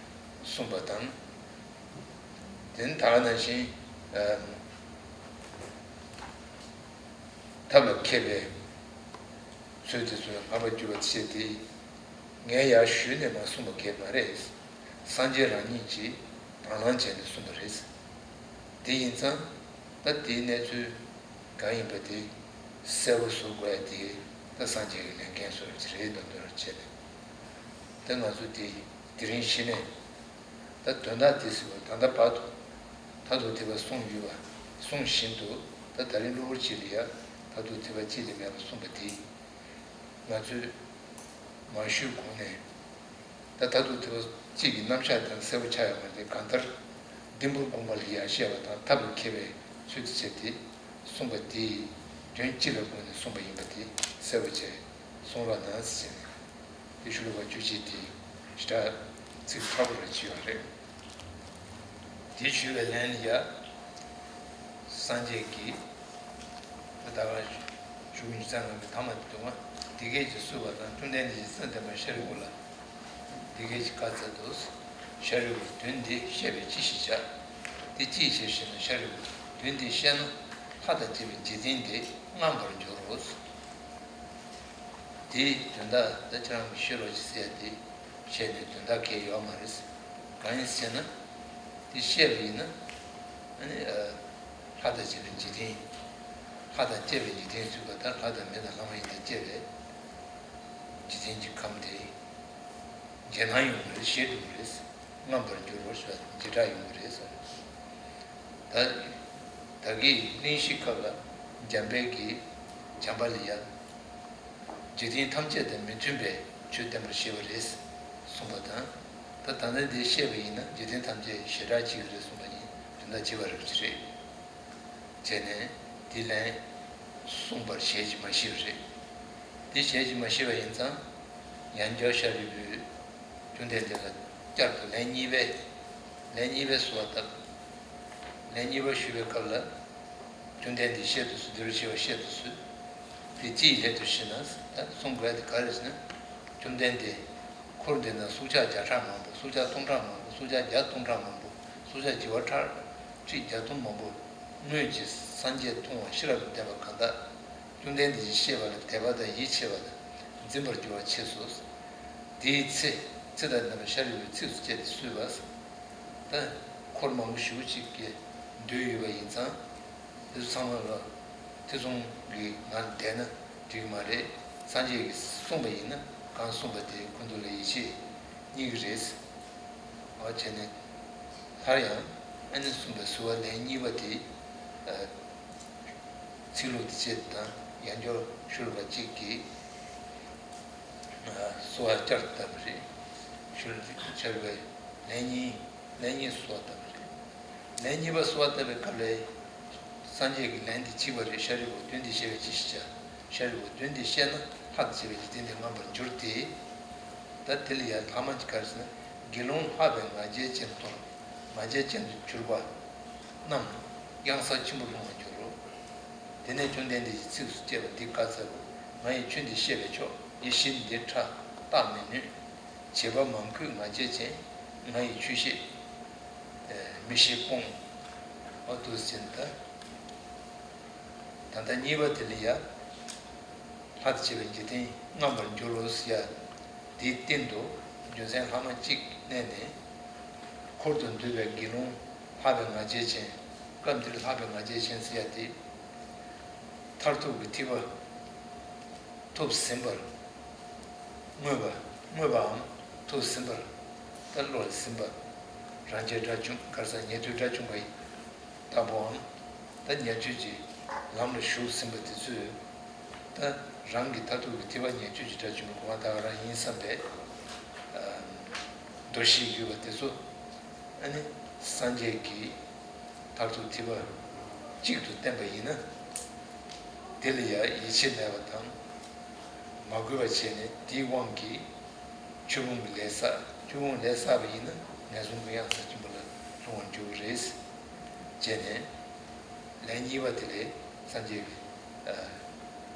གསུངས་པ་དང་། དེ་ནི་ད་ག་ནང་བཞིན། ཨ། ཐབས་ལ་མཁས་པའི་ཚུལ་དེ་ཚོ་ཡང་སྔ་མ་འགྱུར་བ་བྱས་ཏེ། ངས་ཡར་ཞུས་ནས་མར་གསུངས་པ་གས་མ་རེད། སངས་རྒྱས་རང་ཉིད་ཀྱིས་དང་བླངས་བྱས་ནས་གསུངས་པ་རེད། དེ་ཡིན་ཙང་། ད་དེའི་གནས་ཚུལ་གང་ཡིན་པ་དེ་གསལ་པོ་བཟོ་དགོས་ཡ་དེ་ད་སངས་རྒྱས་ཀྱི་ལས་འགན་བཟོ་འདྲ་ཅིག་རེད་འདུག་འདུག་བྱས་ནས། ད་ང་ཚོ་དེ་དེ་རིང་གཞི་ནས། ད་དོན་དག་དེ་ཟེར་བ་ད་ལྟ་བར་དུ་མཐར་ཐུག་ཐེག་པ་གསུངས་ཡོད་པ། གསུངས་བཞིན་དུ་ད་ད་རིང་གློ་བུར་ཅིག་ལ་ཡ་མཐར་ཐུག་ཐེག་པ་གཅིག་ལས་མེད་པ་གསུངས་པ་དེ། ང་ཚོས་མ་ཞུས་གོང་ནས་ད་མཐར་ཐུག་ཐེག་པ་གཅིག་གི་རྣམ་གཞག་དེ་གསལ་པོ་ཆགས་ཡོད་མ་རེད། གང་ལྟར་ལྡིང་སྤུར་བསྒོམ་པ་ལ་ཡ་བཤད་པ་དང་ཐབས་ལ་མཁས་པའི་ཚུལ་དུ་བྱས་ཏེ་གསུངས་པ་དེ་དོན་སྤྱི་ལ་དགོངས་ནས་གསུངས་པ་ཡིན་པ་དེ་གསལ་པོ་བྱས་གསུང་རོགས་གནང་ཟེར་ནས། དེ་ཤོ་ལོ་ཀ་བཅུ་གཅིག་དེ་ཞེ་དྲག་ཚིག་ཕྲ་པོ་རེ་བྱས་ཡོད་རེད། དེ་ཞུས་པའི་ལན་ལ་ཡ། སངས་རྒྱས་ཀྱིས་ད་ལྟ་བ་ཞུ་ཉིན་ཙམ་ལ་གི་ཐ་མ་དེ་དུ་མ་འདི་སྐད་ཅེས་གསོལ་བ་དང་། བཅོམ་ལྡན་འདས་ཀྱིས་སེམས་ལྡན་པ་ཤཱ་རིའི་བུ་ལ་འདི་སྐད་ཅེས་བཀའ་སྩལ་ཏོ། ཤཱ་རིའི་བུ། དོན་འདི་བཤད་པས་ཅི་ཞིག་བྱ། དེ་ཅིའི་ཕྱིར་ཞེ་ན། ཤཱ་རིའི་བུ། དོན་འདི་བཤད་ན་ལྷ་དང་བཅས་པའི་འཇིག་རྟེན་འདི་རྔམ་པར་འགྱུར་རོ། དེའི་དོན་དག་ད་ཁྱེད་རང་གིས་ཤེས་རོགས་ཅིག་ཟེར་ཡ་དེ་བཤད་ནས་དོན་དག་གང་ཡང་ཡོད་མ་རེད། གང་ཡིན་ཟེར་ན། དེ་བཤད་པ་ཡིན་ན། ཨ་ནི་ཨ། ལྷ་དང་བཅས་པའི་འཇིག་རྟེན། ལྷ་དང་བཅས་པའི་འཇིག་རྟེན་ཟེར་བ་ད་ལྷ་དང་མི་དང་ལྷ་མ་ཡིན་དང་བཅས་པའི་འཇིག་རྟེན་གྱི་ཁམས་དེ་བརྗེད་སྣང་ཡོང་གི་རེད། ཞེད་འགྲོ་གི་རེད། རྔམ་པར་འགྱུར་རོ་ཞེས་པ་བརྗེད་བྲལ་ཡོང་གི་རེད་ཟེར། ད་ད་གིན་གླེང་གཞིའི་སྐབས་ལ་འཇམ་དཔལ་གྱིས་བྱམས་པ་ལ་ཡ། འཇིག་རྟེན་ཐམས་ཅད་དང་མི་མཐུན་པའི་ཆོས་བསྟན་པར་བྱེད་པ་རེད་གསུངས་པ་དང་། ད་ད་ལྟ་འདི་བཤད་པ་ཡིན་ན་འཇིག་རྟེན་ཐམས་ཅད་ཞེ་དྲག་གཅིག་རེད་གསུངས་པ་ཡིན། དོན་དག་གཅིག་པ་རེད་པ་ཅི་རེད། བྱས་ནས་འདི་ལན་གསུངས་པར་ཞལ་གྱིས་མ་བཞེས་པ་རེད། འདི་ཞལ་གྱིས་མ་བཞེས་པ་ཡིན་ཙང་། ཡང་བསྐྱར་ཤཱ་རིའི་བུས་བཅོམ་ལྡན་འདས་ལ་བསྐྱར་དུ་ལན་གཉིས་པའི་ལན་གཉིས་པའི་གསོལ་བ་བཏབ། ལན་གཉིས་པ་ཞུ་བའི་སྐབས་ལ། བཅོམ་ལྡན་འདས་བཤད་དུ་གསོལ། འདི་རུ་ཆེ་བ་བཤད་དུ་གསོལ། དེ་ཅིའི་སླད་དུ་ཞེ་ན། ད་གསུང་དགོས་དེ་ག་རེ་ཟེར་ན། བཅོམ་ལྡན་འདས་འཁོར་འདི་ན་སྲོག་ཆགས་བརྒྱ་ཕྲག་མང་པོ། སྲོག་ཆགས་སྟོང་ཕྲག་མང་པོ། སྲོག་ཆགས་བརྒྱ་སྟོང་ཕྲག་མང་པོ། སྲོག་ཆགས་བྱེ་བ་ཁྲག་ཁྲིག་བརྒྱ་སྟོང་མང་པོ་དངོས་ཀྱི་སངས་རྒྱས་མཐོང་བ་ཤེས་རབ་ལྡན་པ་གང་དག་བཅོམ་ལྡན་འདས་ཀྱིས་བཤད་པ་ལ་དད་པ་དང་ཡིད་ཆེས་པ་དང་འཛིན་པར་འགྱུར་བ་མཆིས་སོ། དེའི་ཚེ་ ཚིག་དང་ལྡན་པ་ཤཱ་རིའི་བུས་ཚིགས་སུ་བཅད་དེ་གསུངས་པ། ད་འཁོར་མང་པོ་ཞེ་པོ་ཅིག་གིས་འདོད་ཡོད་པ་ཡིན་ཙང་། དེ་ཚོ་ཚང་མ་ལ་ཐེ་ཚོམ་གྱི་ངང་བསྡད་ན་འགྲིག་གི་མ་རེད། སངས་རྒྱས་ཀྱིས་གསུངས་པ་ཡིན་ན་གང་གསུངས་པ་དེ་ཁོང་ཚོ་ལ་ཡིད་ཆེས་རྙེད་ཀྱི་རེད། འོ་བྱས་ནས་སླར་ཡང་ཨ་ནི་གསུངས་པའི་གསོལ་བ་ལན་གཉིས་པ་དེ། ཚིག་ལྷུག་དེ་བཅད་དང་ཡང་བསྐྱར་ཞུ་བ་གཅིག་གིས་གསོལ་བ་བསྐྱར་དུ་བཏབ་པ་རེད། ཞུ་བྱ་བའི་ལན་གཉིས། ལན་གཉིས་གསོལ་བ་བཏབ་པ་རེད། ལན་གཉིས་པ་གསོལ་བ་བཏབ་པའི་སྐབས་ལ་སངས་རྒྱས་ཀྱི་ལན་དེ་གཅིག་པ་རེད། ཤཱ་རིའི་བུ་དོན་འདི་ཤེས་པས་ཅི་ཞིག་བྱ། ཤཱ་རིའི་བུ་དོན་འདི་ཤེས་ན་ལྷ་དང་བཅས་པའི་འཇིག་རྟེན་འདིར་མངོན་པར་འགྱུར་ཏེ། ད་དེ་ལ་ཡང་ལྷག་མ་གཅིག་ག་རེ་ཟེར་ན། དགེ་སློང་ལྷག་པའི་ང་རྒྱལ་ཅན་དང་ང་རྒྱལ་ཅན་དུ་གྱུར་པ་རྣམས་གཡང་ས་ཆེན་པོར་ལྷུང་བར་འགྱུར་རོ། དེ་ནས་བཅོམ་ལྡན་འདས་ཀྱིས་ཚིགས་སུ་བཅད་པ་འདི་བཀའ་སྩལ་ལོ། ང་ཡི་ཆོས་འདི་བཤད་པས་ཆོག་ཡིད་བཞིན་འདི་ཕྲ་བརྟག་མི་ནུས། བྱེད་པ་མང་པོས་ང་རྒྱལ་ཅན། ང་ཡི་ཆོས་བཤད་མི་ཤེས་སྤོང་། འོ་དེ་བཞིན་དུ། ད་ལྟ་གཉིས་པ་དེ་ལ་ཡ། ལྷ་དང་བཅས་པའི་འཇིག་རྟེན་མངོན་པར་འགྱུར་རོ་ཟེར་ཡ། དེའི་སྟེང་དུ་རྒྱུ་མཚན་ལྷག་མ་གཅིག་བསྣན་ནས། འཁོར་དུ་འདུས་པའི་དགེ་སློང་ལྷག་པའི་ང་རྒྱལ་ཅན། སྐབས་འདིར་ལྷག་པའི་ང་རྒྱལ་ཅན་ཟེར་ཡ་དེ། མཐར་ཐུག་གི་ཐེག་པ་ཐོབ་ཟིན་པར། བསྔོས་པ་བསྔོས་པའམ་ཐོབ་ཟིན་པར། ད་བློ་ལ་ཟིན་པ། རང་རྒྱལ་དགྲ་བཅོམ་ག་རེ་ཟེར། ཉན་ཐོས་དགྲ་བཅོམ་པ་ཡི་ལྟ་བུའམ། ད་ཉན་ཐོས་ཀྱི་ལམ་ལ་ཞུགས་ཟིན་པ་དེ་ཚོས། ད་རང་གི་མཐར་ཐུག་གི་ཐེག་པ་ཉན་ཐོས་ཀྱི་དགྲ་བཅོམ་པའི་གོ་འཕང་ད་ག་རང་ཡིན་བསམ་པའི་འདུ་ཤེས་ཡོད་པ་དེ་ཚོ། ཨ་ནི་སངས་རྒྱས་ཀྱི་མཐར་ཐུག་ཐེག་པ་གཅིག་ཏུ་བསྟན་པ་ཡིན་ན། དེ་ལ་ཡང་ཡིད་ཆེས་མེད་པ་དང་། མ་གུས་པ་བྱས་ནས་དེའི་དབང་གིས་ཆོས་སྤོང་གི་ལས་བསགས། ཆོས་སྤོང་ལས་བསགས་པ་ཡིན་ན་ངན་སོང་གི་གཡང་ས་ཆེན་པོ་ལ་ལྷུང་བར་འགྱུར་གྱི་རེད། བྱས་ནས་ལན་གཉིས་པ་དེ་ལས་སངས་རྒྱས་ཀྱིས་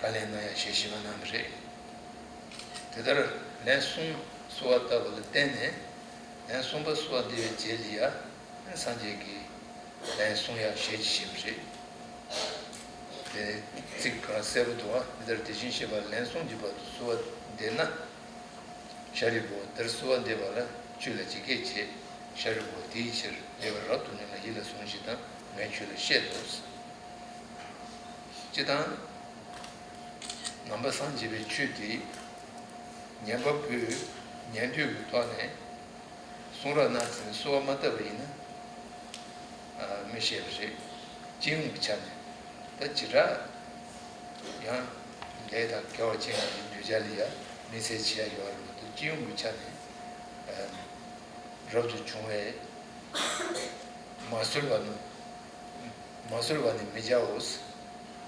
བཀའ་ལན་གནང་ཡ་ཞལ་བཞེས་མ་གནང་བ་རེད། དེ་ལྟར་ལན་གསུམ་གསོལ་བ་བཏབ་པ་ལ་བརྟེན་ནས། ལན་གསུམ་པ་གསོལ་བ་འདེབས་པའི་རྗེས་ལ་ཡ། སངས་རྒྱས་ཀྱིས་ལན་གསུང་ཡག་ཞལ་གྱིས་བཞེས་པ་རེད། དེ་ཚིག་གང་གསལ་པོ་འདུག་ཨ། འདི་ལྟར་དེ་བཞིན་གཤེགས་པ་ལན་གསུམ་གྱི་བར་དུ་གསོལ་བ་འདེབས་ན། ཤཱ་རིའི་བུ་འདིར་གསོལ་བ་འདེབས་པ་ལ་ཁྱོད་ལ་ཇི་སྐད་བྱེད། ཤཱ་རིའི་བུ་དེའི་ཕྱིར་ལེགས་པར་རབ་ཏུ་ཉོན་ལ་ཡིད་ལ་ཟུངས་ཤིག་དང་ངས་ཁྱོད་ལ་བཤད་དོ། སྤྱིར་བཏང་། ནང་པ་སངས་རྒྱས་པའི་ཆོས་དེ་ཉན་པ་པོས་ཉན་ཐོས་ཀྱི་ཐོག་ནས་གསུང་རབ་གནང་ཟིན་གསོལ་བ་མ་བཏབ་པ་ཡིན་ན། ཨ། མི་ཤེས་པ་རེད། སྤྱི་ཡོངས་ཀྱི་ཆ་ནས་ད་ཇི་འདྲ་ཡང་ལས་དང་དགེ་བ་ཅན་གྱི་གདུལ་བྱ་ལ་ཡང་དམིགས་བསལ་བྱེད་ཡ་ཡོད་རེད་མ་གཏོགས། སྤྱི་ཡོངས་ཀྱི་ཆ་ནས་ཨ། རབ་ཏུ་བྱུང་བས་མ་གསོལ་བ་ནི། མ་གསོལ་བ་ནི་མི་བྱའོ།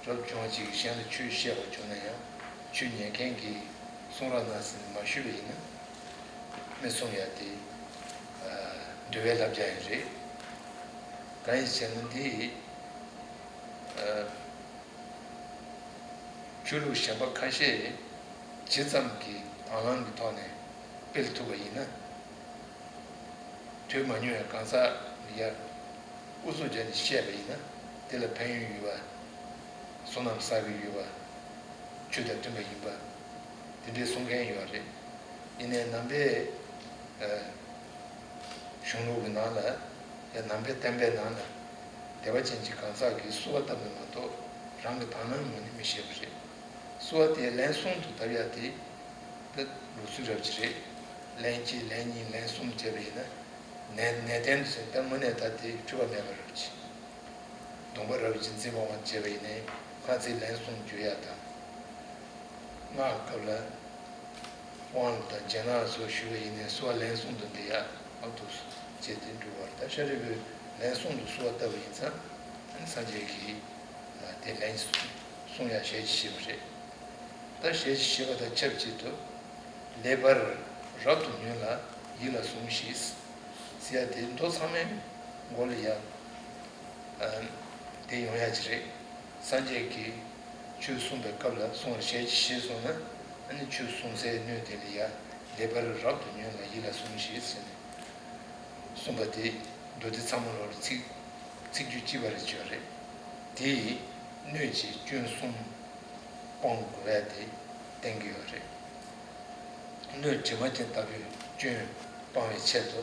རབ་བྱུང་བ་ཅིག་གིས་གཞན་ལ་ཆོས་བཤད་པར་བྱུང་ན་ཡང་། ཆོས་ཉན་མཁན་གྱིས་གསུང་རབ་གནང་ཟིན་ནས་མ་ཞུས་པ་ཡིན་ན། མི་གསུང་ཡ་དེ་འདུལ་བའི་བསླབ་བྱ་ཡང་རེད། གང་ཡིན་ཟེར་ན་འདི། ཆོས་ལུགས་གཞན་པ་ཁ་ཤས་ཇི་ཙམ་གྱིས་དང་བླངས་ཀྱི་ཐོག་ནས་སྤེལ་ཐུབ་པ་ཡིན་ན། ཐོས་མ་མྱོང་བའི་གང་ཟག་ལ་ཡར་ཨུ་ཚུགས་བརྒྱབ་ནས་བཤད་པ་ཡིན་ན་དེ་ལ་ཕན་ཡོན་ཡོད་པ། བསོད་ནམས་བསགས་ཀྱི་ཡོད་པ། ཆོས་དང་མཐུན་པ་ཡིན་པ། དེ་འདྲའི་གསུང་མཁན་ཡོད་རེད། ཡིན་ནའི་ནང་པའི་ཨ། གཞུང་ལུགས་ཀྱི་ནང་ལ་ཡང་ནང་པའི་བསྟན་པའི་ནང་ལ་དད་པ་ཅན་གྱི་གང་ཟག་གིས་གསོལ་བ་བཏབ་ན་མ་གཏོགས་རང་གི་དང་བླངས་ངོས་ནས་མི་བཞེས་པ་རེད། གསོལ་བ་དེ་ལན་གསུམ་དུ་བཏབ་ཡ་དེ། ད་ལུགས་སྲོལ་རབ་ཅིག་རེད། ལན་གཅིག་ལན་གཉིས་ལན་གསུམ་བྱས་པ་ཡིན་ན། ནན་ནན་ཏན་དུ་ཟེར་ད་དངོས་གནས་ད་དེ་འཁྲུལ་པ་མེད་པ་རབ་ཅིག་སྡོམ་པ་རབ་ཅིག་འཛིན་པ་བྱས་པ་ཡིན་ནའི་ཁ་ཚིག་ལན་གསུམ་བརྗོད་ཡ་དང་། སྔགས་སྐབས་ལ་དབང་ལུང་དང་རྗེས་གནང་སོགས་ཞུ་བ་ཡིན་ནའི་གསོལ་བ་ལན་གསུམ་དུ་འདེབས་ཡ་ཨ་ཐུགས་སུ་བྱས་ཏེ་འགྲུབ་པར། ད་ཤཱ་རིའི་བུས་ལན་གསུམ་དུ་གསོལ་བ་བཏབ་པ་ཡིན་ཙང་སངས་རྒྱས་ཀྱིས་དེ་ལན་གསུང་ཡ་ཞལ་གྱིས་བཞེས་པ་རེད། ད་ཞལ་གྱིས་བཞེས་པ་དང་ཆབས་ཅིག་ཏུ། ལེགས་པར་རབ་ཏུ་ཉོན་ལ་ཡིད་ལ་ཟུངས་ཤིག་ཟེར་ཡ་དེ་མདོ་ཚང་མའི་མགོ་ལ་ཡ། ཨ། དེ་ཡོང་ཡ་ཅིག་རེད། སངས་རྒྱས་ཀྱིས་ཆོས་གསུངས་པའི་སྐབས་ལ་གསུང་བ་ཞལ་གྱིས་བཞེས་སོང་ན། ཨ་ནི་ཆོས་གསུང་སའི་སྣོད་དེ་ལ་ཡ། ལེགས་པར་རབ་ཏུ་ཉོན་ལ་ཡིད་ལ་ཟུངས་ཤིག་ཟེར་ནས་གསུངས་པ་དེ། མདོ་སྡེ་ཚང་མ་ལོག་ལ་ཚིག་ཚིག་རྒྱུད་གཅིག་པ་རེ་བརྗོད་རེད། དེ་ཡི་སྣོད་ཀྱི་སྐྱོན་གསུམ་སྤོང་དགོས་པ་དེ་བསྟན་གྱི་ཡོད་རེད། སྣོད་དྲི་མ་ཅན་ལྟ་བུའི་ སྐྱོན་སྤང་བའི་ཆེད་དུ་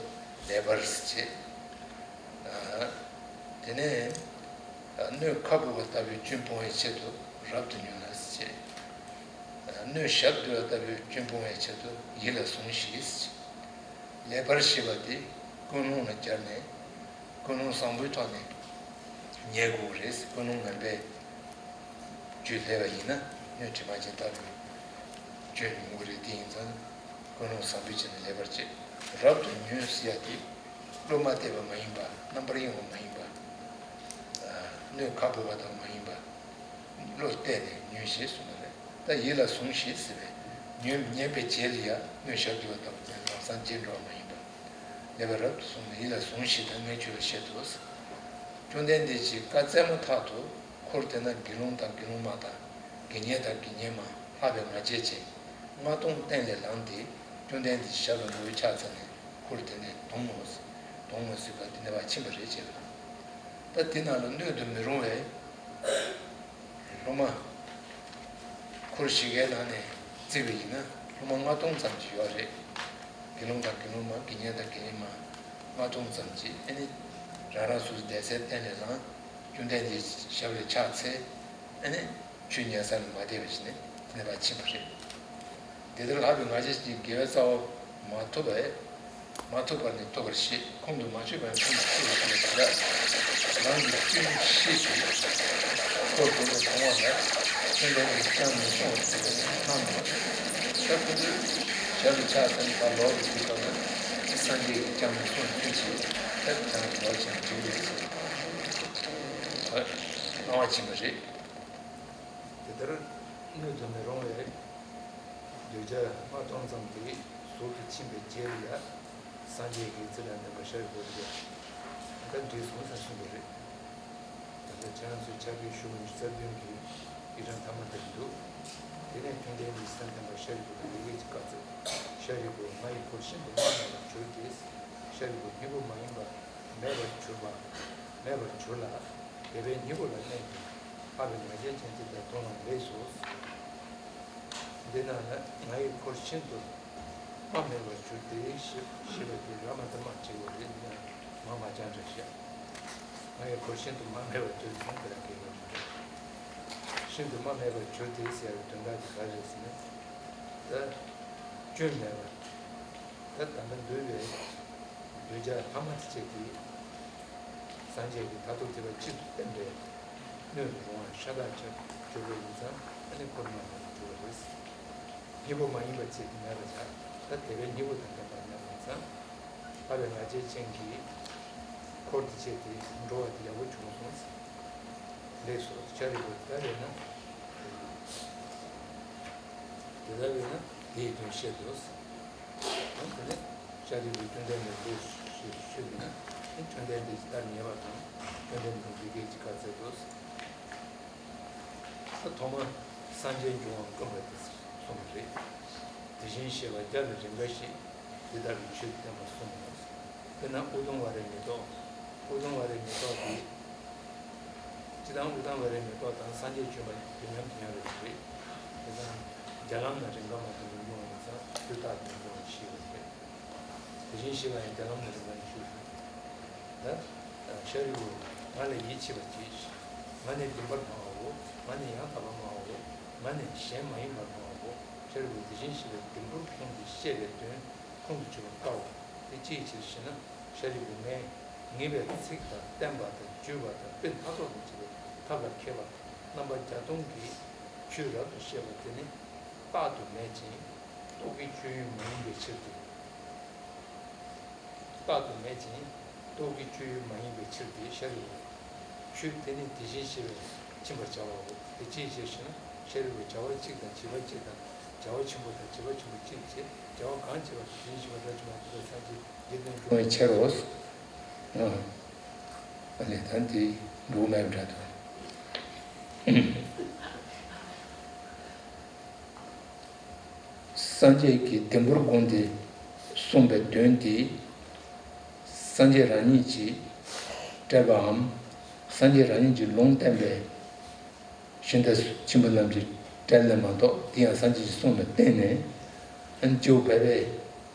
ལེགས་པར་བྱེད། དེ་ནས་སྣོད་ཁ་སྦུབ་པ་ལྟ་བུའི་སྐྱོན་སྤོང་བའི་ཆེད་དུ་རབ་ཏུ་ཉོན་ལ་བྱེད། སྣོད་ཞབས་རྡོལ་བ་ལྟ་བུའི་སྐྱོན་སྤོང་བའི་ཆེད་དུ་ཡིད་ལ་ཟུངས་ཤིག། ལེགས་པར་ཤེས་པ་དེ་ཀུན་སློང་ལ་སྦྱར་ནས་ཀུན་སློང་བཟང་པོའི་ཐོག་ནས་ཉལ་དགོས་རེད། ཀུན་སློང་ངན་པའི་རྒྱུད་ལས་པ་ཡིན་ན་སྣོད་དྲི་མ་ཅན་ལྟ་བུའི་སྐྱོན་ཡོང་གི་རེད། དེ་ཡིན་ཙང་ཀུན་སློང་བཟང་པོའི་ཆ་ནས་ལེགས་པར་བྱེད། རབ་ཏུ་ཉོན་ཟེར་ཡ་དེ་བློ་མ་གཏད་པ་མ་ཡིན་པ། རྣམ་པར་གཡེང་བ་མ་ཡིན་པ། སྣོད་ཁ་སྦུབ་པ་དང་མ་ཡིན་པ། བློ་གཏད་ནས་ཉོན་ཞེས་གསུངས་པ་རེད། ད་ཡིད་ལ་ཟུངས་ཤིག་ཟེར་བས་ཉོན་ཉན་པའི་རྗེས་ལ་ཡང་སྣོད་ཞབས་རྡོལ་བ་ལྟ་བུ་དེ་ལམ་སང་བརྗེད་འགྲོ་བ་མ་ཡིན་པ། ལེགས་པར་རབ་ཏུ་བཟུང་ནས་ཡིད་ལ་ཟུངས་ཤིག་དང་ངས་ཁྱོད་ལ་བཤད་དོ། བཅོམ་ལྡན་འདས་ཀྱིས་བཀའ་སྩལ་མ་ཐག་ཏུ་འཁོར་དེ་ན་དགེ་སློང་དང་དགེ་སློང་མ་དང་དགེ་བསྙེན་དང་དགེ་བསྙེན་མ་ལྷག་པའི་ང་རྒྱལ་ཅན་ལྔ་སྟོང་སྟན་ལས་ལངས་ཏེ་བཅོམ་ལྡན་འདས་ཀྱི་ཞབས་ལ་མགོ་བོས་ཕྱག་འཚལ་ནས་འཁོར་དེ་ནས་དོང་ངོ་། དོང་ངོ་ཟེར་བ་དེ་ནས་ཕར་ཕྱིན་པ་རེད་ཅེས། ད་དེ་ནང་ལ་སྣོད་དུ་མི་རུང་བའི་སློབ་མ། འཁོར་བཞི་གའི་ནང་ནས་བརྩིས་པ་ཡིན་ན་སློབ་མ་ལྔ་སྟོང་ཙམ་ཅིག་ཡོད་རེད། དགེ་སློང་དང་དགེ་སློང་མ། དགེ་བསྙེན་དང་དགེ་བསྙེན་མ། ལྔ་སྟོང་ཙམ་ཅིག་ཨ་ནི་རང་རང་སོ་སོའི་བསྡད་སའི་སྟན་ལས་ལངས། བཅོམ་ལྡན་འདས་ཞབས་ལ་ཕྱག་འཚལ། ཨ་ནི་ཆོས་ཉན་ས་ལ་མ་བསྡད་པ་བྱས་ནས་གནས་པར་ཕྱིན་པ་རེད། དེ་ལྟར་ལྷག་པའི་ང་རྒྱལ་ཅན་དགེ་བའི་རྩ་བ་མ་ཐོབ་པས། མ་ཐོབ་པ་ནི་ཐོབ་པར་བྱེད། ཁོང་དུ་མ་ཆུད་པ་ནི་ཁོང་དུ་ཆུད་པར་བྱེད་པ་དང་། རང་གི་སྐྱོན་ཤེས་ཤིང་། འཁོར་དེ་ནས་དོང་བ་ལ་བཅོམ་ལྡན་འདས་ཀྱིས་ཀྱང་མི་གསུང་བར་གསུངས་པ་ནི་སྣང་ངོ་། ད་ཁོ་ཚོས་ཞབས་ལ་ཕྱག་འཚལ་ནས་ཕར་ལོག་གི་དུས་སྐབས་ལ་སངས་རྒྱས་ཀྱིས་ཀྱང་མི་གསུང་བར་ཅི་བྱེད། ད་ཀྱང་ལོག་ཕྱིན་འགྲིག་རེད་ཅེས་སྣང་བ་ཕྱིན་པ་རེད། དེ་ལྟར་སྣོད་དུ་མི་རུང་བའི་འདོད་ཆགས་ལྔ་སྟོང་ཙམ་དེ་ཟུར་དུ་ཕྱིན་པའི་རྗེས་ལ་ཡང་སངས་རྒྱས་ཀྱིས་ཚེ་དང་ལྡན་པ་ཤཱ་རིའི་བུ་དེ་ད་འགྲིག་སོང་ཟེར་གསུངས་པ་རེད། ད་ལྟ་ཁྱེད་རང་ཚོའི་ཕྱག་དཔེ་ཤོག་བུ་ཉི་ཤུ་རྩ་བདུན་གྱི་ཡིག་ཕྲེང་ཐ་མ་དེར་འདུག་དེ་ནས་བཅོམ་ལྡན་འདས་ཀྱིས་ཚེ་དང་ལྡན་པ་ཤཱ་རིའི་བུ་ལ་འདི་སྐད་ཅེས་བཀའ་སྩལ། ཤཱ་རིའི་བུ། ང་ཡི་འཁོར་ཤིན་ཏུ་མ་སྨད་པར་གྱུར་ཏེ། ཤཱ་རིའི་བུ། སྙིང་པོ་མ་ཡིན་པ་མེད་པར་གྱུར་པ། མེད་པར་གྱུར་ལ། དེ་བས་སྙིང་པོ་ལ་གནས་ཏེ་ལྷག་པའི་ང་རྒྱལ་ཅན་དེ་དག་དོང་ལ་ལེགས་སོ། འདི་ན་ང་ཡི་འཁོར་ཤིན་ཏུ་མ་སྨད་པར་གྱུར་ཏེ་ཞེས་པ་དེ་ར་མ་ཏ་མ་བྱེད་དགོས་རེད། འདི་ན་མ་མ་ཅང་འདྲ་བཤད། ང་ཡི་འཁོར་ཤིན་ཏུ་མ་སྨད་པར་གྱུར་ཟེར་ན་དེ་ལ་འགལ་བ་མི་འདུག་ཤིན་ཏུ་མ་སྨད་པར་གྱུར་ཏེ་ཟེར་བའི་དོན་དག་དེ་ག་རེ་རེད་ཟེར་ན། ད་སྐྱོན་མེད་པར། ད་ད་ལྟ་འདུལ་བའི་འདོད་ཆགས་ལྷག་མ་དེ་བཅད་དེ། སངས་རྒྱས་ཀྱིས་མཐར་ཐུག་ཐེག་པ་གཅིག་ཏུ་བསྟན་པའི་སྣོད་དུ་རུང་བ་ཤ་སྟག་ཆགས་གྱུར་པ་ཡིན་ཙང་ཨ་ནི་འཁོར་མ་སྨད་པར་གྱུར་པ་རེད། སྙིང་པོ་མ་ཡིན་པ་བཅད་དེ་མེད་པར་བཞག་ད་དེ་བས་སྙིང་པོ་དང་ལྡན་པར་སྣང་བ་ཡིན་ཙང་། ལྷག་པའི་ང་རྒྱལ་ཅན་གྱི་འཁོར་དེ་བཅད་དེ་འགྲོ་བ་དེ་ཡག་པོ་བྱུང་སོང་། ལེགས་སོ། ཤཱ་རིའི་བུ། ད་རེད་ན། དེ་ལྟར་བས་ན་དེའི་དོན་བཤད་དོ། དེ་ནས་ཤཱ་རིའི་བུས་བཅོམ་ལྡན་འདས་ལ་ཞུས་པ་ཡིན་ན། བཅོམ་ལྡན་འདས་ཀྱིས་ད་ཉེས་པ་དང་བཅོམ་ལྡན་འདས་འདི་སྐད་ཅེས་བཀའ་སྩལ་ཏོ། ཐོག་མར་སངས་རྒྱས་འབྱུང་བ་བསྐུལ་བ་དེ་གསུངས་པ་རེད། དེ་བཞིན་གཤེགས་པ་བརྒྱ་ལ་རིམ་པ་བཞིན་དེ་ལྟ་བུའི་ཆོས་བསྟན་པ་གསུངས་ནས། དཔེར་ན་ཨུ་དུམ་ཝ་རའི་མེ་ཏོག་ཨུ་དུམ་ཝ་རའི་མེ་ཏོག་དེ། སྤྱིར་བཏང་ཨུ་དུམ་ཝ་རའི་མེ་ཏོག་དང་སངས་རྒྱས་བྱོན་པ་དེ་མཉམ་དུ་མཉམ་རེད་རེད། དེ་ཙང་རྒྱ་ལམ་ན་རིམ་པ་མ་དེ་མི་འབྱུང་བ་ཡིན་ཙང་དུས་རྟག་ཏུ་མི་འབྱུང་བ་ཞིག་རེད། དེ་བཞིན་གཤེགས་པ་ཡང་རྒྱ་ལམ་ན་རིམ་པ་ནས་ཞུས་ཤིང་། ད་ཤཱ་རིའི་བུ། ང་ལ་ཡིད་ཆེས་པར་གྱིས་ཤིག་ང་ནི་བདེན་པར་སྨྲ་བའོ། ང་ནི་ཡང་དག་པར་སྨྲ་བའོ། ང་ནི་གཞན་མ་ཡིན་པར་སྨྲ་བའོ། ཤཱ་རིའི་བུ། དེ་བཞིན་གཤེགས་པའི་བདེན་པར་ཁོང་དུ་བཤད་པའི་དོན་ཁོང་དུ་ཆུད་པར་དཀའོ། དེ་ཅིའི་ཕྱིར་ཞེ་ན། ཤཱ་རིའི་བུ། ངས་ངེས་པའི་ཚིག་དང་བསྟན་པ་དང་བརྒྱུད་པ་དང་དཔེ་སྣ་ཚོགས་དང་བཅས་པའི་ཐབས་ལ་མཁས་པ་རྣམ་པ་བརྒྱ་སྟོང་གིས་ཆོས་རབ་ཏུ་བཤད་པ་དེ་ནི་རྟག་ཏུ་མེད་ཅིང་རྟོགས་པའི་སྤྱོད་ཡུལ་མ་ཡིན་པའི་ཕྱིར་ཏེ། རྟག་ཏུ་མེད་ཅིང་རྟོགས་པའི་སྤྱོད་ཡུལ་མ་ཡིན་པའི་ཕྱིར་ཏེ། ཤཱ་རིའི་བུ། ཆོས་དེ་ནི་དེ་བཞིན་གཤེགས་པས་མཁྱེན་པར་བྱ་བའོ། དེ་ཅིའི་ཕྱིར་ཞེ་ན། ཤཱ་རིའི་བུ། བྱ་བ་གཅིག་དང་བྱིས་པ་གཅིག་དང་བྱ་བ་ཆེན་པོ་དང་བྱིས་པ་ཆེན་པོ་གཅིག་བྱེད། བྱ་བ་གང་བྱེད་པ་དེ་བཞིན་གཤེགས་པ་རབ་ཏུ་མ་བྱས་པའི་སངས་རྒྱས་རྗེ་བཙུན་འབྱུང་བའི་ཕྱིར་རོ། ཨ་ལས་ད་འདི་འགྲོ་མེད་འདྲ་འདུག་སངས་རྒྱས་ཀྱིས་བདེན་པར་དགོངས་ཏེ་གསུངས་པའི་དོན་དེ། སངས་རྒྱས་རང་ཉིད་ཀྱིས་བཀྲལ་བའམ། སངས་རྒྱས་རང་ཉིད་ཀྱིས་ལུང་བསྟན་པའི་ཤིང་རྟ་ཆེན་པོ་རྣམས་ཀྱིས་བཀྲལ་ནས་མ་གཏོགས། དེ་ཡང་སངས་རྒྱས་ཀྱིས་གསུངས་པར་བརྟེན་ནས། ཨན་ཇོ་བྷེ་བྷེ།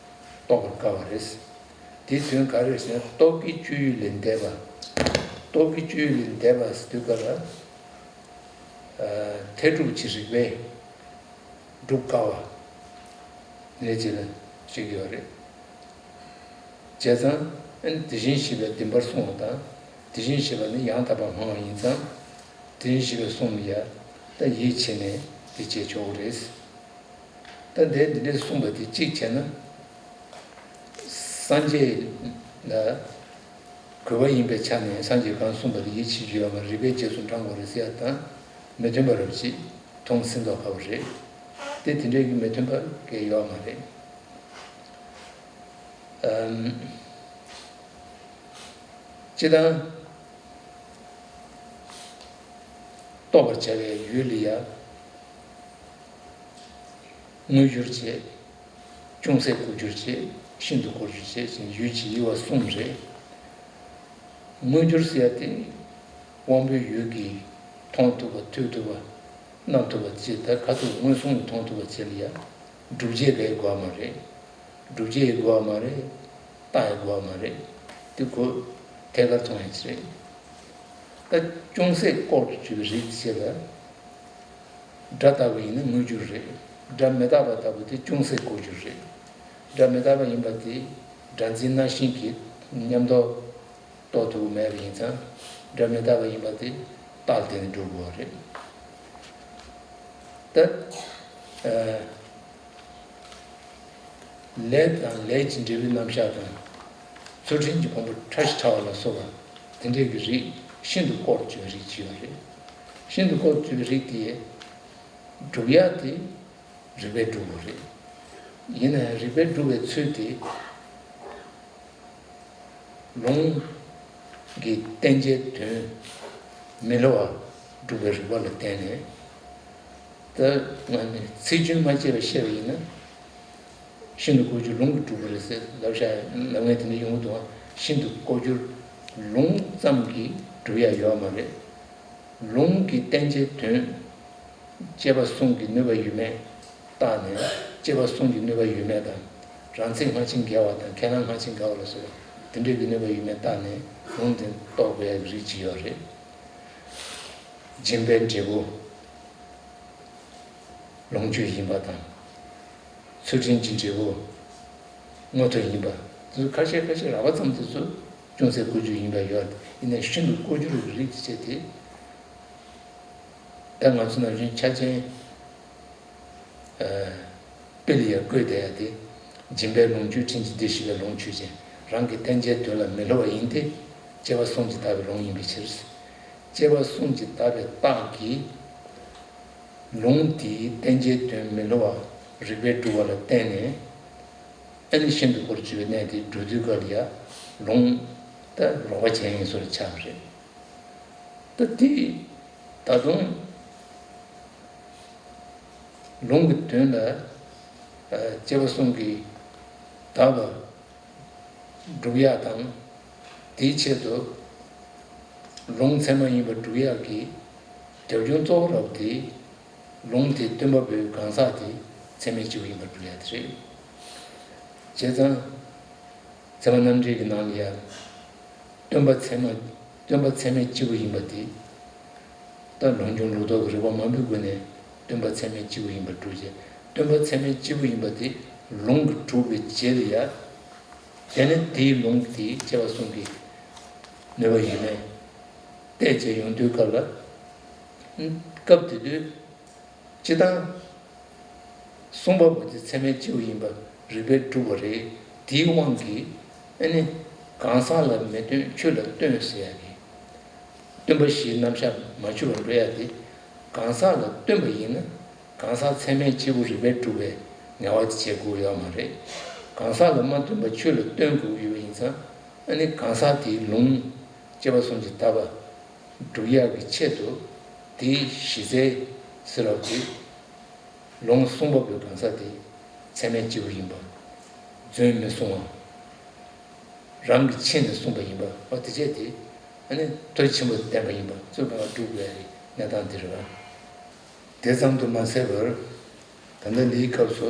རྟོགས་པར་དཀའ་བ་རེད། དེའི་དོན་ག་རེ་རེད་ཟེར་ན། སྟོབས་ཀྱི་སྤྱོད་ཡུལ་ལས་འདས་པ། སྟོབས་ཀྱི་སྤྱོད་ཡུལ་ལས་འདས་པ་ཟེར་དུས་སྐབས་ལ། ཨ། མཐས་གྲུབ་ཀྱི་རིགས་པས་སྒྲུབ་དཀའ་བ་ལས་ཅི་ལ་ཞིག་ཡོད་རེད། བྱས་ཙང་། ཨ་ནི་དེ་བཞིན་གཤེགས་པས་བདེན་པར་གསུངས་པ་དང་། དེ་བཞིན་གཤེགས་པ་ནི་ཡང་དག་པར་སྨྲ་བ་ཡིན་ཙང་། དེ་བཞིན་གཤེགས་པས་གསུངས་པ་ཡང་ད་ཡིད་ཆེས་ནས་དེ་བྱེད་ཆོག་གི་རེད། ད་འདིར་འདི་འདྲས་གསུངས་པ་དེ་གཅིག་བྱས་ན། སངས་རྒྱས་ལ་གུས་པ་ཡིན་པའི་ཆ་ནས་སངས་རྒྱས་གང་གསུངས་པ་དེ་ཡིད་ཆེས་རྒྱུ་ཡོད་མ་རེད། རིགས་པའི་རྗེས་སུ་འབྲང་དགོས་རེད་ཟེར་ཡ་དང་། མི་མཐུན་པ་རབ་ཅིག་མཐོང་ཟིན་མདོག་ཁ་པོ་རེད། དེ་དེ་འདྲའི་གི་མི་མཐུན་པ་གང་ཡང་ཡོད་མ་རེད། ཨམ། སྤྱིར་བཏང་རྟོགས་པར་བྱ་བའི་ཡུལ་ལ་ཡང་། དངོས་འགྱུར་བྱེད། ཅུང་ཟད་ལྐོག་གྱུར་བྱེད། ཤིན་ཏུ་ལྐོག་གྱུར་བྱེད་ཅེས་ཡུལ་གྱི་དབྱེ་བ་གསུམ་རེད། དངོས་འགྱུར་ཟེར་ཡ་དེ་དབང་པོའི་ཡུལ་གྱིས་མཐོང་ཐུབ་པ། ཐོས་ཐུབ་པ། རྣམ་ཐུབ་པ་བཅས། ད་ཁ་ཐུག་མངོན་སུམ་མཐོང་ཐུབ་པ་བཅས་ལ་ཡང་སྒྲུབ་བྱེད་ལས་དགོས་པ་མ་རེད། སྒྲུབ་བྱེད་ཡང་དགོས་པ་མ་རེད། རྟགས་ཡང་དགོས་པ་མ་རེད། དེ་ཁོ་ཐད་ཀར་མཐོང་ཡ་ཅིག་རེད། ད་ཅུང་ཟད་ལྐོག་ཏུ་གྱུར་པའི་རིགས་བཅས་ལ། སྒྲ་ལྟ་བུ་ཡིན་ན་དངོས་འགྱུར་རེད། སྒྲ་མི་རྟག་པ་ལྟ་བུ་དེ་ཅུང་ཟད་ལྐོག་གྱུར་རེད། སྒྲ་མི་རྟག་པ་ཡིན་པ་དེ་སྒྲ་འཛིན་རྣམ་ཤེས་ཀྱིས་མཉམ་དུ་རྟོགས་ཐུབ་མེད་པ་ཡིན་ཙང་། སྒྲ་མི་རྟག་པ་ཡིན་པ་དེ་རྟགས་དེ་ནི་སྒྲུབ་དགོས་རེད། ད། ཨ། ལས་དང་ལས་ཀྱི་འབྲས་བུའི་རྣམ་གཞག་དང་། ཚུལ་ཁྲིམས་ཀྱི་ཕུང་པོ་ཕྲ་ཞིང་ཕྲ་བ་ལ་སོགས་པ་དེ་འདྲའི་གི་རིགས་ཤིན་ཏུ་ལྐོག་གྱུར་པའི་རིགས་ཅིག་ཡོད་རེད། ཤིན་ཏུ་ལྐོག་གྱུར་པའི་རིགས་དེ་སྒྲུབ་ཡ་དེ་རིགས་པས་སྒྲུབ་དགོས་རེད། ཡིན་ན་ཡང་རིགས་པས་སྒྲུབ་པའི་ཚུལ་དེ། ལུང་གི་བསྟན་བྱའི་དོན་མི་སླུ་བར་སྒྲུབ་པའི་རིགས་པ་ལ་བརྟེན་ནས། ད་ང་ནི་ཚིག་རྒྱུན་མ་བཅད་པར་བཤད་པ་ཡིན་ན། ཤིན་ཏུ་ལྐོག་གྱུར་ལུང་གིས་སྒྲུབ་པ་རེད་ཟེར་ལབ་བཞག་ལབ་མཁན་དེ་འདྲ་ཡོང་གི་འདུག་ཤིན་ཏུ་ལྐོག་གྱུར་ལུང་ཙམ་གྱིས་སྒྲུབ་ཡ་ཡོད་མ་རེད། ལུང་གི་བསྟན་བྱའི་དོན། སྐྱེས་པ་གསུམ་གྱི་ནུས་པ་ཡོད་མེད་བརྟགས་ནས། སྐྱེས་པ་གསུམ་གྱི་ནུས་པ་ཡོད་མེད་དང་། རང་ཚིག་སྔ་ཕྱི་འགལ་བ་དང་། ཁས་བླངས་སྔ་ཕྱི་འགལ་བ་ལ་སོགས་པ་དེ་འདྲ་གི་ནུས་པ་ཡོད་མེད་བརྟགས་ནས་ལུང་དེ་རྟོགས་དགོས་ཡ་གི་རིགས་ཅིག་ཡོད་རེད། སྦྱིན་པའི་འབྲས་བུ། ལོངས་སྤྱོད་ཡིན་པ་དང་། ཚུལ་ཁྲིམས་ཀྱི་འབྲས་བུ་དངོས་ཐོབ་ཡིན་པ། དེ་ཚོ་ཁ་ཤས་ཁ་ཤས་རགས་པ་ཙམ་དེ་ཚོ་ཅུང་ཟད་ལྐོག་གྱུར་ཡིན་པ་ཡོད། ཡིན་ནའི་ཤིན་ཏུ་ལྐོག་གྱུར་གྱི་རིགས་ཅིག་བྱས་ཏེ། ད་ང་ཚོ་ནང་བཞིན་ཆ་ཅན། ཨ། དཔེ་ལ་ཡང་བཀོད་བསྡད་ཡ་དེ། སྦྱིན་པའི་ལོངས་སྤྱོད་ཁྲིམས་ཀྱིས་འདི་ཞེས་པའི་ལུང་ཆོས་ཅན། རང་གི་བསྟན་བྱའི་དོན་ལ་མི་སླུ་བ་ཡིན་ཏེ། སྐྱེས་པ་གསུམ་གྱིས་བཏགས་པའི་ལུང་ཡིན་པའི་ཕྱིར། སྐྱེས་པ་གསུམ་གྱིས་བཏགས་པའི་རྟགས་ཀྱིས། ལུང་དེའི་བསྟན་བྱའི་དོན་མི་སླུ་བ་རིགས་པས་སྒྲུབ་པ་ལ་བརྟེན་ནས། ཨ་ནི་ཤིན་ཏུ་ལྐོག་གྱུར་པའི་གནས་དེ་སྒྲུབ་དུས་སྐབས་ལ་ཡང་ལུང་ད་ལོག་པ་ཅན་ཡིན་ཚུལ་ཆགས་པ་རེད། ད་དེ་ད་དུང་ལུང་གི་དོན་ལ། ཨ། སྐྱེས་པ་གསུམ་གྱིས་བཏགས་པ་སྒྲུབ་ཡག་དང་། དེའི་ཆེད་དུ་ལུང་ཚད་མ་ཡིན་པར་སྒྲུབ་ཡག་གི་རྒྱབ་ལྗོངས་གཙོ་བོ་རབ་དེ། ལུང་དེ་སྟོན་པ་པོའི་གང་ཟག་དེ་ཚད་མས་སྐྱེས་བུ་ཡིན་པར་སྒྲུབ་ཡག་དེ་རེད། བྱས་ཙང་། ཚད་མ་རྣམ་འགྲེལ་གྱི་ནང་ལ་ཡང་། སྟོན་པ་ཚད་མ། སྟོན་པ་ཚད་མས་སྐྱེས་བུ་ཡིན་པ་དེ། ད་ལུང་འབྱུང་ལུགས་ལྡོག་གི་རིགས་པ་མང་པོའི་སྒོ་ནས་སྟོན་པ་ཚད་མས་སྐྱེས་བུ་ཡིན་པར་སྒྲུབ་བྱས། སྟོན་པ་ཚད་མས་སྐྱེས་བུ་ཡིན་པ་དེ་ལུང་གིས་གྲུབ་པའི་རྗེས་ལ་ཡ། དེ་ནི་དེའི་ལུང་དེ་སྐྱེས་པ་གསུམ་གྱི་ནུས་པ་ཡོད་མེད་བལྟས་བྱས་ཡོང་དུས་སྐབས་ལ། སྐབས་དེ་དུས། སྤྱིར་བཏང་། གསུངས་པ་པོ་དེ་ཚད་མས་སྐྱེས་བུ་ཡིན་པ་རིགས་པས་གྲུབ་པ་རེད། དེའི་དབང་གིས་ཨ་ནི། གང་ཟག་ལ་མི་སྟོན་ཆོས་ལ་སྟོན་ཟེར་ཡ་གི། སྟོན་པ་བཞིའི་རྣམ་གཞག་མ་འཆོལ་བར་འགྲོ་ཡ་དེ། གང་ཟག་ལ་སྟོན་པ་ཡིན་ན་གང་ཟག་ཚད་མས་སྐྱེས་བུ་རིགས་པས་གྲུབ་པའི་ངལ་བ་དེ་བྱེད་དགོས་ཡོད་མ་རེད། གང་ཟག་ལ་མ་སྟོན་པ་ཆོས་ལ་སྟོན་དགོས་ཡོད་པ་ཡིན་ཙང་། ཨ་ནི་གང་ཟག་དེའི་ལུང་སྐྱེས་པ་གསུམ་གྱིས་བཏགས་པ། སྒྲུབ་ཡག་གི་ཆེད་དུ་དེའི་གཞི་རྩའི་ཟེར་བ་དེ། ལུང་གསུངས་པ་པོའི་གང་ཟག་དེ་ཚད་མས་སྐྱེས་བུ་ཡིན་པ། རྫུན་མི་གསུང་བ། རང་གི་ཆེད་ནས་གསུངས་པ་ཡིན་པ། འོ་དེ་བྱས་ཏེ། ཨ་ནི་མཐར་ཕྱིན་པ་བསྟན་པ་ཡིན་པ་ཚོ་གང་བསྒྲུབ་དགོས་ཡ་གི་གནས་སྟངས་དེ་རེད་བ། དེ་ཙམ་དུ་མ་ཟད་པར། ད་ལྟ་འདིའི་སྐབས་སུ་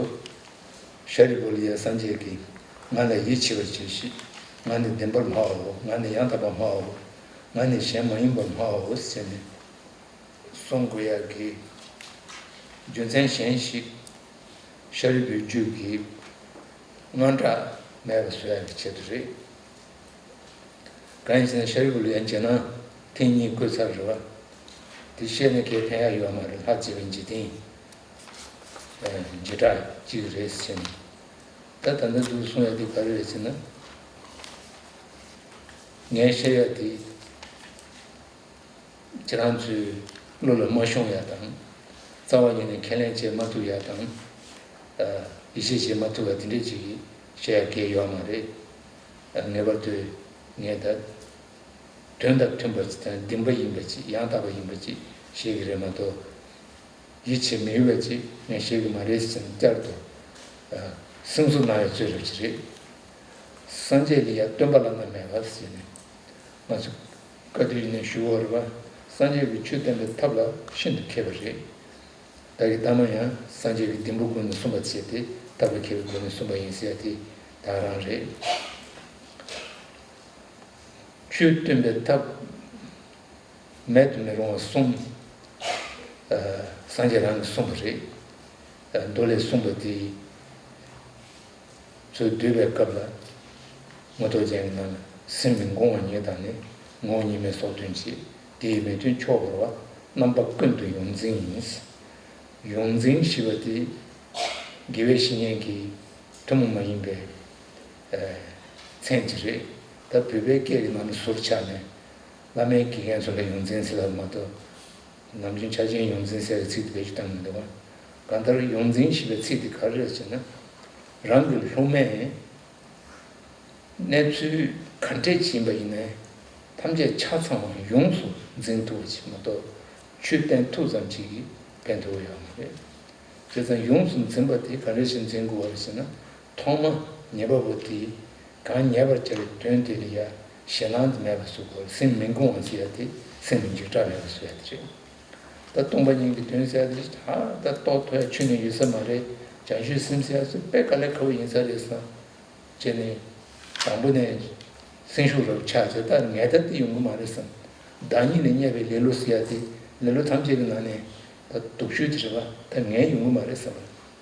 ཤཱ་རིའི་བུ་ལ་ཡ་སངས་རྒྱས་ཀྱིས་ ང་ལ་ཡིད་ཆེས་པར་གྱིས་ཤིག། ང་ནི་བདེན་པར་སྨྲའོ། ང་ནི་ཡང་དག་པར་སྨྲའོ། ང་ནི་གཞན་མ་ཡིན་པར་སྨྲའོ་ཟེར་ནས་གསུང་དགོས་ཡག་གི་རྒྱུ་མཚན་གཞན་ཞིག་ཤཱ་རིའི་བུའི་རྒྱུད་ཀྱི་དངངས་སྐྲག་མེད་པ་བཟོ་ཡག་གི་ཆེད་དུ་རེད། གང་ཡིན་ཟེར་ན་ཤཱ་རིའི་བུ་ལ་ཡང་བྱས་ན་ཐེངས་གཉིས་བཀོད་ཚར་རེད་བ། དེ་བཤད་ན་གལ་ཕན་ཡག་ཡོད་མ་རེད། ལྷ་བྱེད་པའི་འཇིག་རྟེན་ཨ་བྱེ་བྲག་གཅིག་རེད་ཟེར་ནས། ད་ད་ལྟ་འདུག་གསུང་ཡག་དེ་ག་རེ་རེད་ཟེར་ན། ངས་བཤད་ཡག་དེ་ཁྱེད་རང་ཚོའི་བློ་ལ་མ་ཤོང་ཡག་དང་། རྩ་བ་ཉིད་ནས་ཁས་ལེན་བྱེད་མ་ཐུབ་ཡག་དང་། ཨ་ཡིད་ཆེས་བྱེད་མ་ཐུབ་པ་དེ་འདྲས་ཅིག་བཤད་ཡག་གལ་ཡོད་མ་རེད། ཨ་ངེས་པར་དུ་ངས་ད་དོན་དང་མཐུན་པ་ཅིག་དང་བདེན་པ་ཡིན་པ་ཅིག་ཡང་དག་པ་ཡིན་པ་ཅིག་བཤད་ཀྱི་རེད་མ་གཏོགས། ཡིད་ཆེས་མི་འོས་པ་ཅིག་ངས་བཤད་ཀྱི་མ་རེད་ཟེར་ནས་བསྐྱར་དུ་ཨ་སེམས་གསོ་གནང་བའི་ཚུལ་རབ་ཅིག་རེད། སངས་རྒྱས་ལ་ཡང་སྟོན་པ་བླ་ན་མེད་པ་ཟེར་ནས་ང་ཚོ་བཀའ་བསྡུར་ནས་ཞུ་བ་རེད་པ། སངས་རྒྱས་ཀྱིས་ཆོས་བསྟན་པའི་ཐབས་ལ་ཤིན་ཏུ་མཁས་པ་རེད། བདག་གི་ལྟ་མ་ཡང་སངས་རྒྱས་ཀྱིས་བདུན་པོའི་སྒོ་ནས་གསུངས་པ་བྱས་ཏེ་ཐབས་ལ་མཁས་པའི་སྒོ་ནས་གསུངས་པ་ཡིན་ཟེར་ཡ་དེ་ད་རང་རེད། ཆོས་སྟོན་པའི་ཐབས་མེད་དུ་མི་རུང་བ་གསུམ། ཨ་སངས་རྒྱས་རང་གིས་གསུངས་པ་རེད། ཨ་མདོ་ལས་གསུངས་པ་དེ་ཚོ་བསྡུས་པའི་སྐབས་ལ་མངོན་རྟོགས་རྒྱན་གྱི་ནང་ལ་སེམས་མི་འགོང་བ་ཉིད་དང་ནི། ངོ་བོ་ཉིད་མེད་སོགས་དོན་བྱེད། དེ་ཡི་མི་མཐུན་ཕྱོགས་བོར་བ། རྣམ་པ་ཀུན་ཏུ་ཡོངས་འཛིན་ཡིན། ཡོངས་འཛིན་ཞེས་པ་དེ་དགེ་བའི་བཤེས་གཉེན་གྱི་ཐུན་མོང་མ་ཡིན་པའི་ཨ་མཚན་ཅིག་རེད། ད་བོད་པའི་སྐད་ཀྱི་ནང་ནས་ཟུར་ཆག་ནས་བླ་མའི་དགེ་རྒན་ཚོ་ལ་ཡོངས་འཛིན་ཟེར་ལབ་མ་གཏོགས། ནམ་རྒྱུན་ཆགས་ཞེན་ཡོངས་འཛིན་ཟེར་བའི་ཚིག་དེ་བེད་སྤྱོད་བཏང་གི་མི་འདུག་བ། གང་ལྟར་ཡོངས་འཛིན་ཞེས་པའི་ཚིག་དེ་ག་རེ་རེད་ཟེར་ན། རང་གི་སློབ་མས་གནས་ཚུལ་ག་འདྲས་ཅིག་ཡིན་པ་ཡིན་ནའི་ཐམས་ཅད་ཆ་ཚང་བ་ཡོངས་སུ་འཛིན་ཐུབ་པ་ཅིག་མ་གཏོགས། ཆོས་བསྟན་ཐུབ་ཙམ་ཅིག་གིས་ཕན་ཐོགས་ཡོད་མ་རེད། བྱས་ཙང་ཡོངས་སུ་འཛིན་པ་དེ་ག་འདྲ་ཞིག་འཛིན་དགོས་པ་རེད་ཟེར་ན། ཐོག་མ་ཉན་པ་པོ་དེས་གང་ཉན་པར་བྱ་བའི་དོན་དེ་ལ་ཡང་ཞེད་སྣང་དེ་མེད་པ་བཟོ་དགོས། སེམས་མི་འགོང་བ་ཟེར་ཡ་དེ་སེམས་ལ་འཇིགས་སྐྲག་མེད་པ་བཟོ་ཡ་དེ་རེད། ད་སྟོང་པ་ཉིད་ཀྱི་དོན་ཟེར་ཡ་དེ་ད་ལྟ་རྟོགས་ཐུབ་ཡ་ཁྱོན་ནས་ཡོད་ས་མ་རེད། བྱང་ཆུབ་སེམས་ཟེར་ཡ་ཚོ་དཔེ་དཀའ་ལས་ཁག་པོ་ཡིན་ས་རེད་བསམ། བྱས་ནས་དང་པོ་ནས་སེམས་ཤུགས་རབ་ཆག་བྱས། ད་ངས་ད་དེ་ཡོང་གི་མ་རེད་བསམ། བདག་ཉིད་ལ་བརྙས་པའི་ལེ་ལོ་ཟེར་ཡ་དེ་ལེ་ལོ་ཐམས་ཅད་ཀྱི་ནང་ནས་ད་སྡུག་ཤོས་དེ་རེད་པ། ད་ངས་ཡོང་གི་མ་རེད་བསམ།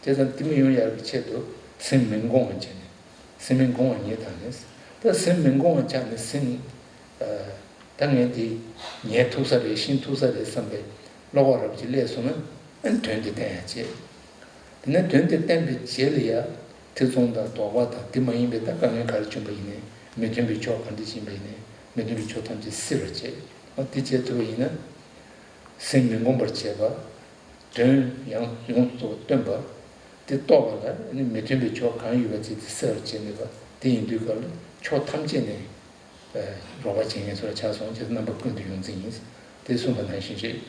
བྱས་ཙང་དེ་མི་ཡོང་ཡག་གི་ཆེད་དུ་སེམས་མི་འགོང་བ་བྱས་ནས། སེམས་མི་འགོང་བ་ཉིད་དང་ནི། ད་སེམས་མི་འགོང་བ་ཆགས་ནས་སེམས། ཨ་ད་ངས་འདི་ཉན་ཐུབ་ས་རེད། ཤེས་ཐུབ་ས་རེད་བསམ་པའི་བློ་ཁོག་རབ་ཅིག་སླེབས་སོང་ན། ཨ་ནི་དོན་དེ་བསྟན་ཡ་བྱེད། དེ་ནས་དོན་དེ་བསྟན་པའི་རྗེས་ལ་ཡ་ཐེ་ཚོམ་དང་དོགས་པ་དང་དེ་མ་ཡིན་པའི་ད་དཀའ་ངལ་ག་རེ་བྱུང་བ་ཡིན་ནའི། མི་མཐུན་པའི་ཕྱོགས་ག་འདྲ་ཞིག་ཡིན་པ་ཡིན་ནའི་མི་མཐུན་པའི་ཕྱོགས་ཐམས་ཅད་སེལ་བར་བྱེད། ཨ་དེ་བྱེད་ཐུབ་པ་ཡིན་ན། སེམས་མི་འགོང་བར་བྱེད་པ། དོན་ཡང་ཡོངས་སུ་རྫོགས་པ་སྟོན་པ། དེ་རྟོགས་པ་ལ་ནི་མི་མཐུན་པའི་ཕྱོགས་གང་ཡོད་པ་ཅིག་དེ་སེལ་བར་བྱེད་ནུས་པ་དེ་ཡིན་དུས་སྐབས་ལ་ཕྱོགས་ཐམས་ཅད་ནས་རོགས་པ་བྱེད་མཁན་ཚོ་ལ་ཆགས་སོང་། ཅེས་རྣམ་པ་ཀུན་ཏུ་ཡོངས་འཛིན་ཡིན། དེ་གསུངས་པ་ནང་བཞིན་རེད།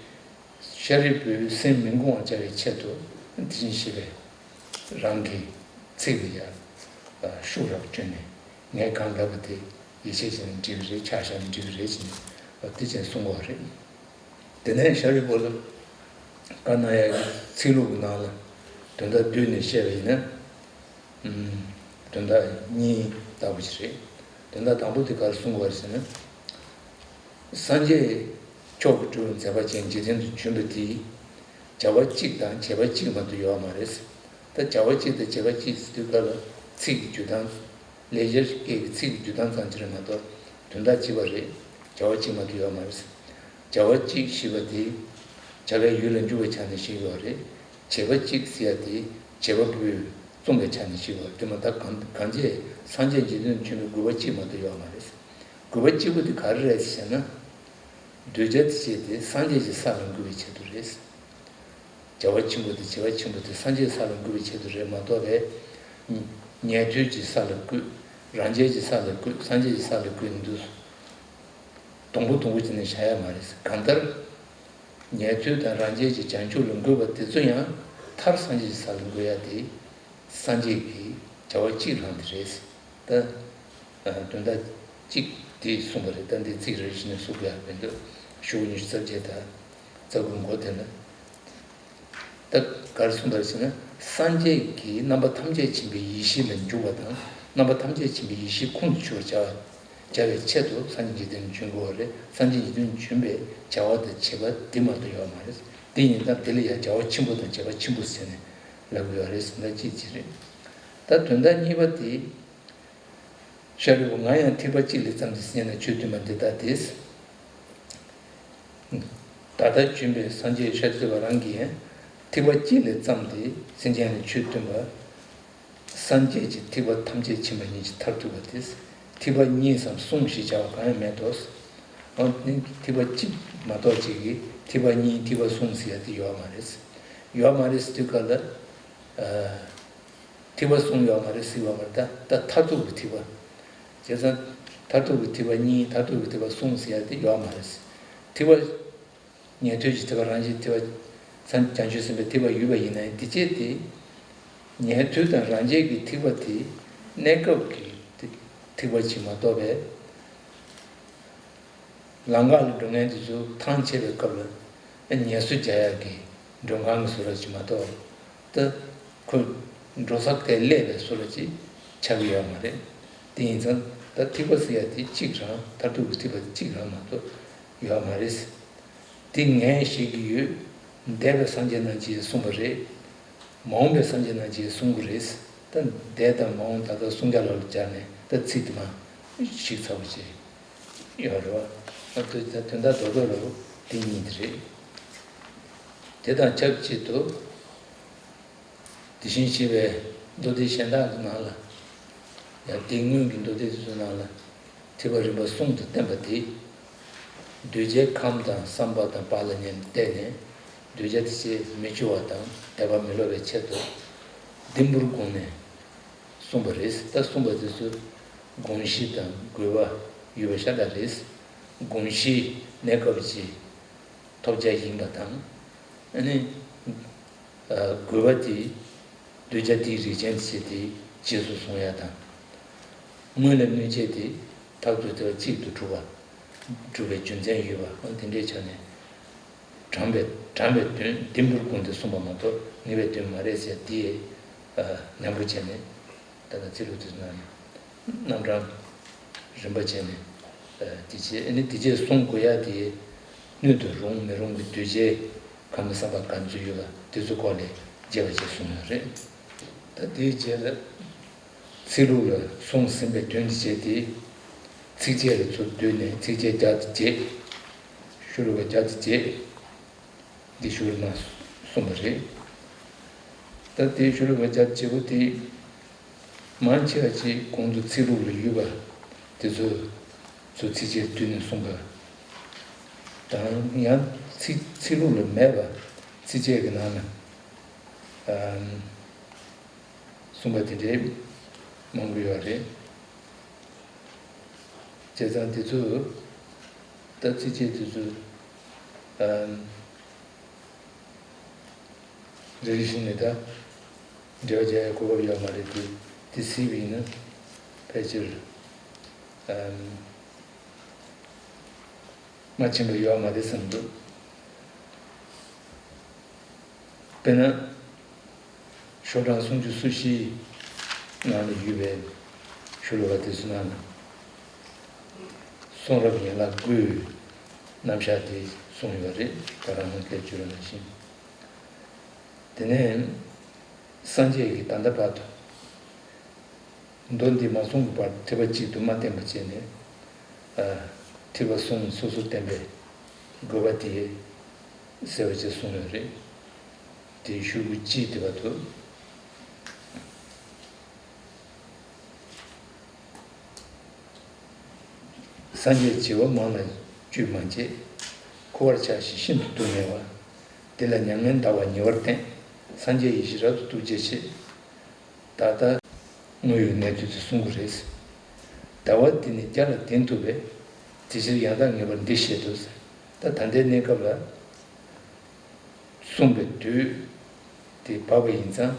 ཤཱ་རིའི་བུས་སེམས་མི་འགོང་བར་བྱ་བའི་ཆེད་དུ་དེ་བཞིན་གཤེགས་པའི་རང་གི་ཚིག་ལ་ཡང་ཤུགས་རབ་བསྐྱོན་ནས། ངས་གང་ལབ་པ་དེ་ཡིད་ཆེས་བྱས་ནས་འགྲིག་གི་རེད། ཆ་བཞག་ནས་འགྲིག་གི་རེད་ཅེས་ནས་དེ་བྱས་གསུང་གི་ཡོད་རེད། དེ་ནས་ཤཱ་རིའི་བུ་ལ་བཀའ་གནང་ཡག་གི་ཚིག་ལྷུག་གི་ནང་ལ་དོན་དག་བསྡུས་ནས་བཤད་པ་ཡིན་ན། ཨུམ། དོན་དག་གཉིས་ལྟ་བུ་ཞིག་རེད། དོན་དག་དང་པོ་དེ་ག་རེ་གསུང་གི་ཡོད་རེད་ཟེར་ན། སངས་རྒྱས་མཆོག་གི་སྤྲུལ་པ་མཛད་པ་ཅན་འཇིག་རྟེན་དུ་བྱོན་པ་དེས་བྱ་བ་གཅིག་དང་བྱེད་པ་གཅིག་མ་གཏོགས་ཡོད་མ་རེད། ད་བྱ་བ་གཅིག་དང་བྱེད་པ་གཅིག་ཟེར་དུས་སྐབས་ལ་ཚིག་གི་འཇུག་སྟངས། ལེགས་སྦྱར་སྐད་ཀྱི་ཚིག་གི་འཇུག་སྟངས་ཙམ་ཅིག་རེད་མ་གཏོགས་དོན་དག་གཅིག་པ་རེད། བྱ་བ་གཅིག་མ་གཏོགས་ཡོད་མ་རེད། བྱ་བ་གཅིག་ཞེས་པ་དེ་བྱ་བའི་ཡུལ་ལ་འཇུག་པའི་ཆ་ནས་བཤད་ཡོད་རེད། བྱེད་པ་གཅིག་ཟེར་ཡ་དེ་བྱེད་པ་པོས་རྩོམ་པའི་ཆ་ནས་བཤད་ཡོད་རེད། དེ་མ་ད་གང་གང་བྱས་སངས་རྒྱས་འཇིག་རྟེན་དུ་བྱོན་པའི་དགོས་པ་གཅིག་མ་གཏོགས་ཡོད་མ་རེད། དགོས་པ་གཅིག་པུ་དེ་ག་རེ་རེད་ཟེར་ན། གདུལ་བྱ་དེ་བྱས་ཏེ་སངས་རྒྱས་ཀྱི་ས་ལ་འགོད་པའི་ཆེད་དུ་རེད། བྱ་བ་ཆེན་པོ་དེ་བྱེད་པ་ཆེན་པོ་དེ་སངས་རྒྱས་ས་ལ་འགོད་པའི་ཆེད་དུ་རེད་མ་གཏོགས་པས། ཉན་ཐོས་ཀྱི་ས་ལ་བཀོད། རང་རྒྱལ་གྱི་ས་ལ་བཀོད། སངས་རྒྱས་ཀྱི་ས་ལ་བཀོད་ནས་འདུག། དུམ་བུ་དུམ་བུ་བྱས་ནས་བཞག་ཡ་མ་རེད། གང་ལྟར། ཉན་ཐོས་དང་རང་རྒྱལ་གྱི་བྱང་ཆུབ་ལ་འགོད་པ་དེ་ཚོ་ཡང་མཐར་སངས་རྒྱས་ཀྱི་ས་ལ་འགོད་ཡ་དེ། སངས་རྒྱས་ཀྱི་བྱ་བ་གཅིག་རང་དེ་རེད། ད། ཨ་དོན་དག་གཅིག་དེ་གསུངས་པ་རེད། ད་འདི་ཚིག་རེ་བཞིན་ནས་གསུང་དགོས་ཡག་མི་འདུག། ཤོག་ཉི་ཤུ་རྩ་བརྒྱད་དང་རྩ་དགུ་མགོ་དེ་ན། ད་ག་རེ་གསུངས་པ་རེད་ཟེར་ན། སངས་རྒྱས་ཀྱིས་རྣམ་པ་ཐམས་ཅད་མཁྱེན་པའི་ཡེ་ཤེས་ལ་འཇུག་པ་དང་ རྣམ་པ་ཐམས་ཅད་མཁྱེན་པའི་ཡེ་ཤེས་ཁོང་དུ་ཆུད་པར་བྱ་བ་བྱ་བའི་ཆེད་དུ་སངས་རྒྱས་འཇིག་རྟེན་ལ་བྱོན་དགོས་པ་རེད། སངས་རྒྱས་འཇིག་རྟེན་ལ་བྱོན་པའི་བྱ་བ་དང་བྱེད་པ་འདི་མ་གཏོགས་ཡོད་མ་རེད། འདི་ཡིན་ཙང་འདི་ལ་ཡང་བྱ་བ་ཆེན་པོ་དང་བྱེད་པ་ཆེན་པོ་ཟེར་ནས་ལབ་ཀྱི་ཡོད་རེད་ཟེར། ད་ཅི་ཅི་རེད། ད་དོན་དག་གཉིས་པ་དེ། ཤཱ་རིའི་བུ། ང་ཡང་ཐིགས་པ་གཅིག་ལས་བརྩམས་ཏེ་ཟེར་ན་ཆོས་སྟོན་པ་འདི་ལྟ་སྟེ། ད་ལྟ་བྱོན་པའི་སངས་རྒྱས་ཤཱཀྱ་ཐུབ་པ་རང་གིས་ཡང་ཐིགས་པ་གཅིག་ལས་བརྩམས་ཏེ་སེམས་ཅན་ལ་ཆོས་སྟོན་པ། སངས་རྒྱས་ཀྱི་ཐིགས་པ་ཐམས་ཅད་མཁྱེན་པ་ཉིད་ཀྱི་མཐར་ཐུག་པ་སྟེ། ཐིགས་པ་གཉིས་སམ་གསུམ་ཞེས་བྱ་བ་གང་ཡང་མེད་དོ། འོ་ནི་ཐིགས་པ་གཅིག་མ་གཏོགས་གཅིག་གིས་ཐིགས་པ་གཉིས་ཐིགས་པ་གསུམ་ཟེར་ཡ་དེ་ཡོད་མ་རེད། ཡོད་མ་རེད་ཟེར་དུས་སྐབས་ལ། ཐིགས་པ་གསུམ་ཡོད་མ་རེད་ཟེར་བ་མ་རེད། ད་ད་མཐར་ཐུག་གི་ཐིགས་པ། བྱས་ཙང་མཐར་ཐུག་གི་ཐིགས་པ་གཉིས་མཐར་ཐུག་གི་ཐིགས་པ་གསུམ་ཟེར་ཡ་དེ་ཡོད་མ་རེད། ཐིགས་པ། ཉན་ཐོས་ཀྱི་ཐིགས་པ་རང་བཞིན་ཐིགས་པ། སངས་བྱང་ཆུབ་སེམས་དཔའི་ཐིགས་པ་ཡོད་པ་ཡིན་ན་ཡང་དེ་བྱས་ཏེ། ཉན་ཐོས་དང་རང་རྒྱལ་གྱི་ཐིགས་པ་དེ་གནས་སྐབས་ཀྱི་ཐིགས་པ་ཅིག་མ་གཏོགས་པས། ལམ་ཁ་ལ་འགྲོ་མཁན་དེ་ཚོ་ཐང་ཆད་པའི་སྐབས་ལ་ངལ་གསོ་རྒྱག་ཡག་གི་མགྲོན་ཁང་གི་བཟོ་འདྲ་ཅིག་མ་གཏོགས། ད་ཁོ་འགྲོ་ས་ག་ལ་སླེབས་པའི་བཟོ་འདྲ་ཅིག་ཆགས་ཀྱི་ཡོད་མ་རེད། དེ་ཡིན་ཙང་ད་ཐིགས་པ་ཟེར་ཡ་དེ་གཅིག་རང་མཐར་ཐུག་གི་ཐིགས་པ་དེ་གཅིག་རང་མ་གཏོགས་ཡོད་མ་རེད། དེ་ངས་བཤད་ཀྱི་ཡོད། འདས་པའི་སངས་རྒྱས་རྣམས་ཀྱིས་གསུངས་པ་རེད། མ་འོངས་པའི་སངས་རྒྱས་རྣམས་ཀྱིས་གསུང་གི་རེད། ད་འདས་དང་མ་འོངས་ད་ལྟ་གསུམ་ཀ་ལ་སྦྱར་ནས་ད་ཚིག་དེ་མ་ཞིག་ཚ་པོ་བྱས་ཡོད་རེད་བ། ད་དོན་དག་རྡོག་རྡོག་རེད་བ། དེ་གཉིས་དེ་རེད། དེ་དང་ཆབས་ཅིག་ཏུ། དེ་བཞིན་གཤེགས་པའི་མདོ་སྡེ་གཞན་དག་གི་ནང་ལ། ཡང་དེ་སྔོན་གྱི་མདོ་སྡེ་དེ་ཚོའི་ནང་ལ། ཐེག་པ་རིམ་པ་གསུམ་དུ་བསྟན་པ་དེ། གདུལ་བྱའི་ཁམས་དང་བསམ་པ་དང་བག་ལ་ཉལ་ནས་བལྟས་ནས། གདུལ་བྱ་དེ་ཚོ་མི་སྐྱོ་བ་དང་དད་པ་མི་ལོག་པའི་ཆེད་དུ། ལྡེམ་པོར་བསྒོམས་ནས་གསུངས་པ་རེད། ད་གསུངས་པ་དེ་ཚོ་དགོངས་གཞི་དང་དགོས་པ་ཡོད་པ་ཤ་སྟག་རེད། དགོངས་གཞི་གནས་སྐབས་ཀྱི་ཐོབ་བྱ་ཡིན་པ་དང་། ཨ་ནི། དགོས་པ་དེ། གདུལ་བྱ་དེའི་རིགས་ཅན་དེ་བྱས་ཏེ་རྗེས་སུ་བཟུང་ཡ་དང་། སྔོན་ལ་གནོད་བྱེད་དེ་མཐར་ཐུག་དེ་བ་གཅིག་ཏུ་གྲུབ་པ། གྲུབ་པའི་རྒྱུ་མཚན་ཡོད་པ། འོ་དེ་འདྲའི་ཆ་ནས། དྲངས་པའི་དྲངས་པའི་དོན་ལྡེམ་པོར་བསྒོམས་ཏེ་གསུངས་པ་མ་གཏོགས་ངེས་པའི་དོན་མ་རེད་ཟེར་དེ། ནན་པོ་བྱས་ནས། ད་ལྟ་ཚིག་ལྷུག་དེ་ཚོ་ནང་ནས་རྣམ་གྲངས་རིམ་པ་བྱས་ནས། དེ་རྗེས་ཨ་ནི་དེ་རྗེས་གསུང་དགོས་ཡ་དེ་སྣོད་དུ་རུང་མི་རུང་གི་གདུལ་བྱའི་ཁམས་བསམ་པ་ག་ཚོད་ཡོད་པ་དེ་ཚོ་སྐོར་ལས་རྒྱས་པ་ཅིག་གསུངས་ཡོད་རེད། ད་དེའི་རྗེས་ལ་ཚིག་ལྷུག་ལ་གསུངས་ཟིན་པའི་དོན་དེ་བྱས་ཏེ། ཚིགས་བཅད་ལ་ཚུར་བསྡུས་ནས་ཚིགས་བཅད་བརྒྱ་དང་བརྒྱད། ཤོ་ལོ་ཀ་བརྒྱ་དང་བརྒྱད། འདི་ཤོ་ལོ་ཀ་གསུངས་པ་རེད། ད་དེའི་ཤོ་ལོ་ཀ་བརྒྱ་དང་བརྒྱད་པོ་དེ། མང་ཆེ་བ་ཅིག་གོང་དུ་ཚིག་ལྷུག་ལ་ཡོད་པ་དེ་ཚོ་ཚུར་ཚིགས་བཅད་བསྡུས་ནས་གསུངས་པ་དང་། ཡང་ཚིག་ཚིག་ལྷུག་ལ་མེད་པ་ཚིགས་བཅད་ཀྱི་ནང་ན་ཨམ་གསུངས་པ་དེ་འདྲའི་མང་པོ་ཡོད་རེད། བྱས་ཙང་དེ་ཚོ་ད་ཚིགས་བཅད་དེ་ཚོ་ཨམ། རེ་རེ་བཞིན་ནས་ད་འགྲེལ་བ་རྒྱག་ཡའི་གོ་སྐབས་ཡོད་མ་རེད་དེ། དེ་གཟིགས་པ་ཡིན་ན་ཕལ་ཆེར་ཨམ་མ་ཕྱིན་པ་ཡོད་མ་རེད་བསམ་འདུག་དཔེར་ན། ཤོག་གྲངས་སུམ་ཅུ་སོ་བཞིའི་ནང་ལ་ཡོད་པའི་ཤོ་ལོ་ཀ་དེ་ཚོའི་ནང་ལ། གསུང་རབ་ཡན་ལག་དགུའི་རྣམ་གཞག་དེ་གསུངས་ཡོད་རེད། ད་རང་སྔོན་སྐད་བརྗོད་པ་ནང་བཞིན། དེ་ནས་སངས་རྒྱས་ཀྱིས་ད་ལྟ་བར་དུ་མདོ་འདི་མ་གསུང་གི་བར་ཐེག་པ་གཅིག་ཏུ་མ་བསྟན་པ་བྱས་ནས། ཨ། ཐེག་པ་གསུམ་སོ་སོར་བསྟན་པའི་དགོས་པ་དེ་གསལ་བ་ཅིག་གསུངས་ཡོད་རེད། དེའི་ཤོག་གུ་གཅིག་དེ་བར་དུ། སངས་རྒྱས་བྱེ་བ་མང་ལ་བཅོས་མ་བྱས། འཁོར་བར་ཆགས་ཤིང་ཤིན་ཏུ་སྡུག་བསྔལ་བ། དེ་ལ་མྱ་ངན་འདའ་བ་ཉེ་བར་བསྟན། སངས་རྒྱས་ཡེ་ཤེས་རབ་ཏུ་རྟོགས་བྱའི་ཕྱིར། ད་ལྟ་དངོས་ཡོད་གནས་ཚུལ་དེ་གསུང་གི་རེད། འདའ་བ་དེ་ནི་བརྒྱ་ལ་བདེན་ཐུབ་པས། དེ་ཕྱིར་ཡང་དག་ངེས་པར་འདི་བཤད་དོ། ད་ད་ལྟའི་གནས་སྐབས་ལ། གསུངས་པའི་དུས་དེ་བབས་པ་ཡིན་ཙང་།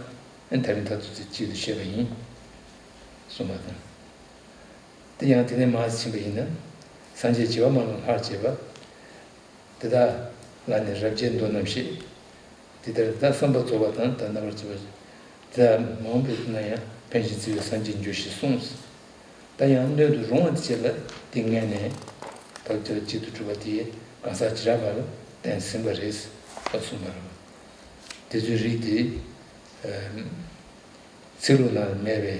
ཨ་ནི་ད་རིང་ད་ཚོད་ཚོད་ཅིག་ཏུ་བཤད་པ་ཡིན། གསུངས་པ་དང་། དེ་ཡང་དེ་ནས་མར་ཕྱིན་པ་ཡིན་ན། སངས་རྒྱས་བྱེ་བ་མང་ལ་སྔར་བྱས་པ། དེ་དག་ལ་ནི་རབ་དཔྱད་མདོ་རྣམས་བཤད། དེ་ལྟར་ད་བསམ་པ་རྫོགས་པ་དང་ད་རྣམ་པར་རྫོགས་པ། དེ་དག་མ་འོངས་པའི་དུས་ན་ཡང་ ཕན་ཞིང་བརྩེ་བའི་སངས་རྒྱས་འགྱུར་ཞེས་གསུངས། ད་ཡང་སྣོད་དུ་རུང་བ་དེ་བྱས་ལ་དེ་མངོན་ནས་བབ་ཅོལ་གཅིག་ཏུ་གྲུབ་པ་དེ་གང་ཟག་བྱེ་བྲག་པར་བསྟན་ཟིན་པ་རེད་ལ་གསུངས་པ་རེད། དེ་ཚོའི་རིགས་དེ་ཚིག་ལྷུག་ན་མེད་པའི་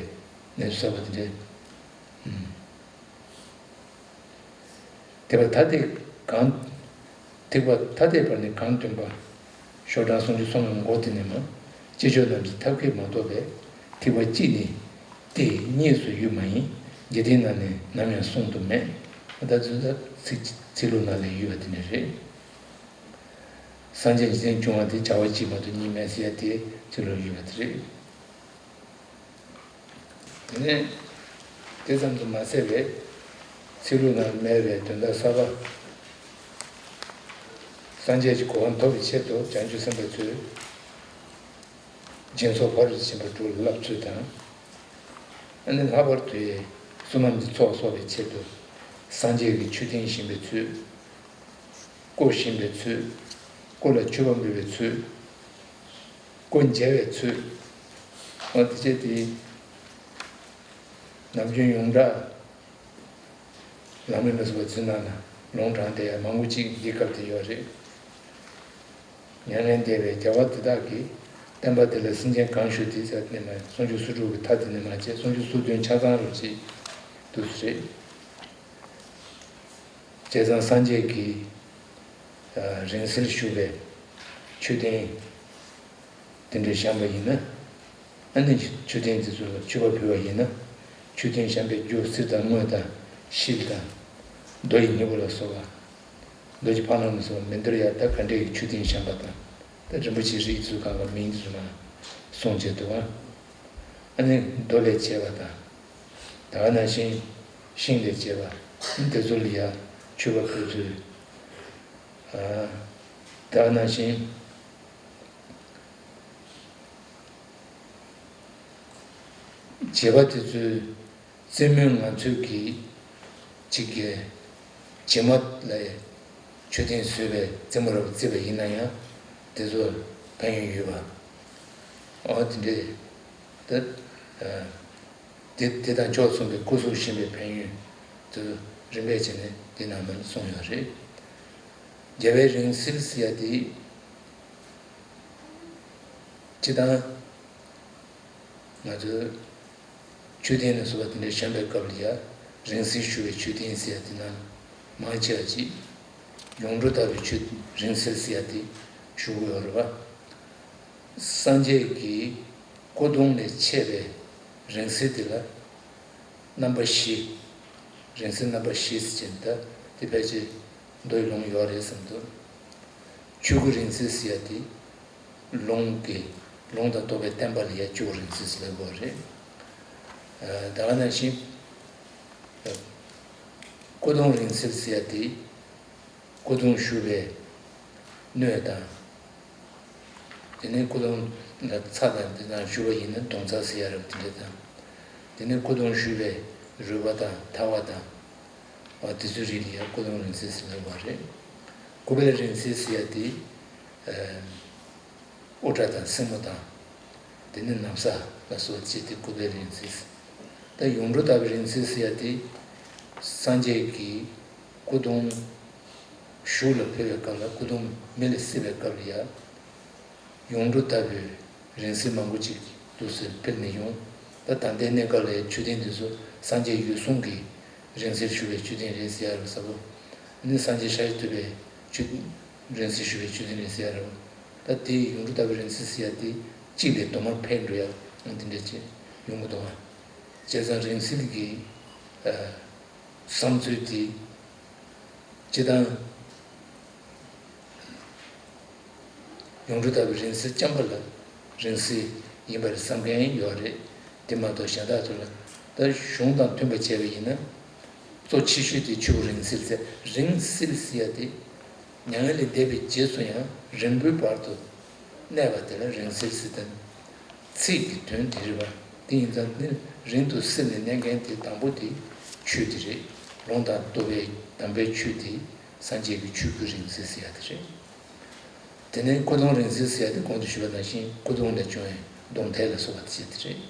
གནས་ཚུལ་གསར་པ་དེ་འདྲ། ཐེག་པ་ཐ་དད་གང་། ཐེག་པ་ཐ་དད་པར་ནི་གང་སྟོན་པ། ཤོག་གྲངས་སུམ་ཅུ་སོ་ལྔའི་མགོ་དེ་ནས་མར། སྐྱེས་མཆོག་རྣམས་ཀྱི་ཐབས་མཁས་མ་གཏོགས་པའི། ཐེག་པ་གཅིག་ནི་སྟེ་གཉིས་སུ་ཡོད་མ་ཡིན། འཇིག་རྟེན་ན་ནི་ནམ་ཡང་གསུང་དུ་མེད། ད་ཚོད་ཚིག་ཚིག་ལྷུག་ན་ལས་ཡོད་པ་དེ་འདྲ་རེད། སངས་རྒྱས་འཇིག་རྟེན་བྱུང་བ་དེ་བྱ་བ་གཅིག་མ་གཏོགས་གཉིས་མེད་ཟེར་ཡ་དེ་ཚིག་ལྷུག་ཡོད་པ་དེ་རེད། དེ་ནས་དེ་ཙམ་དུ་མ་ཟད་པའི་ཚིག་ལྷུག་ན་མེད་པའི་དོན་དག་གསར་པ། སངས་རྒྱས་ཀྱི་གོ་འཕང་ཐོབ་པའི་ཆེད་དུ་བྱང་ཆུབ་སེམས་དཔའ་ཚོས་སྦྱིན་སོགས་ཕ་རོལ་ཏུ་ཕྱིན་པ་དྲུག་ལ་བསླབ་ཚུལ་དང་། ཨ་ནི་ལྷག་པར་དུ་བསོད་ནམས་ཀྱི་ཚོགས་གསོག་པའི་ཆེད་དུ་སངས་རྒྱས་ཀྱི་མཆོད་རྟེན་བཞེངས་པའི་ཚུལ། སྐུ་བཞེངས་པའི་ཚུལ། སྐུ་ལ་མཆོད་པ་འབུལ་བའི་ཚུལ། སྐུ་མཇལ་བའི་ཚུལ། འོ་དེ་བྱས་ཏེ། ནམ་རྒྱུན་ཡོངས་གྲགས་ལམ་རིམ་ལ་སོགས་པ་ཚུལ་ནང་ན་ལུང་དྲངས་བསྡད་ཡ་མང་པོ་ཅིག་འདི་སྐབས་དེ་ཡོད་རེད། མྱ་ངན་འདས་པའི་རྒྱལ་བ་དེ་དག་གིས་བསྟན་པ་འདི་ལ་སེམས་ཅན་གང་ཞུགས་དེ་ཟེར་ནས་མ་སུམ་ཅུ་སོ་དྲུག་གི་མཐའ་དེ་ནས་མ་བྱས་སུམ་ཅུ་སོ་བདུན་ཆ་ཚང་རུ་བྱེད་འདུག་སེ་རེད། བྱས་ཙང་སངས་རྒྱས་ཀྱིས་རིང་བསྲེལ་ཞུ་བའི་མཆོད་རྟེན་དེ་འདྲ་བཞེངས་པ་ཡིན་ན། ཨ་ནི་མཆོད་རྟེན་དེ་ཚོ་ལ་མཆོད་པ་ཕུལ་བ་ཡིན་ན། མཆོད་རྟེན་བཞེངས་པའི་རྒྱུ་གསེར་དང་དངུལ་དང་ཤེལ་དང་། རྡོ་ཡི་སྙིང་པོ་ལ་སོགས་པ། རྡོ་རྗེ་ཕག་མོ་ལ་སོགས་པ་མི་འདོར་ཡ་ད་ག་འདྲའི་མཆོད་རྟེན་བཞེངས་པ་དང་། ད་རིན་པོ་ཆེའི་རིགས་ཚོ་གང་ག་མིང་དེ་ཚོ་མ་གསུངས་བྱས་འདུག་ཨ། ཨ་ནི་རྡོ་ལས་བྱས་པ་དང་། ད་ག་ནང་བཞིན་ཤིང་ལས་བྱས་པ་དེ་ཚོ་ལ་ཡ་མཆོད་པ་ཕུལ་ཚུལ། ཨ། ད་ག་ནང་བཞིན་བྱེད་པ་དེ་ཚོའི་རྩེད་མོའི་ངང་ཚུལ་གྱིས་གཅིག་གི་བྱེ་མ་ལ་མཆོད་རྟེན་བཟོས་པའི་རྩེད་མོ་རབ་རྩེས་པ་ཡིན་ན་ཡང་དེ་ཚོ་ཕན་ཡོན་ཡོད་པ། ཨོ་དེ་འདྲས་ད། དེ་དེ་དང་ཕྱོགས་མཚུངས་པའི་སྐུ་གཟུགས་ཞིམ་པའི་ཕན་ཡོན་དུ་རིམ་པས་བྱས་ནས་འདི་ནང་ན་གསུངས་ཡོད་རེད། རྒྱལ་བའི་རིང་བསྲེལ་ཟེར་ཡ་དེ་སྤྱི་བཏང་ང་ཚོའི་མཆོད་རྟེན་ལ་སོགས་པ་དེ་འདྲ་བཞེངས་པའི་སྐབས་ལ་ཡ་རིང་བསྲེལ་ཞུ་བའི་མཆོད་རྟེན་ཟེར་ཡ་དེ་ནང་མང་ཆེ་བ་ཅིག་ཡོངས་གྲུབ་ལྟ་བུའི་མཆོད་རིང་བསྲེལ་ཟེར་ཡ་དེ་ཞུ་གི་ཡོད་རེད་བ། སངས་རྒྱས་ཀྱི་སྐུ་གདུང་ལས་མཆེད་པའི་རིང་བསྲེལ་དེ་ལ་རྣམ་པ་བཞི། རིང་བསྲེལ་རྣམ་པ་བཞི་ཟེར་གྱིན་ད་དེ་ཕལ་ཆེར་མདོ་ཡི་ལུང་ཡོད་རེད་བསམ་འདུག་ཆོས་སྐུ་རིང་བསྲེལ་ཟེར་ཡ་དེ་ལུང་གི་ལུང་དང་རྟོགས་པའི་བསྟན་པ་ལ་ཡ་ཆོས་སྐུ་རིང་བསྲེལ་ཟེར་ལབ་དགོས་རེད། ད་ག་ནང་བཞིན་སྐུ་གདུང་རིང་བསྲེལ་ཟེར་ཡ་དེ། སྐུ་གདུང་བཞུགས་པའི་སྣོད་དང་། དེ་ནས་སྐུ་གདུང་ལ་ཚྭ་དང་དེ་དང་བཞུགས་པ་ཡིན་ན་གདུང་ཚྭ་ཟེར་ཡ་རབ་དེ་འདྲ་དང་། དེ་ནས་སྐུ་གདུང་བཞུགས་པའི་རུས་པ་དང་ཐལ་བ་དང་། འོ་དེ་ཚོའི་རིགས་ལ་ཡང་སྐུ་གདུང་རིང་བསྲེལ་ཟེར་ལབ་པ་རེད། སྐུད་པའི་རིང་བསྲེལ་ཟེར་ཡ་དེ། དབུ་སྐྲ་དང་སེན་མོ་དང་། དེ་ནས་ན་བཟའ་ལ་སོགས་བྱས་ཏེ་སྐུད་པའི་རིང་བསྲེལ། ད་ཡོངས་གྲུབ་ལྟ་བུའི་རིང་བསྲེལ་ཟེར་ཡ་དེ། སངས་རྒྱས་ཀྱི་སྐུ་གདུང་བཞུགས་ལ་ཕུལ་བའི་སྐབས་ལ་སྐུ་གདུང་མེ་ལ་བསྲེས་པའི་སྐབས་ལ་ཡ། ཡོངས་གྲུབ་ལྟ་བུའི་རིང་བསྲེལ་མང་པོ་ཅིག་འདུག་སེ་ཕུལ་ནས་ཡོང་། ད་ད་ལྟའི་གནས་སྐབས་ལ་ཡ་མཆོད་རྟེན་འདི་ཚོ་སངས་རྒྱས་འོད་སྲུང་གི་རིང་བསྲེལ་ཞུ་བའི་མཆོད་རྟེན་རེད་ཟེར་ཡ་རེད་ཟེར་བ། ནི་སངས་རྒྱས་ཤཱཀྱ་ཐུབ་པའི་མཆོད་རིང་བསྲེལ་ཞུ་བའི་མཆོད་རྟེན་རེད་ཟེར་ཡ་རེད་བ། ད་དེ་ཡོངས་གྲུབ་ལྟ་བུའི་རིང་བསྲེལ་ཟེར་ཡ་དེ་གཅིག་ལས་དུ་མ་འཕེལ་འགྲོ་ཡ་འདི་འདྲ་ཅིག་ཡོང་གི་འདུག་བ། བྱས་ཙང་རིང་བསྲེལ་གྱི་བསམ་ཚུལ་དེ་སྤྱི་དང་། ཡོངས་གྲུབ་ལྟ་བུའི་རིང་བསྲེལ་རྐྱང་པ་ལ་རིང་བསྲེལ་ཡིན་པར་བསམ་མཁན་ཡོད་རེད། དེ་མ་གཏོགས་གཞན་དག་ཚོ་ལ་ད་གཞུང་དང་མཐུན་པ་བྱས་པ་ཡིན་ན། གཙོ་ཆེ་ཤོས་དེ་ཆོས་སྐུ་རིང་བསྲེལ་ཟེར། རིང་བསྲེལ་ཟེར་ཡ་དེ་མྱ་ངན་ལས་འདས་པའི་རྗེས་སུ་ཡང་རིང་པོའི་བར་དུ་གནས་པ་དེ་ལ་རིང་བསྲེལ་ཟེར་ཏེ། ཚིག་གི་དོན་དེ་རེད་བ། དེ་ཡིན་ཙང་ནི་རིང་དུ་བསྲེལ་ནས་གནས་མཁན་དེ་དང་པོ་དེ་ཆོས་དེ་རེད། ལུང་དང་རྟོགས་པའི་དམ་པའི་ཆོས་དེ་སངས་རྒྱས་ཀྱི་ཆོས་སྐུ་རིང་བསྲེལ་ཟེར་ཡ་དེ་རེད། དེ་ནས་སྐུ་གདུང་རིང་བསྲེལ་ཟེར་ཡ་དེ་གོང་དུ་ཞུས་པ་ནང་བཞིན་སྐུ་གདུང་ལས་བྱུང་བའི་གདུང་ཐལ་ལ་སོགས་པ་དེ་བྱས་དེ་རེད།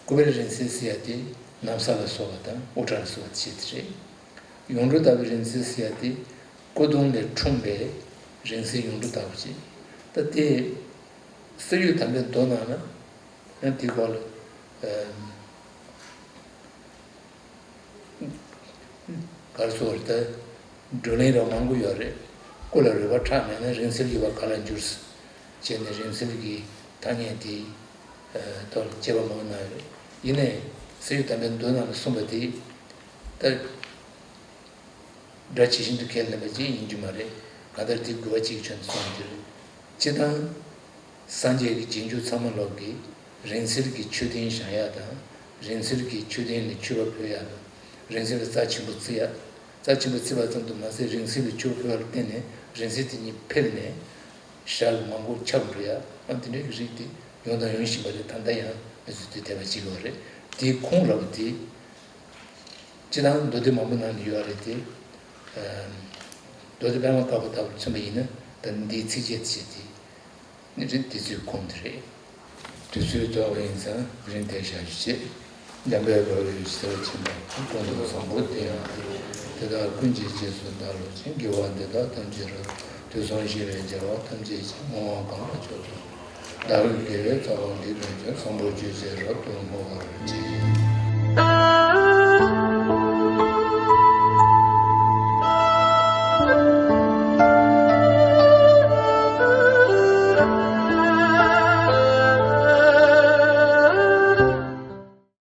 ཀུ་བེ་ར་རིང་བསྲེལ་ཟེར་ཡ་དེ་ན་བཟའ་ལ་སོགས་པ་དང་དབུ་སྐྲ་ལ་སོགས་པ་བྱེད་དེ་རེད། ཡུངས་འབྲུ་ལྟ་བུའི་རིང་བསྲེལ་ཟེར་ཡ་དེ་སྐུ་གདུང་ལས་འཁྲུངས་པའི་རིང་བསྲེལ་ཡུངས་འབྲུ་ལྟ་བུ་བྱེད། ད་དེ་གསེར་གཡུ་དམ་པའི་མདོ་ནང་ན་ཡང་དེའི་སྐོར་ལ་ཨ་ག་རེ་ཟེར་དགོས་རེད། ད་བགྲོ་གླེང་རོགས་མང་པོ་ཡོད་རེད། སྐུ་ལ་རུས་པ་ཁྲག་མེད་ན་རིང་བསྲེལ་གྱི་བ་ག་ལ་འགྱུར། བྱས་ནས་རིང་བསྲེལ་གྱི་ཐ་སྙད་དེ་ཐོག་ལ་དཔྱད་པ་མང་གནང་ཡོད་རེད། ཡིན་ནའི་གསེར་གཡུ་དམ་པའི་མདོ་ནང་ལ་གསུངས་པ་དེ་ད་སྒྲ་ཇི་བཞིན་དུ་ཁས་ལེན་པ་ཅིག་ཡིན་རྒྱུ་མ་རེད། གང་ལྟར་དེ་དགོས་པ་གཅིག་བྱུང་ནས་གསུངས་ཡོད་རེད། སྤྱིར་བཏང་སངས་རྒྱས་ཀྱི་རྗེས་འཇུག་ཚང་མ་ལོག་གིས་རིང་བསྲེལ་གྱི་མཆོད་རྟེན་བཞེངས་ཡ་དང་། རིང་བསྲེལ་གྱི་མཆོད་རྟེན་ལ་མཆོད་པ་ཕུལ་ཡ་དང་། རིང་བསྲེལ་ལ་རྩ་ཆེན་པོ་བརྩི་ཡ། རྩ་ཆེན་པོ་བརྩི་བ་ཙམ་དུ་མ་ཟད་རིང་བསྲེལ་ལ་མཆོད་པ་ཕུལ་བ་ལ་བརྟེན་ནས་རིང་བསྲེལ་དེ་ཉིད་འཕེལ་ནས་ཞག་མང་པོ་ཁྱབ་འགྲོ་ཡ། ཨ་དེ་འདྲའི་རིགས་དེ་ཡོང་དང་ཡོང་བཞིན་པ་རེད། ད་ལྟ་ཡང་མི་ཚོས་དེ་དད་པ་བྱེད་དགོས་རེད། དེའི་ཁུངས་ར་བ་དེ། སྤྱིར་བཏང་མདོ་སྡེ་མང་པོ་ནང་ནས་ཡོད་རེད་དེ། ཨ་མདོ་སྡེ་པད་མ་དཀར་པོ་ལྟ་བུར་མཚོན་པ་ཡིན་ན་ད་འདིའི་ཚིགས་བཅད་ཅེས་དེ་ནི་རེད། དེ་ཚོའི་ཁུངས་དེ་རེད། དུས་ཚོད་ཐོག་ཡིན་ཙང་རིང་དེ་བཞག་རྒྱུ་བྱེད། འཇམ་དཔལ་དཔའ་བོས་ཞི་བར་བྱིན་པ་ཀུན་ཏུ་བཟང་པོ་དེ་ཡང་དེ། དེ་དག་ཀུན་གྱི་རྗེས་སུ་བདག་སློབ་ཅིང་། དགེ་བ་འདི་དག་ཐམས་ཅད་རབ། དུས་གསུམ་གཤེགས་པའི་རྒྱལ་བ་ཐམས་ཅད་ཀྱིས། བསྔོ་བ་གང་ལ་མཆོག་ཏུ། བདག་གི་དགེ་བའི་རྩ་བ་འདི་ཀུན་ཀྱང་། བཟང་པོ་སྤྱོད་ཕྱིར་རབ་ཏུ་བསྔོ་བར་བགྱི།